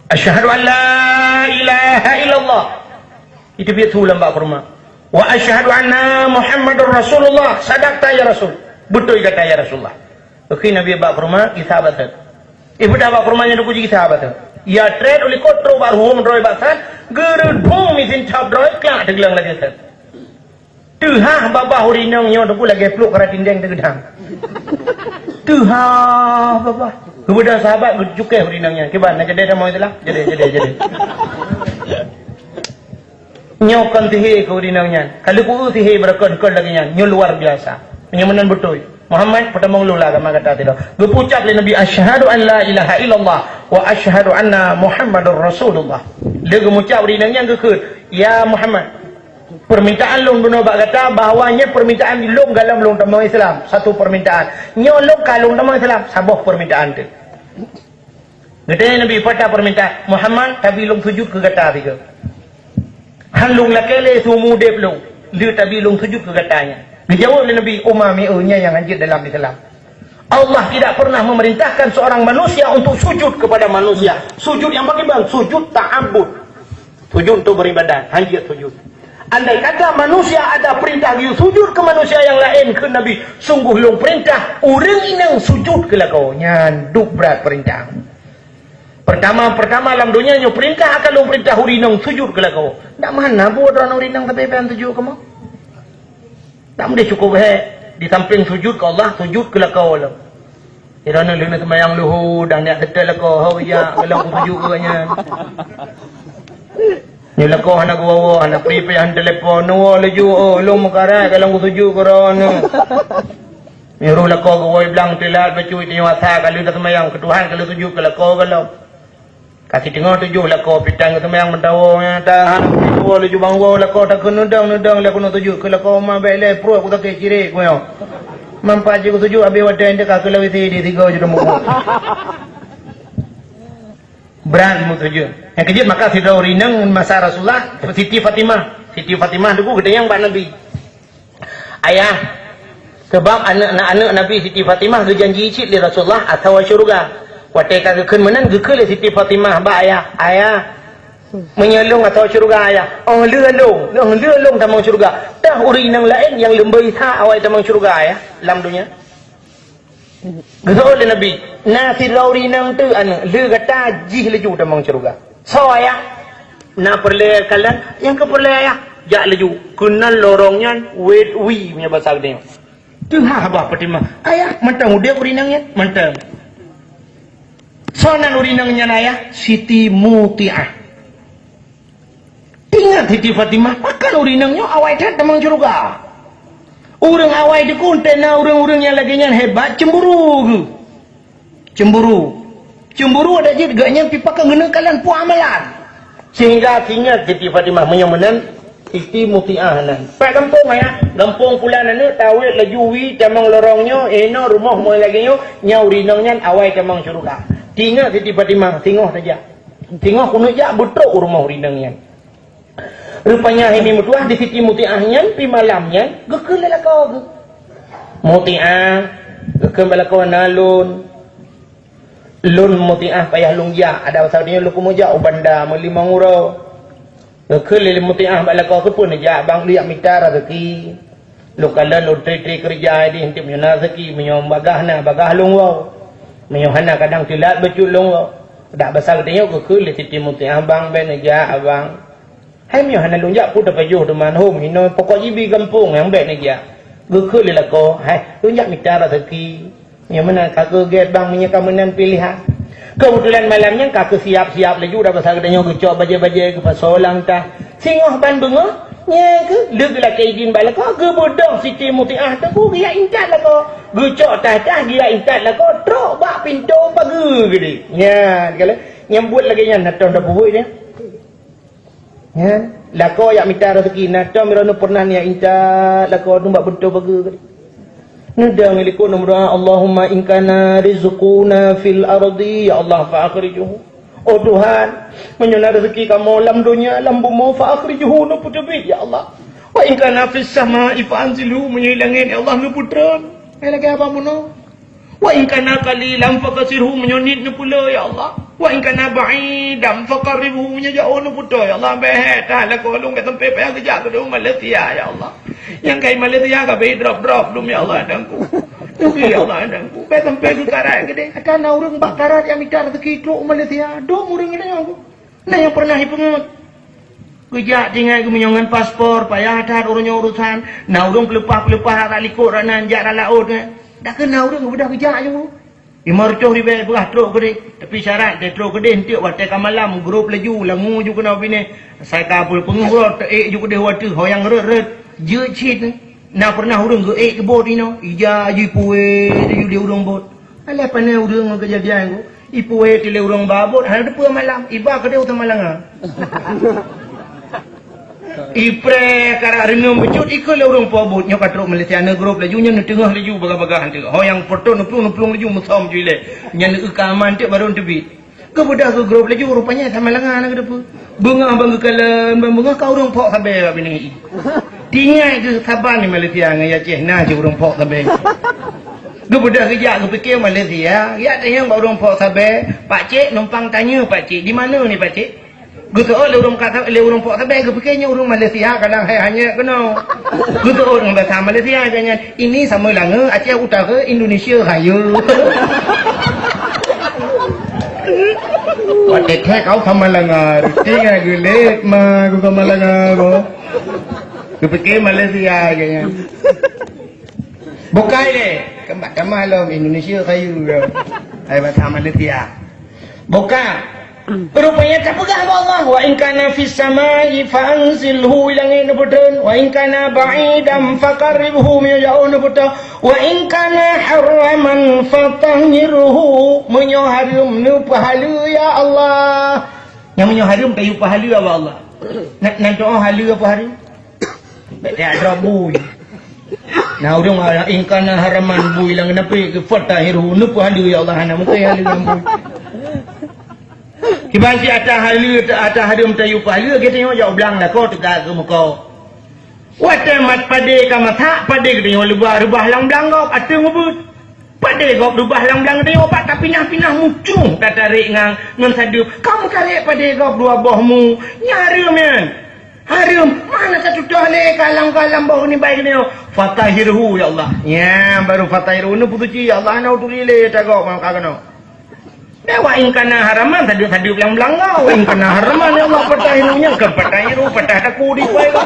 "Asyhadu an la ilaha illallah." Iteubiet su lam bak kurma. "Wa asyhadu anna Muhammadar Rasulullah." "Sadaqta ya Rasul." "Beutôi gata ya Rasulullah." Geukheun Nabi bak kurma, gisa bak sèt. Ibeudôh bak kurma nyan teungku, gisa bak sèt. Ya trép u likot trôk bak ruhueng droe bak sèt, geurudum miseue cop droe, klak teugleueng lagèe sèt. Teuhah babah ureueng inong nyoe teungku lagèe pluek kara tindeng teugeudang. Teuhah babah. Geubeudôh sahabat geucukéh ureueng inong nyan. Kiban, na jadi sama itulah. Jadi, jadi, jadi. Nyoe kon sihé keu ureueng inong nyan. Ka lheueh ku sihé beureukat-reukat lagèe nyan. Nyoe luar biasa. Nyoe meunan beutôi. Muhammad, peutamong lôn lam agama gata sidroe. Geupeucap lé Nabi, "Asyhadu an la ilaha illallah wa asyhadu anna Muhammadar Rasulullah." Lé geumucap ureueng inong nyan geukheun, "Ya Muhammad, permintaan lôn bunoe bak gata bahwa nyoe permintaan lôn galom lôn tamong Islam. Satu permintaan. Nyoe lôn ka lôn tamong Islam, saboh permintaan teuh." Geutanyong Nabi, "Peue ata permintaan?" "Muhammad, tabi lôn sujut keu gata sigoe. Han lôn lakèe lé seumeu udép lôn, lé tabi lôn sujut keu gata nyan." Geujaweueb lé Nabi, "Uma mieu nyan nyang hanjeuet dalam Islam. Allah tidak pernah memerintahkan seorang manusia untuk sujud kepada manusia." Sujud nyang bagaimana? Sujud ta'abbud. Sujud untuk beribadat, hanjeuet sujud. Andai kata manusia ada perintah geuyue sujud keu manusia nyang laén, kheun Nabi, "Sungguh lôn perintah ureueng inong sujut keu lakoe." Nyan duek brat perintah. Pertama-pertama lam donya nyoe perintah akan lôn perintah ureueng inong sujut keu lakoe. Ndak meuhana buet droeneuh ureueng inong sabe-sabe sujut keu kamoe. Dak meudeh cukôp hék, di sampéng sujut keu Allah, sujut keu lakoe lom. Di droeneuh lheueh seumayang luhô, dang neujak seutôt lakoe, ho geujak, golom kusujut keu gobnyan. Nyoe lakoe hana geuwoe-woe, hana pri payah telepon, neuwoe laju, "Oh, lôn meukarat, golom kusujut keu droeneuh." Nyoe roh lakoe geuwoe blang teulat, bacut tanyoe asa ka lheueh taseumayang keu Tuhan, ka lheueh sujut keu lakoe golom. Ka siteungoh tujoh lakoe pih tan geuseumayang meudawoe, nyan tahan, tujoh laju bangoe lakoe takheun, "Neudong, neudong, lé keunoe sujut keu lakoe ma bèk lé, pruet kusakét cirek," kuyong. Manfaat jih kusujut, abéh watèe nyan teuka keu lawét di sigoe jeuet mubuet. Brat meusujut. Nyang keujeuet maka sidroe ureueng inong masa Rasulullah, Siti Fatimah. Siti Fatimah teungku geutanyong bak Nabi. Ayah, sabab aneuk, aneuk Nabi Siti Fatimah geujanji cit lé Rasulullah atawa syeuruga. Watée ka geukheun meunan, geukheun lé Siti Fatimah bak ayah, "Ayah, meunyoe lôn atawa syeuruga, Ayah?" "Oh, lé lôn, oh, lé lôn tamong syeuruga. Toh ureuëng inong laén nyang leubeh that awai tamong syeuruga, Ayah, lam donya?" Geuseuôt lé Nabi, "Na sidroe ureuëng inong teuk aneuk, lé gata jih laju tamong syeuruga." "Soe, Ayah?" "Na peureulée kalon?" "Nyang ka peureulée, Ayah." "Jak laju keunan lorong nyan, wét wie meunyoe basa geutanyoe." Teuhah bah Fatimah, "Ayah, mantong udeb ureuëng inong nyan?" "Mantong." "Soe nan ureuëng inong nyan, Ayah?" "Siti Mutiah." Teuingat Siti Fatimah, pakon ureuëng inong nyoe awai that tamong syeuruga. Ureuëng awai teuh keu, teuma ureuëng-ureuëng nyang lagée nyan hebat, cemburu geuh. Cemburu. Cemburu adak jeuet geuh nyan pih pakon geuneuk kalon peue amalan. Sehingga teuingat Siti Fatimah meunyoe meunan, Siti Mutiah nan. "Pat gampông, Ayah?" "Gampông pulan aneuk, tawét laju wie tamong lorong nyoe, inoe rumoh moe lagée nyoe, nyan ureuëng inong nyan awai tamong syeuruga." Teuingat Siti Fatimah, singoh tajak. Singoh keuneuk jak beutrok u rumoh ureuëng inong nyan. Rupanya hai mi meutuah di Siti Mutiah nyan pih malam nyan geukheun lé lakoe geuh. "Mutiah," geukheun bak lakoe, "Na lôn. Lôn Mutiah payah lôn jak, adak basa geutanyoe lôn keumeujak u banda meulimong uroe." Geukheun lé Mutiah bak lakoe, "Keupeue neujak, Bang?" "Lôn jak mita raseuki. Lôn kalon lôn tré-tré keureuja di, hantom meunyoe na raseuki, meunyoe bagah na, bagah lôn woe. Meunyoe hana, kadang teulat bacut lôn woe." Adak basa geutanyoe geukheun lé Siti Mutiah, "Bang, bék neujak, Abang." "Hai meunyoe hana lôn jak, peue tapajoh teuma hom, inoe pokok jibi gampông nyang bék neujak." Geukheun lé lakoe, "Hai, lôn jak mita raseuki. Nyang meunan ka keu gét, Bang, meunyoe ka meunan piléhan." Keubeutulan malam nyan ka keu siab-siab laju, adak basa geutanyoe geucok bajée-bajée, geupasoe lam tah. Singoh ban beungoh, nyan keuh lheueh geulakée idin bak lakoe, geubeudôh Siti Mutiah teungku geujak intat lakoe. Geucok tah-tah geujak intat lakoe, trok bak pintoe pageue geude. Nyan, kalau nyang buet lagée nyan, na tom tapeubuet nyan. Ya, lakoe jak mita raseuki, na tom droeneuh peureunah neujak intat lakoe nibak pintoe pageue. Neudong ilikot neumeudoa, "Allahumma in kana rizquna fil ardi, ya Allah, fa akhrijhu." Oh Tuhan, meunyoe na raseuki kamoe lam donya, lam bumoe, fa akhrijhu, neupeuteubiet, ya Allah. "Wa in kana fis sama'i fa anzilhu," meunyoe langét, ya Allah, neupeutreun. Hai lagée haba bunoe. "Wa in kana qalilan fakasirhu," meunyoe niet neupeule, ya Allah. "Wa in kana ba'idan faqarribhu," meunyoe jaoh neupeutreun, ya Allah. Bék that lakoe lôn bék sampai payah geujak keudeh Malaysia, ya Allah. Nyang kai Malaysia ka bék drop-drop lom, ya Allah, dangku. Ugi, ya Allah, dangku. Bék sampai geukarat keudeh. Ka na ureuëng bak karat nyang mita raseuki trok Malaysia. Dum ureuëng nyan, dangku. Na nyang peureunah jipeungeut. Geujak tinggai geumeunyoe ngon paspor, payah that uroe nyoe urosan. Na ureuëng peuleupah-peuleupah rot likot rot nan, jak rot laôt, eh. Dak keuh na ureuëng geubeudôh geujak ju. Limong reutôh ribée peugah trok keudeh. Tapi syarat teuh trok keudeh, enteuk watée ka malam, grob laju, langue ju keunoe binéh. Asai ka peue peungeuh rot, teuék ju keudeh watée, ho nyang rot-rot. Jeuet cit, eh. Na peureunah ureuëng geuék keu bot inoe, ija ju ipuwé ju lé ureuëng bot. Alah pané ureuëng ngon keujadian nyoe, ipuwé lé ureuëng ba bot, hana teupeue malam, iba keudeh u Samalanga. Ipreh karak reungeum bacut, ikheun lé ureuëng po bot, nyoe ka trok Malaysia, neugrob laju, nyoe neuteungoh laju bagah-bagah enteuk. Ho nyang peureutôh neuplueng-neuplueng laju, meusom ju ilée. Nyan neueu keu aman teuk barô neuteubiet. Geubeudôh geugrob laju, rupanya Samalanga na geuteupeue. Beungoh ban geukalon, ban beungoh ka ureuëng phok sabe bak binéh i. Teuingat keuh saban di Malaysia ngon Aceh na cit ureuëng phok sabe. Geubeudôh geujak geupike Malaysia, geujak tanyong bak ureuëng phok sabe, "Pakcik, numpang tanyoe, Pakcik, di mana ni, Pakcik?" Geuseuôt lé ureuëng ka-, lé ureuëng phok sabe, geupike nyoe ureuëng Malaysia, kadang hai hanyek keunoe. Geuseuôt ngon bahasa Malaysia, "Ini Samalanga, Aceh Utara, Indonesia Raya." Watée thèe kau Samalanga, teuingat geulet ma keu Samalanga ko. Geupike Malaysia geuhnyan. Bukai deh, keumbak tamah lom Indonesia kayu ko. Hai bahasa Malaysia. Buka. Rupanya tapeugah bak Allah, "Wa in kana fis samai fa anzilhu," i langét neupeutreun, "wa in kana ba'idan faqarribhu," meunyoe jaoh neupeutreun, "wa in kana haraman fatahhirhu," meunyoe hareuem neupeuhaleue ya Allah. Nyang meunyoe hareuem tayue peuhaleue ya Allah. Na, na doa haleue apa hareuem? Bék jak droe bui. Na ureuëng, "In kana haraman," bui lam geunapék, "fatahhirhu," neupeuhaleue ya Allah, hana mungken haleue lam bui. Kiban cit ata haleue, ata hareuem tayue peuhaleue, geutanyoe jak u blang lakoe teuka keu muka. Watèe mat padé ka masak, padé geutanyoe reubah-reubah lam blang gob ateueh ngeubeuet. Padé gob reubah lam blang geutanyoe, pat tapinah-pinah mucung tatarek ngan, ngon sadeup. Ka meutarek padé gob dua boh mu, nyan hareuem nyan. Hareuem, mana tatutoh lé kalam-kalam boh ni bai geutanyoe. Fatahhirhu, ya Allah. Nyan baru fatahhirhu, neupeusuci, ya Allah, hana uturi lé tagob ngon ka keunoe. Dah, wa in kana haraman, sadeup-sadeup lam blang gob. Wa in kana haraman, ya Allah, fatahhirhu, nyan kon fatahhirhu, fatah taku di bai gob.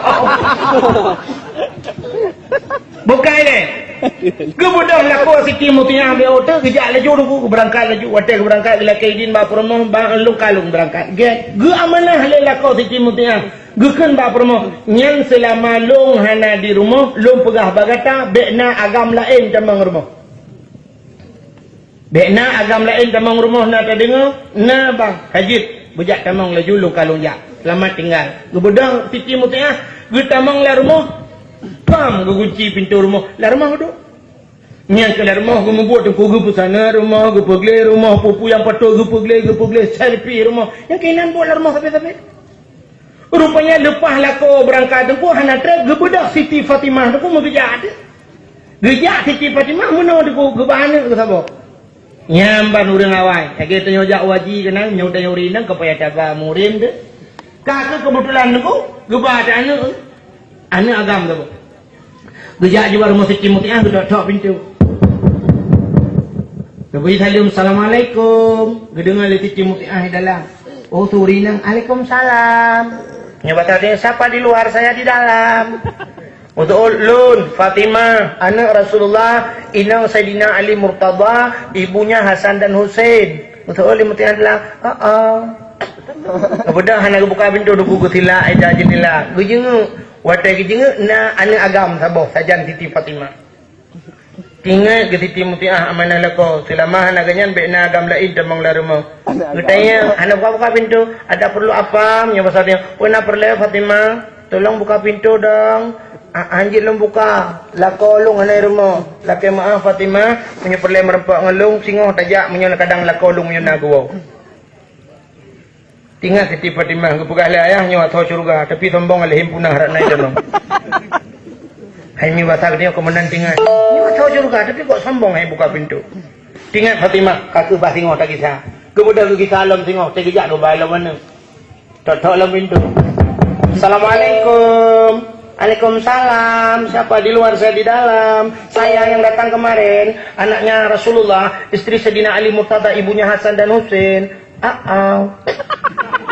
Bukai lé. Geubeudôh lakoe Siti Mutiah bak oto, geujak laju Teungku, geubeurangkat laju. Watèe geubeurangkat, geulakèe idin bak peurumoh, "Bang, lôn ka lôn beurangkat." Gèt, geuamanah lé lakoe Siti Mutiah. Geukheun bak peurumoh, "Nyan seulama lôn hana di rumoh, lôn peugah bak gata, bèk na agam laén tamong rumoh." Bèk na agam laén tamong rumoh na tadeungoe, na bang, ka jeuet, beujak tamong laju lôn ka lôn jak. Seulamat tinggai. Geubeudôh Siti Mutiah, geutamong lam rumoh, pam geugunci pintoe rumoh. Lam rumoh geuduek. Nyan keuh lam rumoh geumubuet Teungku, geupeusaneut rumoh, geupeugleh rumoh, peue-peue nyang patôt geupeugleh, geupeugleh, servis rumoh. Nyang keunan buet lam rumoh sabe-sabe. Rupanya leupah lakoe beurangkat Teungku hana trép, geubeudôh Siti Fatimah Teungku meugeujak. Geujak Siti Fatimah meunoe Teungku geuba aneuk geuh saboh. Nyan ban ureueng awai. Lagèe tanyoe jak u haji keunan, nyoe tanyoe ri nang ka payah taba murim teuh. Ka keuh keubeutulan Teungku geuba aneuk. Aneuk agam saboh. Geujak jiwa rumoh Siti Mutiah, geutok-tok pintoe. Geubri saleuem, "Assalamualaikum." Geudeungoe lé Siti Mutiah di dalam. Oh, su ri nang, "Alaikumsalam." Nyoe basa dia, "Siapa di luar, saya di dalam." Beutôi, "Lôn, Fatimah, aneuk Rasulullah, inong Saidina Ali Murtadha, ibunya Hasan dan Husein." Beutôi, lé Mutiah di dalam. "Heeh." Geubeudôh hana geubuka pintoe, Teungku geusilak ija jendela. Geujeungeuk. Watèe geujeungeuk na aneuk agam saboh sajan Siti Fatimah. Teuingat keu Siti Mutiah amanah lakoe, seulama hana geuh nyan bèk na agam laén tamong lam rumoh. Geutanyong, hana buka-buka pintoe, "Ada perlu apa?" Meunyoe basa dia, "Oh, na peureulèe Fatimah, tolong buka pintoe dong." "Ah, hanjeuet lôn buka, lakoe lôn hana di rumoh." "Lakèe meu'ah Fatimah, meunyoe peureulèe meureumpok ngon lôn, singoh tajak meunyoe kadang lakoe lôn meunyoe na geuwoe." Teuingat Siti Fatimah geupeugah lé ayah, "Nyoe atô syeuruga, tapi sombong lé himpunah rot nai danau." Hai mi basa geutanyoe keumeunang teuingat. "Nyoe atô syeuruga, tapi kok sombong hai buka pintoe." Teuingat Fatimah, ka keuh bah singoh tagisa. Geubeudôh geugisa lom singoh, teugeujak geubai lom aneuk. Tok-tok lom pintoe. "Assalamualaikum." "Waalaikumsalam. Siapa di luar, saya di dalam. Saya yang datang kemarin, anaknya Rasulullah, istri Saidina Ali Murtadha, ibunya Hasan dan Husein." "Ah, ah."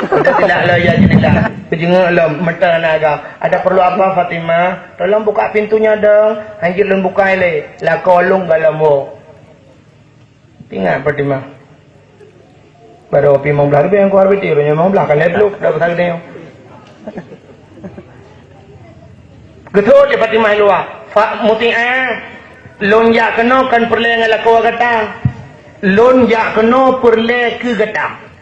Udah tidak lo ya jadilah. Keujeungeuk lom, meuteun agam. "Ada perlu apa, Fatimah?" "Tolong buka pintunya dong." "Hanjeuet lôn buka ilèe. Lakoe lôn galom woe." Teuingat Fatimah. Baru pi limong blaih ribèe nyang kuat beutôi, limong blaih ka lhèe ploh, dah besar geutanyoe. Geuthôt lé Fatimah luwa, "Fa-, Mutiah, lôn jak keunoe kon peureulèe ngon lakoe gata. Lôn jak keunoe peureulèe keu gata."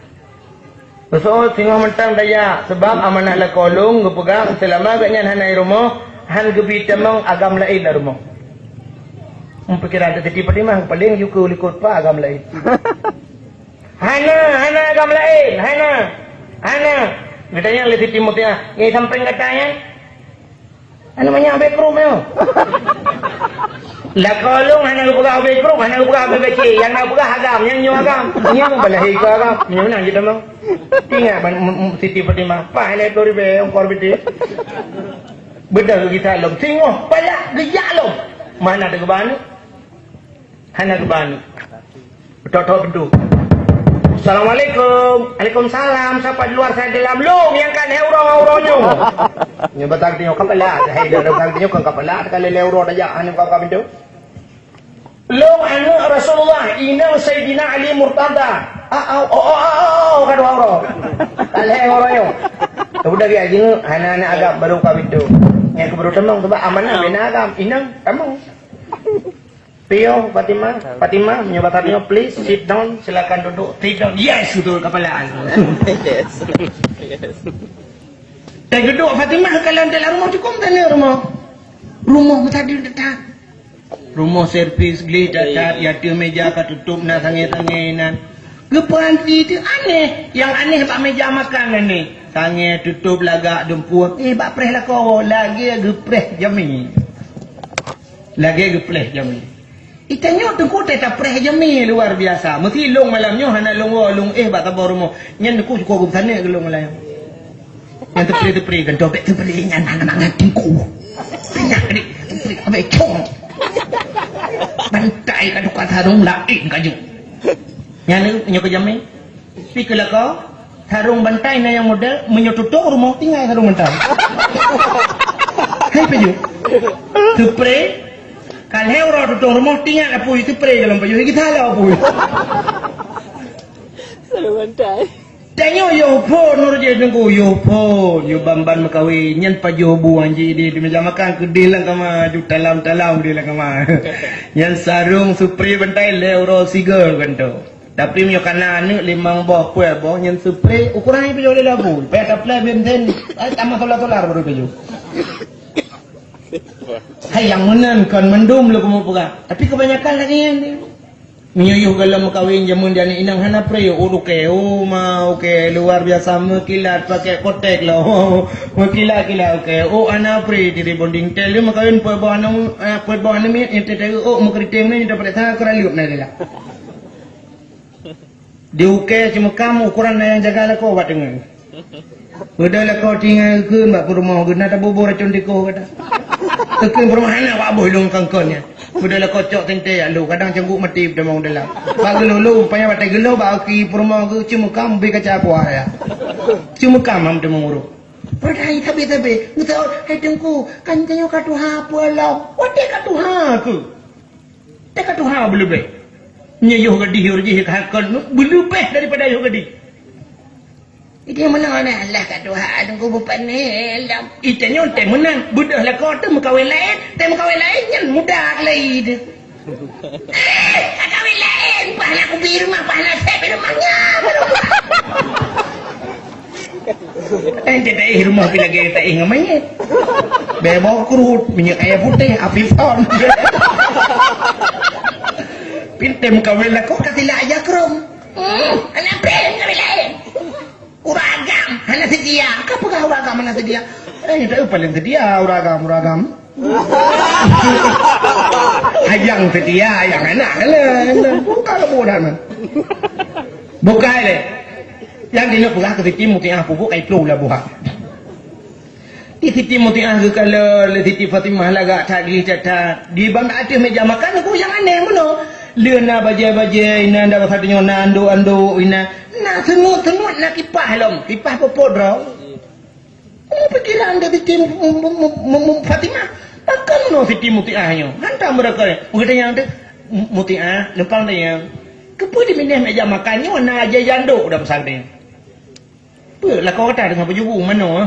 Beuseuôt singoh mantong tajak, sabab amanah lakoe lôn geupeugah, seulama geuh nyan hana di rumoh, han geubi tamong agam laén lam rumoh. Meupikiran Siti Fatimah, paléng ju keu likot pa agam laén. "Hana, hana agam laén, hana, hana." Geutanyong lé Siti Mutiah, "Nyang sampéng gata nyan?" "Hana manyak habéh krueng nyoe." "Lakoe lôn hana geupeugah habéh krueng, hana geupeugah habéh bècé. Nyang na geupeugah agam, nyang nyoe agam. Nyoe balahé keu agam. Nyoe meunan cit tamong." Teuingat ban, m-, m-, Siti Fatimah, paih lhèe ploh ribèe ongkor beutôi. Beudôh geugisa lom, singoh palak geujak lom. Mana teugeubah aneuk? Hana geuba aneuk. Tok-tok pintoe. "Assalamualaikum." "Waalaikumsalam. Siapa di luar, saya di dalam." "Lôn nyang ka lhèe uroe ngon uroe nyoe." Nyoe basa geutanyoe kapala, hai dah basa geutanyoe kon kapala, ka lhèe uroe tajak, hana buka pintoe. "Lôn aneuk Rasulullah, inong Saidina Ali Murtadha." "Ah, ah, oh, oh, oh, oh, oh," ka dua uroe. Ka lhèe uroe nyoe. Udah geujak jeungeuk, hana aneuk agam baru buka pintoe. Nyang keu baru tamong, sabab amanah bèk na agam, inong tamong. "Piôh, Fatimah, Fatimah," meunyoe basa nyoe, "please sit down, silakan duduk, sit down." "Yes," beutôi kapala. Yes. Yes. Teugeudok Fatimah ka lam dalam rumoh, cukôp meutanyoe rumoh. Rumoh meusadeun that-that. Rumoh servis gleh that-that, ya, ateueh meja ka tutôp na sangè-sangè nan. Geupeuhati teuh aneh, nyang aneh bak meja makan aneh. Sangè tutôp lagak dumpeue, eh, bak preh lakoe, lagèe geupreh jamé. Lagèe geupreh jamé. Itanyoe teungku teuka preh jamé luar biasa. Meusi lôn malam nyoe hana lôn woe, lôn éh bak saboh rumoh. Nyan teungku syukur geutanyoe keu lôn malam nyoe. Nyan teupri-teupri gantoe bèk teupri nyan hana mangat teungku. Banyak ni, teupri abéh cong. Bantai ka tukang sarong laén ka jeuet. Nyan nyoe keu jamé. Pi keu lakoe, sarong bantai na nyang model, meunyoe tutong rumoh tinggai sarong bantai. Hai pajoh. Teupri, ka lhèe uroe tutong rumoh tinggai apui teupri dalam pajoh, geusalah apui. Sarong bantai. Tanyoe yoh phôn ureueng jih teungku, yoh phôn, yoh ban-ban meukawen, nyan pajoh bu hanji di, di meja makan keudeh lam kama, ju talam-talam di lam kama. Nyan sarong supri bantai lhèe uroe sigoe gantoe. Tapi meunyoe kana aneuk limong boh, peuet boh, nyan seupre, ukoran jih peujoh lé labu. Payah taplai bensin, ai, tamah solar-solar baru peujoh. Hai, nyang meunan kon mandum lôn keumeung peugah. Tapi kebanyakan lagèe nyan. Meunyoe yoh gohlom meukawen jameun di aneuk inong hana pre, oh, oke, oh, ma, oke, luar biasa meukilat pakai kotek lah. Oh, meukilat-kilat, oke. Oh, hana pre, di rebonding tel, meukawen peuet boh aneuk, eh, peuet boh aneuk miet, nyan teuh, oh, meukeriting ni, nyan teuh paréksa, keuraleueb na lé lah. Di ukèe Ceumukam ukoran na nyang jaga lakoe bak teungoh. Beudôh lakoe tinggai eukheun bak peurumoh geuh na taboh-boh racôn tikoh gata. Eukheun peurumoh hana bak boh lôn kongkon nyan. Beudôh lakoe cok teuntèe jak lôn, kadang cangguek maté tamong dalam. Bak geulôn lôn, payah watèe geulôn bak aki peurumoh geuh Ceumukam bri kaca kuah ya. Ceumukam ham teumeuruek. Peureulèe sabe-sabe, geusaut, "Hai Teungku, kan tanyoe ka tuha peue lom?" Watèe ka tuha keuh. Teuka tuha beuleubeh. Nyoe yoh gadih, yoh jih ka hakon beuleubeh daripada yoh gadih. Jadi meunan, "Alah, ka tuha, Teungku, beupané lom." Itanyoe teuh meunan, beudôh lakoe teuh meukawen laén, teuh meukawen laén nyan muda lé teuh. Eh, ka kawen laén, pahala kubi rumoh, pahala sép rumoh nyan. Eh, ente taéh rumoh pi lagèe taéh ngon manyét. Bèe boh kruet, minyeuk kayèe putéh, api phon. Pih tém kawen lakoe ka sila aja krom. Hmm, hana preh kawen laén. Ureueng agam, hana seutia. Ka peugah ureueng agam hana seutia. Eh, ente paleng seutia ureueng agam, ureueng agam. Ayang seutia, ayang anak. Alah, alah. Buka lé boh dah, man. Bukai lé. Nyang dineuk peugah keu Siti Mutiah peubuet kai ploh lah buah. Di Siti Mutiah geukalon lé Siti Fatimah lagak that gleh that-that. Di bak ateueh meja makan, ku nyang aneh meunoe. Lheueh na bajèe-bajèe inan, dak basa tanyoe na anduk-anduk inan. Na seunut-seunut, na kipah lom. Kipah peuphot droe. Peue pikiran dari Siti Mu-, Mu-, Mu-, Mu-, Mu-, Fatimah? Pakon meunoe Siti Mutiah nyoe? Hantom meureuka. Meugeutanyong teuh, "Mu-, Mutiah, lumpang tanyong. Keupeue di binéh meja makan nyoe na jai jandok dak peusantren? Peue lakoe gata teungoh peujubu manoe?"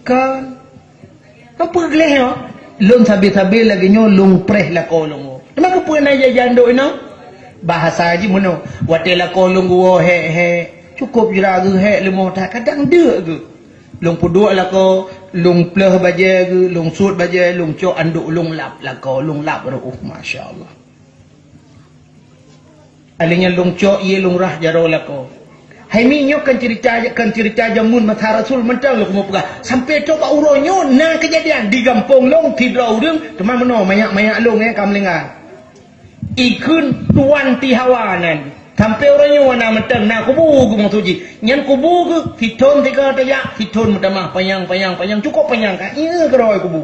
Kon. Peue gleh nyoe? Lôn sabe-sabe lagèe nyoe lôn preh lakoe lôn woe. Teuma keupeue na jai jandok inoe? Bahasa jih meunoe, watèe lakoe lôn geuwoe hék-hék, cukôp jira geuhék leumoh that, kadang deuk geuh. Lôn peuduek lakoe, lôn pleuh bajèe geuh, lôn sot bajèe, lôn cok anduk, lôn lap lakoe, lôn lap reuôh, masya Allah. Alèh nyan lôn cok ié lôn rhah jaroe lakoe. Hai mi, nyoe kan ceurita, kan ceurita jameun masa Rasul mantong lôn keumeung peugah. Sampoe trok bak uroe nyoe na keujadian di gampông lôn sidroe ureueng teuma meunoe manyak-manyak lôn, eh, ka meulingga. Ikheun Tuan Tihawa nan. Sampoe uroe nyoe na mantong na kubu geuh maksud jih. Nyan kubu geuh sithon sigoe tajak, sithon meutamah panyang, panyang, panyang, cukôp panyang ka ié keudroe kubu.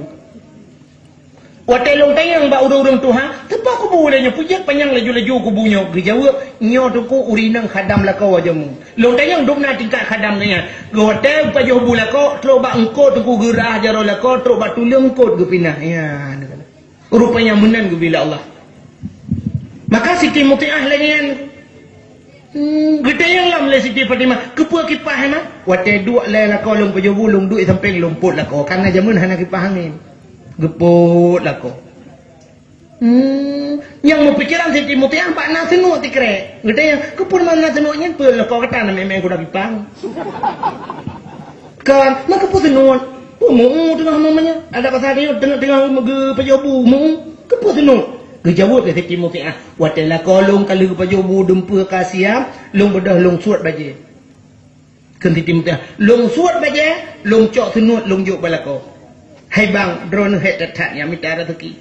Watèe lôn tanyong bak ureueng-ureueng tuha, "Teupeue kubu lé nyoe, peue jeuet panyang laju-laju kubu nyoe?" Geujaweueb, "Nyoe teungku ureueng inong khadam lakoe jameun." Lôn tanyong dum na tingkat khadam geuh nyan. Geuh watèe pajoh bu lakoe, trok bak eungkôt teungku geurhah jaroe lakoe, trok bak tuleueng eungkôt geupinah. Ya, rupanya meunan geubri lé Allah. Maka Siti Mutiah lagèe nyan. Hmm, geutanyong lom lé Siti Fatimah, "Keupeue kipah, Mak?" "Watèe duek lé lakoe lôn pajoh bu, lôn duek sampéng lôn pôt lakoe, karena jameun hana kipah angén." Geupôt lakoe. Hmm, nyang meupikeran Siti Mutiah bak na seunuek sikrek. Geutanyong, "Keupeue na seunuek nyan?" "Peue lakoe gata na mè-mè guna kipah." Kan, maka peue seunuek? Peue meu teungoh namanya? Ada pasal dia teungoh-teungoh geupajoh bu, meu. Keupeue seunuek? Geujaweueb lé Siti Mutiah, "Watèe lakoe lôn ka lheueh geupajoh bu dumpeue ka siab, lôn beudôh lôn suet bajèe." Kheun Siti Mutiara, "Lôn suet bajée, lôn cok seunuet, lôn jok bak lakoe. Hai bang, droeneuh hék that-that nyang mita raseuki.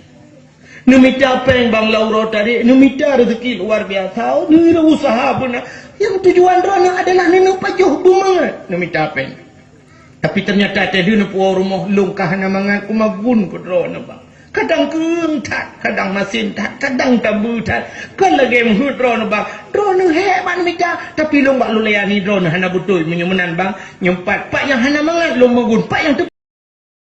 Neumita péng bang lam uroe tadi, neumita raseuki luar biasa, neuusaha beuna. Nyang tujuan droeneuh adalah neuneuk pajoh beumangat neumita péng. Tapi teunyata teuh neupuwoe rumoh, lôn ka hana mangat, kumagun keu droeneuh bang. Kadang keueng that, kadang masin that, kadang tabeue that. Kon lagée meuheuet droeneuh bang. Droeneuh hék bak neumita, tapi lôn bak lôn layani droeneuh hana beutôi meunyoe meunan bang. Nyoe pat, pat nyang hana mangat lôn magun, pat nyang teu-